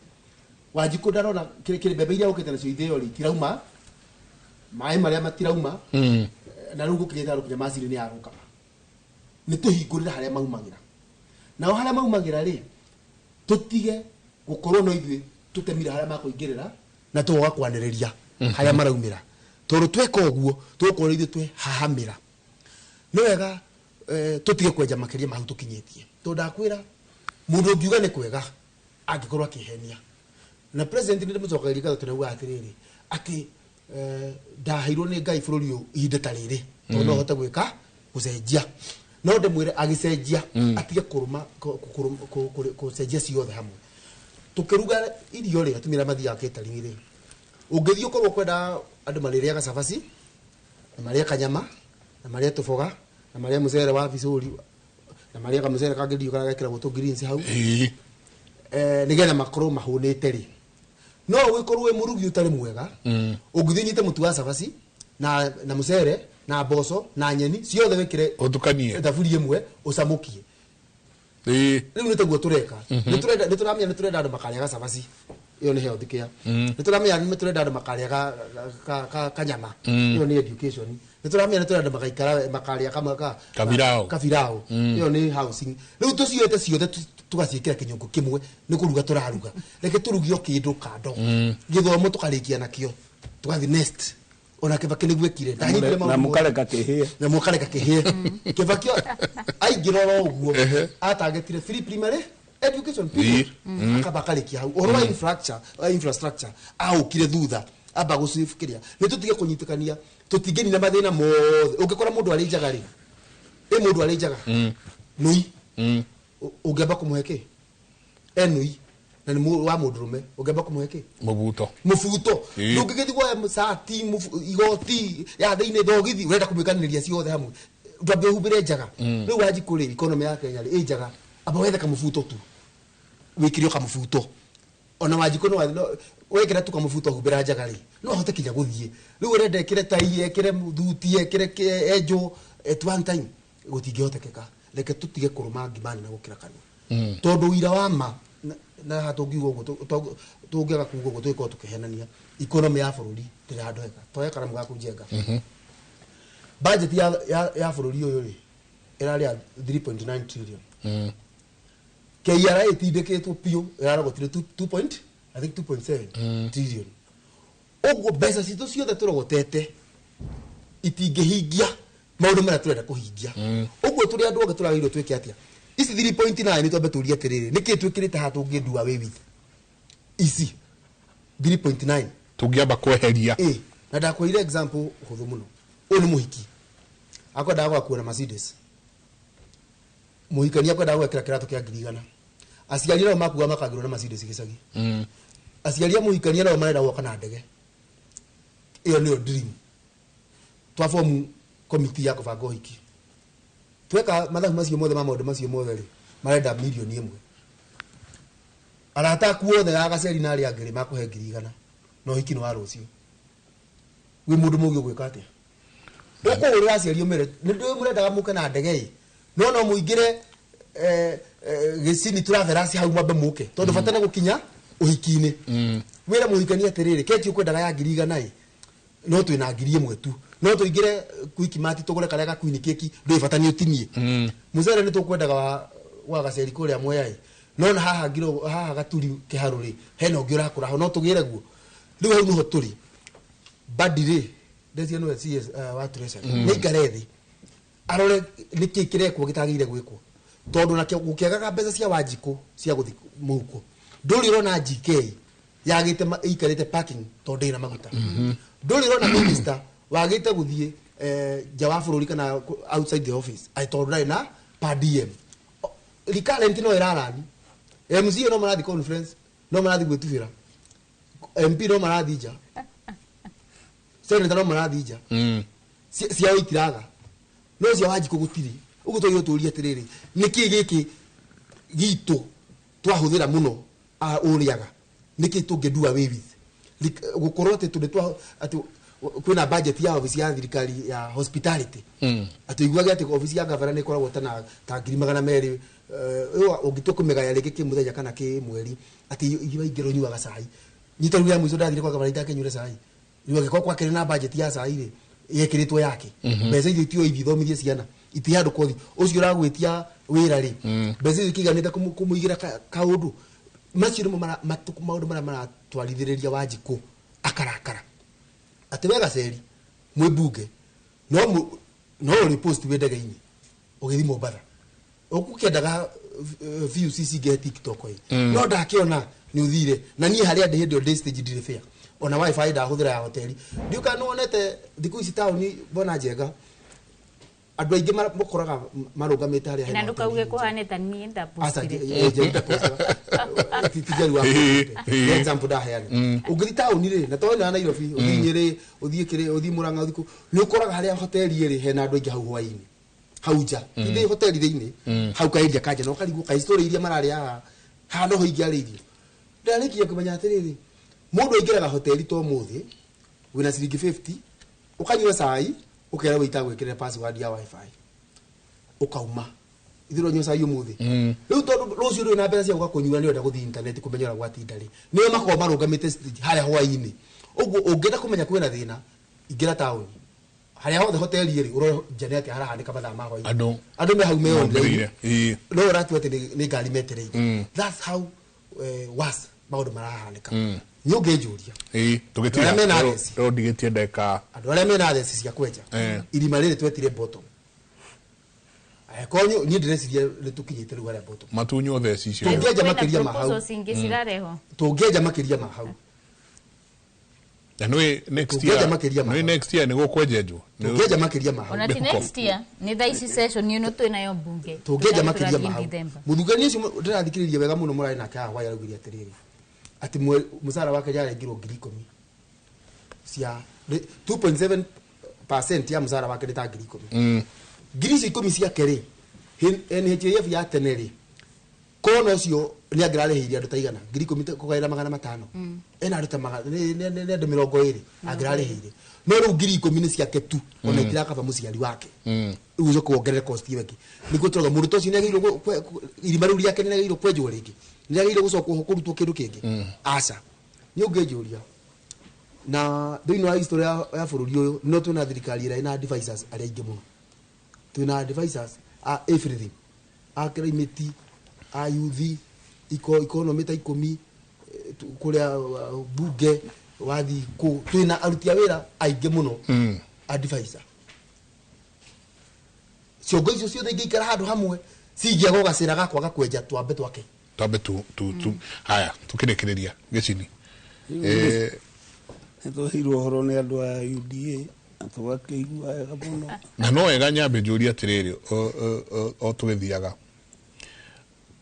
Wanjikũ ndarona kĩrĩ mbembe iria ũkĩte nacio ithĩo rĩ itirauma, maĩ marĩa matirauma, na rĩu gũkinyĩte handũ kinya macini nĩ yarũgama. Nĩ tũhingũrĩre harĩa maumagĩra, nao harĩa maumagĩra rĩ tũtige gũkorwo no ithuĩ tũtemire harĩa makũingĩrĩra na tũgoka kwanĩrĩria harĩa maraumĩra, tondũ tweka ũguo tũgũkorwo ithuĩ twehahamĩra. Nĩ wega tũtige kwenja makĩria ma hau tũkinyĩtie, tondũ ndakwĩra mũndũ ũngiuga nĩ kwega angĩkorwo akĩhenia. Na president nĩ ndĩmũcokagĩria ngatho tondũ augaga atĩrĩrĩ atĩ ndaheirwo nĩ Ngai bũrũri ũyũ ihinda ta rĩrĩ tondũ no hote gwĩka gũcenjia. No ndĩmwĩre agĩcenjia atige kũrũma gũcenjia ciothe hamwe. Tũkĩruga irio rĩ, atumia arĩa mathiaga catering rĩ, ũngĩthiĩ ũkorwo ũkwenda andũ marĩrĩaga cabaci na marĩe kanyama na marĩe tũboga na marĩe mũcere wa bicũri na marĩe kamũcere kangĩ ndiũ karĩa gekĩragwo tũ greens hau, nĩgetha makorwo mahũnĩte rĩ, no ũgĩkorwo wĩ mũrugi ũtarĩ mwega, ũngĩthiĩ ũnyite mũtu wa cabaci na mũcere na mboco na nyeni ciothe wĩkĩre ũtukanie thaburi ĩmwe ũcamũkie. Rĩu nĩ taguo tũreka. Nĩ tũramenya nĩ tũrenda andũ makarĩaga cabaci, ĩyo nĩ health care. Nĩ tũramenya nĩ tũrenda andũ makarĩaga kanyama, ĩyo nĩ education. Nĩ tũramenya nĩ tũrenda andũ magaikara makarĩa Kabirao. kabirao, ĩyo nĩ housing. Rĩu tũcioete ciothe tũgaciĩkĩra kĩnyũngũ kĩmwe nĩ kũruga tũraruga. Reke tũruge o kĩndũ kando, gĩthomo tũkarĩkia nakĩo tũgathiĩ next. Ona Kibaki nĩguo ekire. Ndanyitire Na maũndũ mothe. mũkareka kĩhĩe. Na mũkareka kĩhĩe. Kibaki aingĩra oro ũguo atargetire free primary education period, akamba akarĩkia hau. Ũhoro wa infrastructure aũkire thutha, amba gũcifikiria. Nĩ tũtige kũnyitĩkania, tũtingĩnina mathĩna mothe. Ũngĩkora mũndũ arĩ njaga rĩ, ĩ mũndũ arĩ njaga nũi, ũngĩamba kũmũhe kĩ? E nũi na nĩ wa mũndũrũme, ũngĩamba kũmũhe kĩ? Mũbuto. Mũbuto. Ndũngĩgĩthiĩ kuoya cati, igoti ya thĩinĩ, thogithi, ũrenda kũmĩkanĩria ciothe hamwe, twambe ũhumbĩre njaga. Rĩu Wanjikũ rĩ, economy ya Kenya rĩ ĩ njaga, amba wethe kamũbuto tu wĩkĩre o kamũbuto. Ona Wanjikũ no wekĩra tu kamũbuto humbĩra njaga rĩ, no ahote kinya gũthiĩ. Rĩu ũrenda ekĩre tai, ekĩre thuti, ekĩre enjwo at one time, gũtingĩhotekeka. Reke tũtige kũrũma ngima nene gũkĩra kanua, tondũ ũira wa ma na haha tũngiuga ũguo, tũngĩaga kuga ũguo tũgĩkorwo tũkĩhenania. Economy ya bũrũri ndĩrĩ handũ hega. Toya karamu gaku njenga. Budget ya bũrũri ũyũ rĩ ĩrarĩ ya 3.9 trillion. KRA ĩtindĩkĩtwo biũ ĩrarogotire 2 point, I think 2.7 trillion. Ũguo mbeca citũ ciothe tũrogotete itingĩhingia maũndũ marĩa tũrenda kũhingia. Ũguo tũrĩ andũ othe tũragĩrĩirwo twĩke atĩa? Ici 3.9 twambe tũrie atĩrĩrĩ, nĩkĩ twĩkĩrĩte haha tũngĩndua wĩ with ici 3.9 tũngĩamba kweheria? Ĩ, na ndakwĩrire example hũthũ mũno. Ũyũ nĩ mũhiki akwendaga gũgakua na Mercedes, mũhikania akwendaga gwekĩra kĩratũ kĩa 100,000. Aciari nao makuga makagirwo na Mercedes gĩcagi. Aciari a mũhikania nao marenda gwaka na ndege. Ĩyo nĩyo dream. Twa form committee ya kũbanga ũhiki. Tweka mathabu macio mothe ma maũndũ macio mothe rĩ, marenda 1 million. Arata aku othe a gaceri na arĩa angĩ rĩ, makũhe 100,000 na ũhiki nĩ wa rũciũ. Wĩ mũndũ mũgĩ ũgwĩka atĩa? Ũkũgũrĩra aciari ũmere nĩ ndũĩ mũrendaga mũke na ndege ĩ, no no mũingĩre gĩcini tũraverasi hau mwambe mũke tondũ bata nĩ gũkinya ũhiki-inĩ. Wĩre mũhikania atĩrĩrĩ, keki ũkwendaga ya 100,000 ĩ, no twĩna 1,000 tu, no tũingĩre Quickmart tũgũre karĩa gakuini keki, ndũĩ bata nĩ ũtinie. Mũcere nĩ tũkwendaga wa gaceri kũrĩa Mwea ĩ, no na haha ngiro haha Gaturi kĩharũ rĩ, hena ũngĩ ũrakũra ho, no tũgĩre guo. Rĩu hau nĩho tũrĩ. Badi rĩ, ndeciria nĩwe CS wa Treasury, nĩ aikare thĩ arore nĩkĩ kĩrekwo gĩtagĩrĩire gwĩkwo, tondũ nakĩo gũkĩagaga mbeca cia Wanjikũ cia gũthiĩ mũhuko. Ndũrĩ ũrona GK yagĩte ĩikarĩte parking tondũ ndĩrĩ na maguta. Ndũrĩ ũrona minister wagĩte gũthiĩ nja wa bũrũri kana outside the office atĩ tondũ ndarĩ na per diem. Recurrent no ĩrarani, MCA no marathiĩ conference, no marathiĩ gwĩtubĩra, MP no marathiĩ nja, senator no marathiĩ nja. Ciao itiraga, no cia Wanjikũ gũtirĩ. Ũguo twagĩrĩirwo tũrie atĩrĩrĩ, nĩkĩ gĩkĩ gitũ twahũthĩra mũno ũrĩaga, nĩkĩ tũngĩ do away with? Gũkorwo atĩ tũrĩ twa atĩ kwĩna budget ya obici ya thirikari ya hospitality, atĩ iguage atĩ obici ya gavana nĩ ĩkoragwo ta 200,000, ũngĩtua kũmĩgaya rĩngĩ kĩmũthenya kana kĩmweri, atĩ ithuĩ waingĩra ũnyuaga cai. Nyita rĩu rĩa mũico ndathire kwa gavana itakĩnyuire cai. Rĩu angĩkorwo kwakĩrĩ na budget ya cai rĩ, yekĩrĩtwo yake, mbeca icio itio ithiĩ ithomithie ciana, iti handũ kothi ũcio ũragwĩtia wĩra rĩ, mbeca icio ikĩiganĩte kũmũigĩra kaũndũ. Macio nĩmo maũndũ marĩa maratwarithĩrĩria Wanjikũ akarakara atĩ we gaceri mwĩ mbunge no no ũrĩ post wĩ ndege-inĩ ũgĩthiĩ Mombatha ũgũkĩendaga views cingĩhe TikTok ĩ, no ndakĩona nĩ ũthire na niĩ harĩa ndĩ hĩndĩ ĩyo ndĩ stage, ndirĩ fair ona WiFi ndahũthĩra ya hoteli. Ndiũ kana nĩwonete thikũ ici taũni mbona njega, andũ aingĩ mũkoraga marũgamĩte harĩa na hena ndukauge hoteli. Kuhane ta niĩ Aca, ndapostire. Ti Njeri wa nĩ example ndaheana. Ũngĩthiĩ taũni rĩ, na tondũ na Nairobi, ũthiĩ Nyĩrĩ, ũthiĩ kĩrĩ, ũthiĩ Murang'a, ũthiĩ kũ, nĩ ũkoraga harĩa hoteli ĩrĩ hena andũ aingĩ hau hwaĩ-inĩ hau nja, ti hoteli thĩinĩ, hau kaĩria kanja, na ũkarigwo kaĩ story iria mararĩa haha haha noho ingĩarĩirio. Ndarĩkia kũmenya atĩrĩrĩ, mũndũ aingĩraga hoteli to mũthĩ wĩna ciringi 50, ũkanyua cai, ũkera wĩita gwĩkĩrĩra password ya WiFi, ũkauma ithuĩ nyua cai ũmũthĩ. Rĩu tondũ rũciũ ndũrĩ na mbeca cia gũka kũnyua, nĩ ũrenda gũthiĩ internet kũmenya ũrĩa gwatinda rĩ, nĩo makoragwo marũgamĩte stage harĩa hwaĩ-inĩ. Ũguo ũngĩenda kũmenya kwĩna thĩna, ingĩra taũni harĩa hothe hoteli ĩrĩ, ũrore nja nĩ atĩa harahanĩka mathaa ma hwaĩ-inĩ. Andũ andũ me hau me online. Mombĩrĩire. No ũratua atĩ nĩ ngari metereire. That's how worse maũndũ marahanĩka. Nĩ ũngĩnjũria, Tũgĩtiga Andũ arĩa mena theci. Rĩu ndigĩtie ndeka. Andũ arĩa mena theci cia kwenja irima rĩrĩ twetire bottom, angĩkorwo niĩ ndĩreciria nĩ tũkinyĩte rĩu harĩa bottom. Matunywo theci icio. Tũngĩenja Kwĩna makĩria ma hau. proposals ingĩ cirarehwo. Tũngĩenja makĩria ma hau. Na nĩ next Tũngĩenja year makĩria ma nĩ hau. Next year nĩ gũkwenjenjwo. Tũngĩenja makĩria ma hau. Ona ti next year, nĩ thaa ici session ĩno twĩnayo mbunge. Tũngĩenja makĩria ma Tũrathiĩ hau. December. Mũthugani ũcio ndĩrathikĩrĩria wega mũno mũrarĩ nake haha hwaĩ araugire atĩrĩrĩ, atĩ mũcara wake nĩarengirwo 10,000 cia 2.7% ya mũcara wake nĩ ta 10,000. 10,000 ciake rĩ, NHIF ya tene rĩ, kona ũcio nĩ angĩrarĩhĩire andũ ta igana 10,000 kũgaĩra 500, ena andũ ta nĩ andũ 20 angĩrarĩhĩire. No rĩu 10,000 nĩ ciake tu, ona itirakaba mũciari wake. Rĩu ũcoke wongerere cost ĩyo ĩngĩ, nĩguo tũrauga mũndũ ta ũcio nĩagĩrĩirwo irima rĩu rĩake nĩrĩagĩrĩirwo kwenjwo rĩngĩ, nĩrĩagĩrĩirwo gũcokwo ho kũrutwo kĩndũ kĩngĩ. Aca, nĩ ũngĩnjũria, na thĩinĩ wa history ya bũrũri ũyũ, no twĩna thirikari ĩrĩa ĩna advisors arĩa aingĩ mũno. Twĩna advisors a everything, a climate, a youth, economy ta 10, kũrĩa bunge wathi kũ, twĩna aruti a wĩra aingĩ mũno advisor. Ciongo icio ciothe ingĩikara handũ hamwe cingĩaga gacĩra ga kwaga kwenja, twambe twake. Twambe tu haya tukĩrĩkĩrĩria gĩcini. Nĩ twaheirwo ũhoro nĩ andũ a UDA na tũgakĩigua wega mũno. Na no wega nyambe njũrie atĩrĩrĩ, o tũgĩthiaga,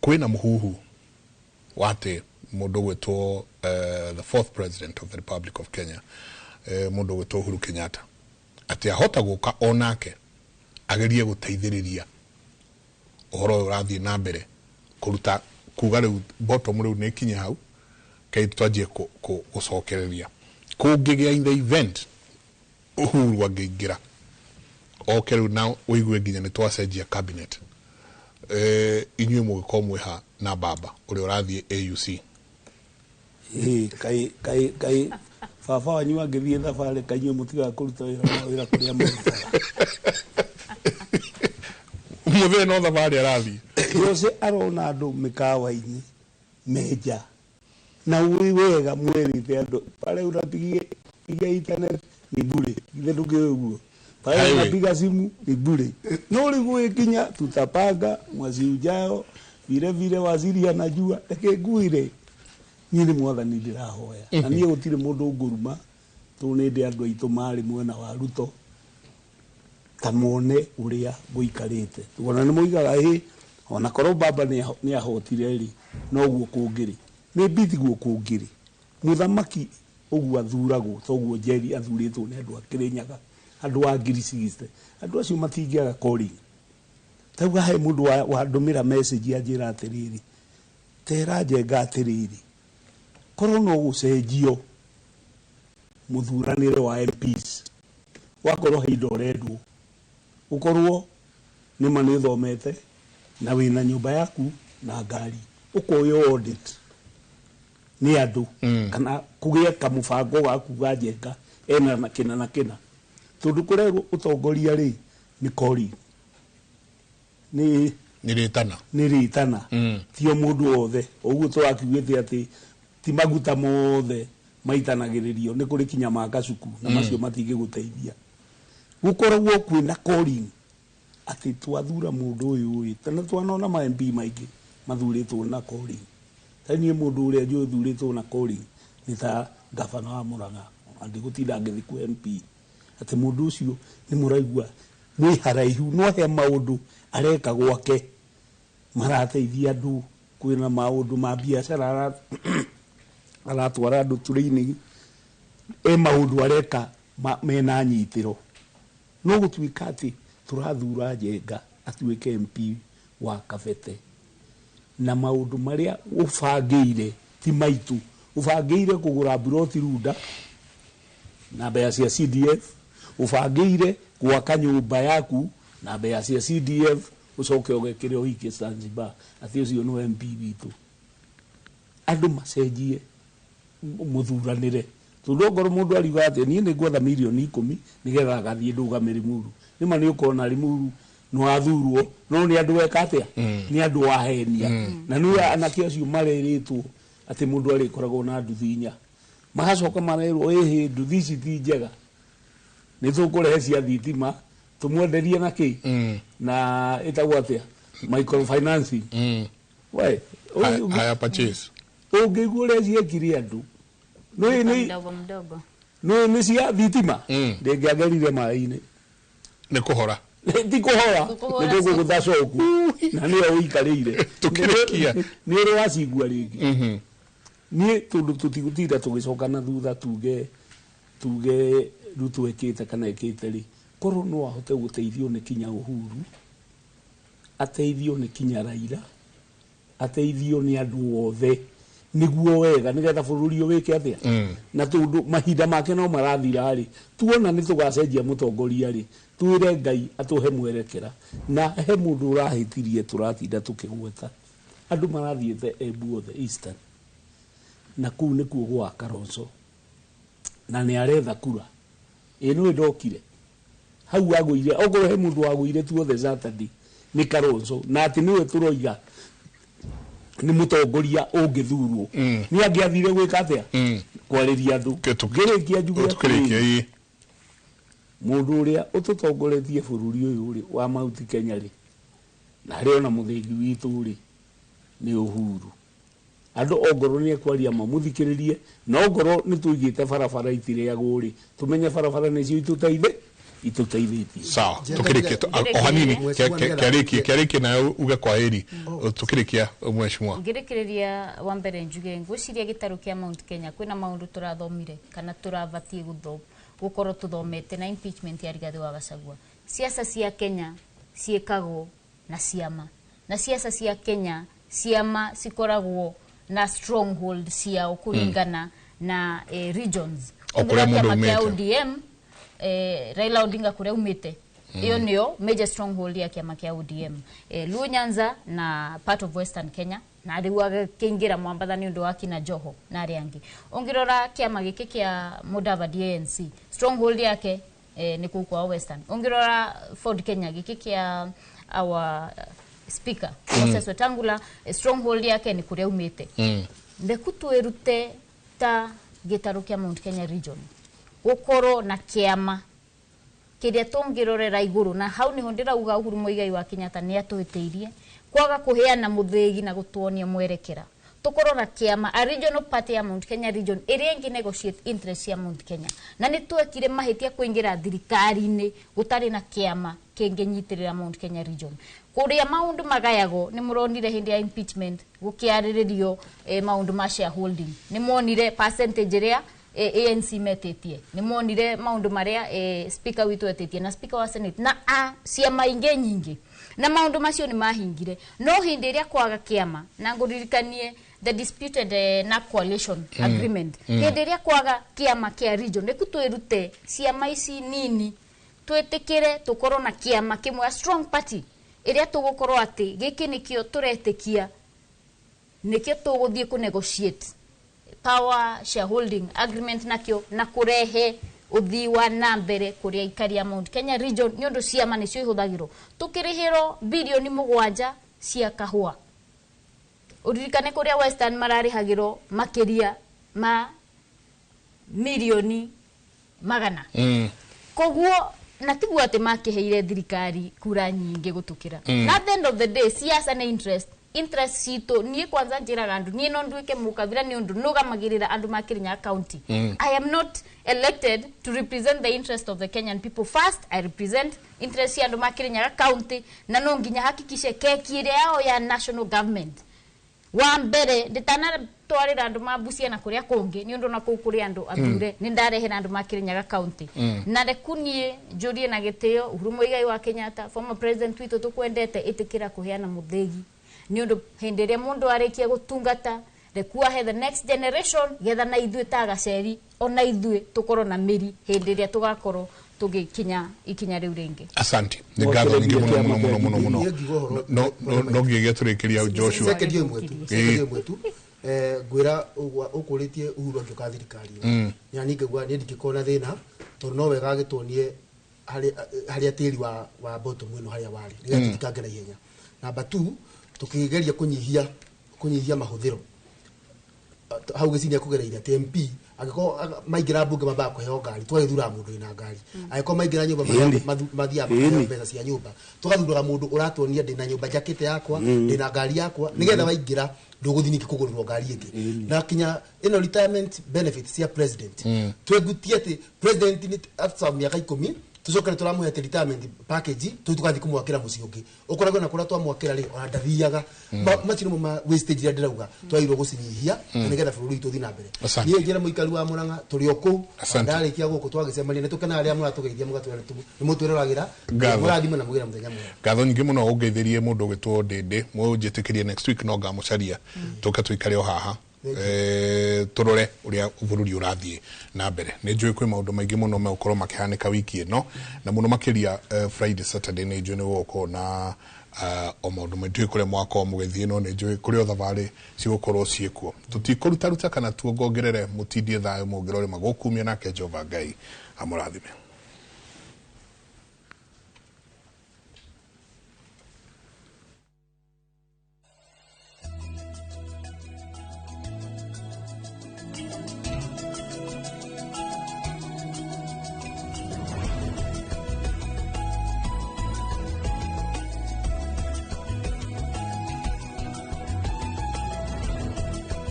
kwĩna mũhuhu Wa atĩ mũndũ gwĩtwo the fourth president of the Republic of Kenya, mũndũ gwĩtwo Uhuru Kenyatta, atĩ ahota gũka onake agerie gũteithĩrĩria ũhoro ũyũ ũrathiĩ na mbere kũruta kuga rĩu bottom rĩu nĩ ikinye hau kai twanjie gũcokereria kũngĩgĩa in the event Uhuru angĩingĩra oke rĩu na ũigue nginya nĩ twacenjia cabinet, inyuĩ mũgĩkorwo mwĩha na baba ũrĩa ũrathiĩ AUC? Ĩĩ, kai kai kai baba wanyu angĩthiĩ thabarĩ, kainyuĩ mũtigaga kũruta wĩra mawĩra kũrĩa marutaga? Mũthee no thabarĩ arathiĩ. Jose arona andũ mĩkawa-inĩ menja na ũĩ wega mwerĩte andũ pale unapigia pigia internet ni bure, githĩ ndũkĩũĩ ũguo? Pale Highway. Unapiga simu ni bure, no rĩu gũgĩkinya tutapanga mwezi ujao, vile vile waziri anajua. Reke ngwĩre, niĩ nĩ mwathani ndĩrahoya na niĩ gũtirĩ mũndũ ngũruma tondũ nĩ ndĩ andũ aitũ marĩ mwena wa Ruto ta mone ũrĩa gũikarĩte, ona nĩ moigaga ĩ ona korwo baba nĩ ahotire rĩ, noguo kũngĩrĩ nĩ mbithiguo kũngĩrĩ mũthamaki ũguo athuragwo toguo Njeri athurĩtwo nĩ andũ a Kĩrĩnyaga, andũ a 60,000, andũ acio matingĩaga calling. Tauga he mũndũ wandũmĩra message anjĩra atĩrĩrĩ, tera Njenga atĩrĩrĩ, korwo no gũcenjio mũthuranĩre wa MPs, wakorwo he indo ũrendwo ũkorwo nĩma nĩ ũthomete na wĩna nyũmba yaku na ngari, ũkoywo audit nĩ andũ kana kũgĩe kamũbango ga kuga Njenga ena na kĩna na kĩna, tondũ kũrerwo ũtongoria rĩ nĩ calling, nĩ nĩ rĩtana. Nĩ rĩtana. Ti o mũndũ wothe ũguo tũrakiugĩte atĩ ti maguta mothe maitanagĩrĩrio, nĩ kũrĩ kinya ma kacuku na macio matingĩgũteithia. Gũkoragwo kwĩna calling atĩ twathura mũndũ ũyũ ĩ tena twanona ma MP maingĩ mathurĩtwo na calling. Ta niĩ mũndũ ũrĩa njũĩ ũthurĩtwo na calling nĩ ta gabana wa Murang'a, na ndigũtinda ngĩthiĩ kwĩ MP atĩ mũndũ ũcio nĩ mũraigua mwĩ haraihu, no he maũndũ areka gwake marateithia andũ, kwĩna maũndũ ma biacara aratwara andũ training, e maũndũ areka mena nyitĩro. No gũtuĩka atĩ tũrathura Njenga atuĩke MP wa Kabete na maũndũ marĩa ũbangĩire ti maitũ, ũbangĩire kũgũra mburoti Runda na mbeca cia CDF, ũbangĩire gwaka nyũmba yaku na mbeca cia CDF, ũcoke ũgekĩre ũhiki Zanzibar, atĩ ũcio nĩ MP witũ. Andũ macenjie mũthuranĩre, tondũ ongorwo mũndũ ariuga atĩ niĩ nĩ ngwetha mirioni 10 nĩgetha ngathiĩ ndũgame Limuru, nĩma nĩ ũkona Limuru nĩ wathurwo, no nĩ andũ weka atĩa? Nĩ andũ wahenia. Na nĩ anake acio marerĩtwo atĩ mũndũ arĩkoragwo na nduthi inya, magacoka marerwo ĩhĩ nduthi ici ti njega, nĩ tũkũrehe cia thitima tũmwenderie na kĩ na ĩtagwo atĩa, microfinancing. We Hire purchase. Ũngĩigua ũrĩa ciekire andũ nĩ mdogo mdogo. Nĩ cia thitima ndĩngĩagerire maĩ-inĩ. Nĩ kũhora. Ti kũhora. Kũhora. Nĩ tũkũgũtha coku na nĩyo ũikarĩire. Tũkĩrĩkia. Nĩ ũrĩ wacigua rĩngĩ niĩ tondũ tũtigũtinda tũgĩcoka na thutha tuge Ruto ĩkĩte kana ĩkĩte rĩ, korwo no ahote gũteithio nĩ kinya Uhuru, ateithio nĩ kinya Raila, ateithio nĩ andũ othe nĩguo wega nĩgetha bũrũri ũyũ wĩke atĩa. Na tondũ mahinda make no marathira rĩ, tuona nĩ tũgacenjia mũtongoria rĩ, twĩre Ngai atũhe mwerekera. Na he mũndũ ũrahĩtirie tũratinda tũkĩgweta, andũ marathiĩte Embu othe Eastern, na kũu nĩkuo gwa Kalonzo na nĩ aretha kura ĩ nĩwe ndokire hau agũire. Okorwo he mũndũ wagũire tuothe Saturday nĩ Kalonzo, na atĩ nĩwe tũroiga nĩ mũtongoria ũngĩthurwo, nĩ angĩathire gwĩka atĩa? Kwarĩria andũ. Ngĩrĩkia njuge Tũkĩrĩkia. Atĩrĩrĩ, Ĩ. Mũndũ ũrĩa ũtũtongoretie bũrũri ũyũ rĩ wa Mount Kenya rĩ, na harĩ ona mũthĩgi witũ rĩ, nĩ Uhuru. Andũ ongorwo nĩ ekwaria mamũthikĩrĩrie, na ongorwo nĩ tũigĩte barabara itirĩagwo rĩ, tũmenye barabara nĩcio itũteithĩ. Itũteithĩtie. Sawa, tukirikie o hanini kiarikie nayo uge kwa heri tukirikia mheshimiwa. Ngirikiriria wa mbere njuge ngwiciria gitaru kia Mount Kenya kwina maundu turathomire kana turavatie gukorwo tuthomete na impeachment ya Rigathi wa Gachagua. Siasa cia Kenya ciikagwo na ciama, na siasa cia Kenya ciama cikoragwo na stronghold ciao kuringana na regions. O kuria mundu umite. ODM Raila Odinga kuria umite iyo niyo major stronghold ya kiama kia ODM. Luo Nyanza na part of Western Kenya na riu agĩkĩingĩra Mwambatha nĩ ũndũ wa kina Joho na arĩa angĩ. Ũngĩrora kĩama gĩkĩ kĩa Mudavadi ANC stronghold yake nĩ kũu kwa Western. Ũngĩrora Ford Kenya gĩkĩ kĩa our speaker Moses Wetangula stronghold yake nĩ kũrĩa umĩte. Ndeku twĩrute ta gĩtarũ kĩa Mount Kenya region gũkorwo na kĩama kĩrĩa tũngĩrorera igũrũ, na hau niho ndĩrauga Uhuru Muigai wa Kenyatta nĩ atũhĩtĩirie kwaga kũheana mũthĩgi na gũtuonia mwerekera. Tũkorwo na kĩama a regional party ya Mount Kenya region ĩrĩa ĩngĩ negotiate interest ya Mount Kenya, na nĩ twekire mahĩtia kũingĩra thirikari-inĩ gũtarĩ na kĩama kĩngĩnyitĩrĩra Mount Kenya region. Kũrĩa maũndũ magayagwo nĩ mũronire hĩndĩ ya impeachment gũkĩarĩrĩrio maũndũ ma shareholding, nĩ muonire percentage ĩrĩa ANC metĩtie, nĩ muonire maũndũ marĩa speaker witũ etĩtie na speaker wa Senate na ciama ingĩ nyingĩ, na maũndũ macio nĩ mahingire. No hĩndĩ ĩrĩa kwaga kĩama, na ngũririkanie the disputed na coalition agreement, hĩndĩ ĩrĩa kwaga kĩama kĩa region, rĩku twĩrute ciama ici nini twĩtĩkĩre tũkorwo na kĩama kĩmwe, a strong party ĩrĩa tũgũkorwo atĩ gĩkĩ nĩkĩo tũretĩkia, nĩkĩo tũgũthiĩ kũ negotiate power shareholding agreement nakio, na kurehe uthii wa na mbere kuria ikari ya Mount Kenya region ni undu ciama nicio ihuthagirwo tukirihirwo bilioni 7 cia kahua. Uririkane kuria Western mararihagirwo makiria ma milioni 100. Koguo na tiguo ati makiheire thirikari kura nyingi gutukira. Na at the end of the day siasa ni interest citũ. Niĩ kwanza njĩraga andũ niĩ no nduĩke mũkabira nĩ ũndũ nũgamagĩrĩra andũ ma Kirinyaga County. I am not elected to represent the interest of the Kenyan people first. I represent interest ya andũ ma Kirinyaga County, na no nginya hakikishe keki ĩrĩa yao ya national government wa mbere nditanatwarĩra andũ ma Busia na kũrĩa kũngĩ nĩ ũndũ na kũu kũrĩ andũ athure nĩ ndarehera andũ ma Kirinyaga County. Na reku niĩ njũrie na gĩtĩo Uhuru Muigai wa Kenyatta, former president witũ tũkwendete, ĩtĩkĩra kũheana mũthĩgi nĩ ũndũ hĩndĩ ĩrĩa mũndũ arĩkia gũtungata reku ahe the next generation getha na ithuĩ ta gaceri ona ithuĩ tũkorwo na mĩri hĩndĩ ĩrĩa tũgakorwo tũgĩkinya ikinya rĩu rĩngĩ. Asante. Nĩ ngatho nyingĩ mũno mũno mũno mũno mũno. No no nginya tũrĩkĩria Joshua. Second ĩmwe tu. Ngwĩra ũkũrĩtie Uhuru angĩũka thirikari. Na niĩ ngĩgua niĩ ndingĩkorwo na thĩna tondũ no wega agĩtuonie harĩa tĩri wa bottom ĩno harĩa warĩ nĩgetha tũtikange na ihenya. Number 2 tukigeria kunyihia mahuthiro hau gicinia kugereire ati MP angĩkorwo maingĩra mbunge mambaga kũheo ngari tũgagĩthura mũndũ wĩna ngari, angĩkorwo maingĩra nyũmba mathiaga makaheo mbeca cia nyũmba, tũgathuraga mũndũ ũratuonia ndĩna nyũmba njakĩte yakwa, ndĩna ngari yakwa, nĩgetha waingĩra ndũgũthiĩ ningĩ kũgũrĩrwo ngari ĩngĩ. Na kinya ĩno retirement benefit cia president twegutie atĩ president nĩ after mĩaka 10 tucokere tũramũhe retirement package tu tukathi kumwakĩra mũciĩ ũngĩ ũkoragwo na kũrĩa twamwakĩra rĩ ona ndathiaga. Macio nĩmo ma wastage iria ndĩrauga twagĩrĩirwo gũcinyihia nĩgetha bũrũri witũ ũthiĩ na mbere. Niĩ njĩra mũikari wa Murang'a tũrĩ o kũu ndarĩkia gũkũ twagĩcemania nĩ tũkenaga rĩrĩa mũratũgeithia mũgatwĩra nĩ mũtwĩroragĩra mũrathimwo na mũgĩre mũthenya mwega. Ngatho nyingĩ mũno ũngeithĩrie mũndũ ũgĩtwo Ndĩndĩ mũnjĩtĩkĩrie next week no ngamũcaria tũke tũikare o haha turore uria bururi urathie na mbere. Nĩ njũĩ kwĩ maũndũ maingĩ mũno megũkorwo makĩhanĩka wiki ĩno na mũno makĩria Friday Saturday nĩ njũĩ nĩ gũgũkorwo na o maũndũ maingĩ kũrĩa mwakorwo mũgĩthiĩ no nĩ njũĩ kũrĩ o thabarĩ cigũkorwo ciĩkuo. Tũtikũrutaruta kana tuongongerere mũtindie thayũ mũngĩrore magũkumia nake Jehova Ngai amũrathime.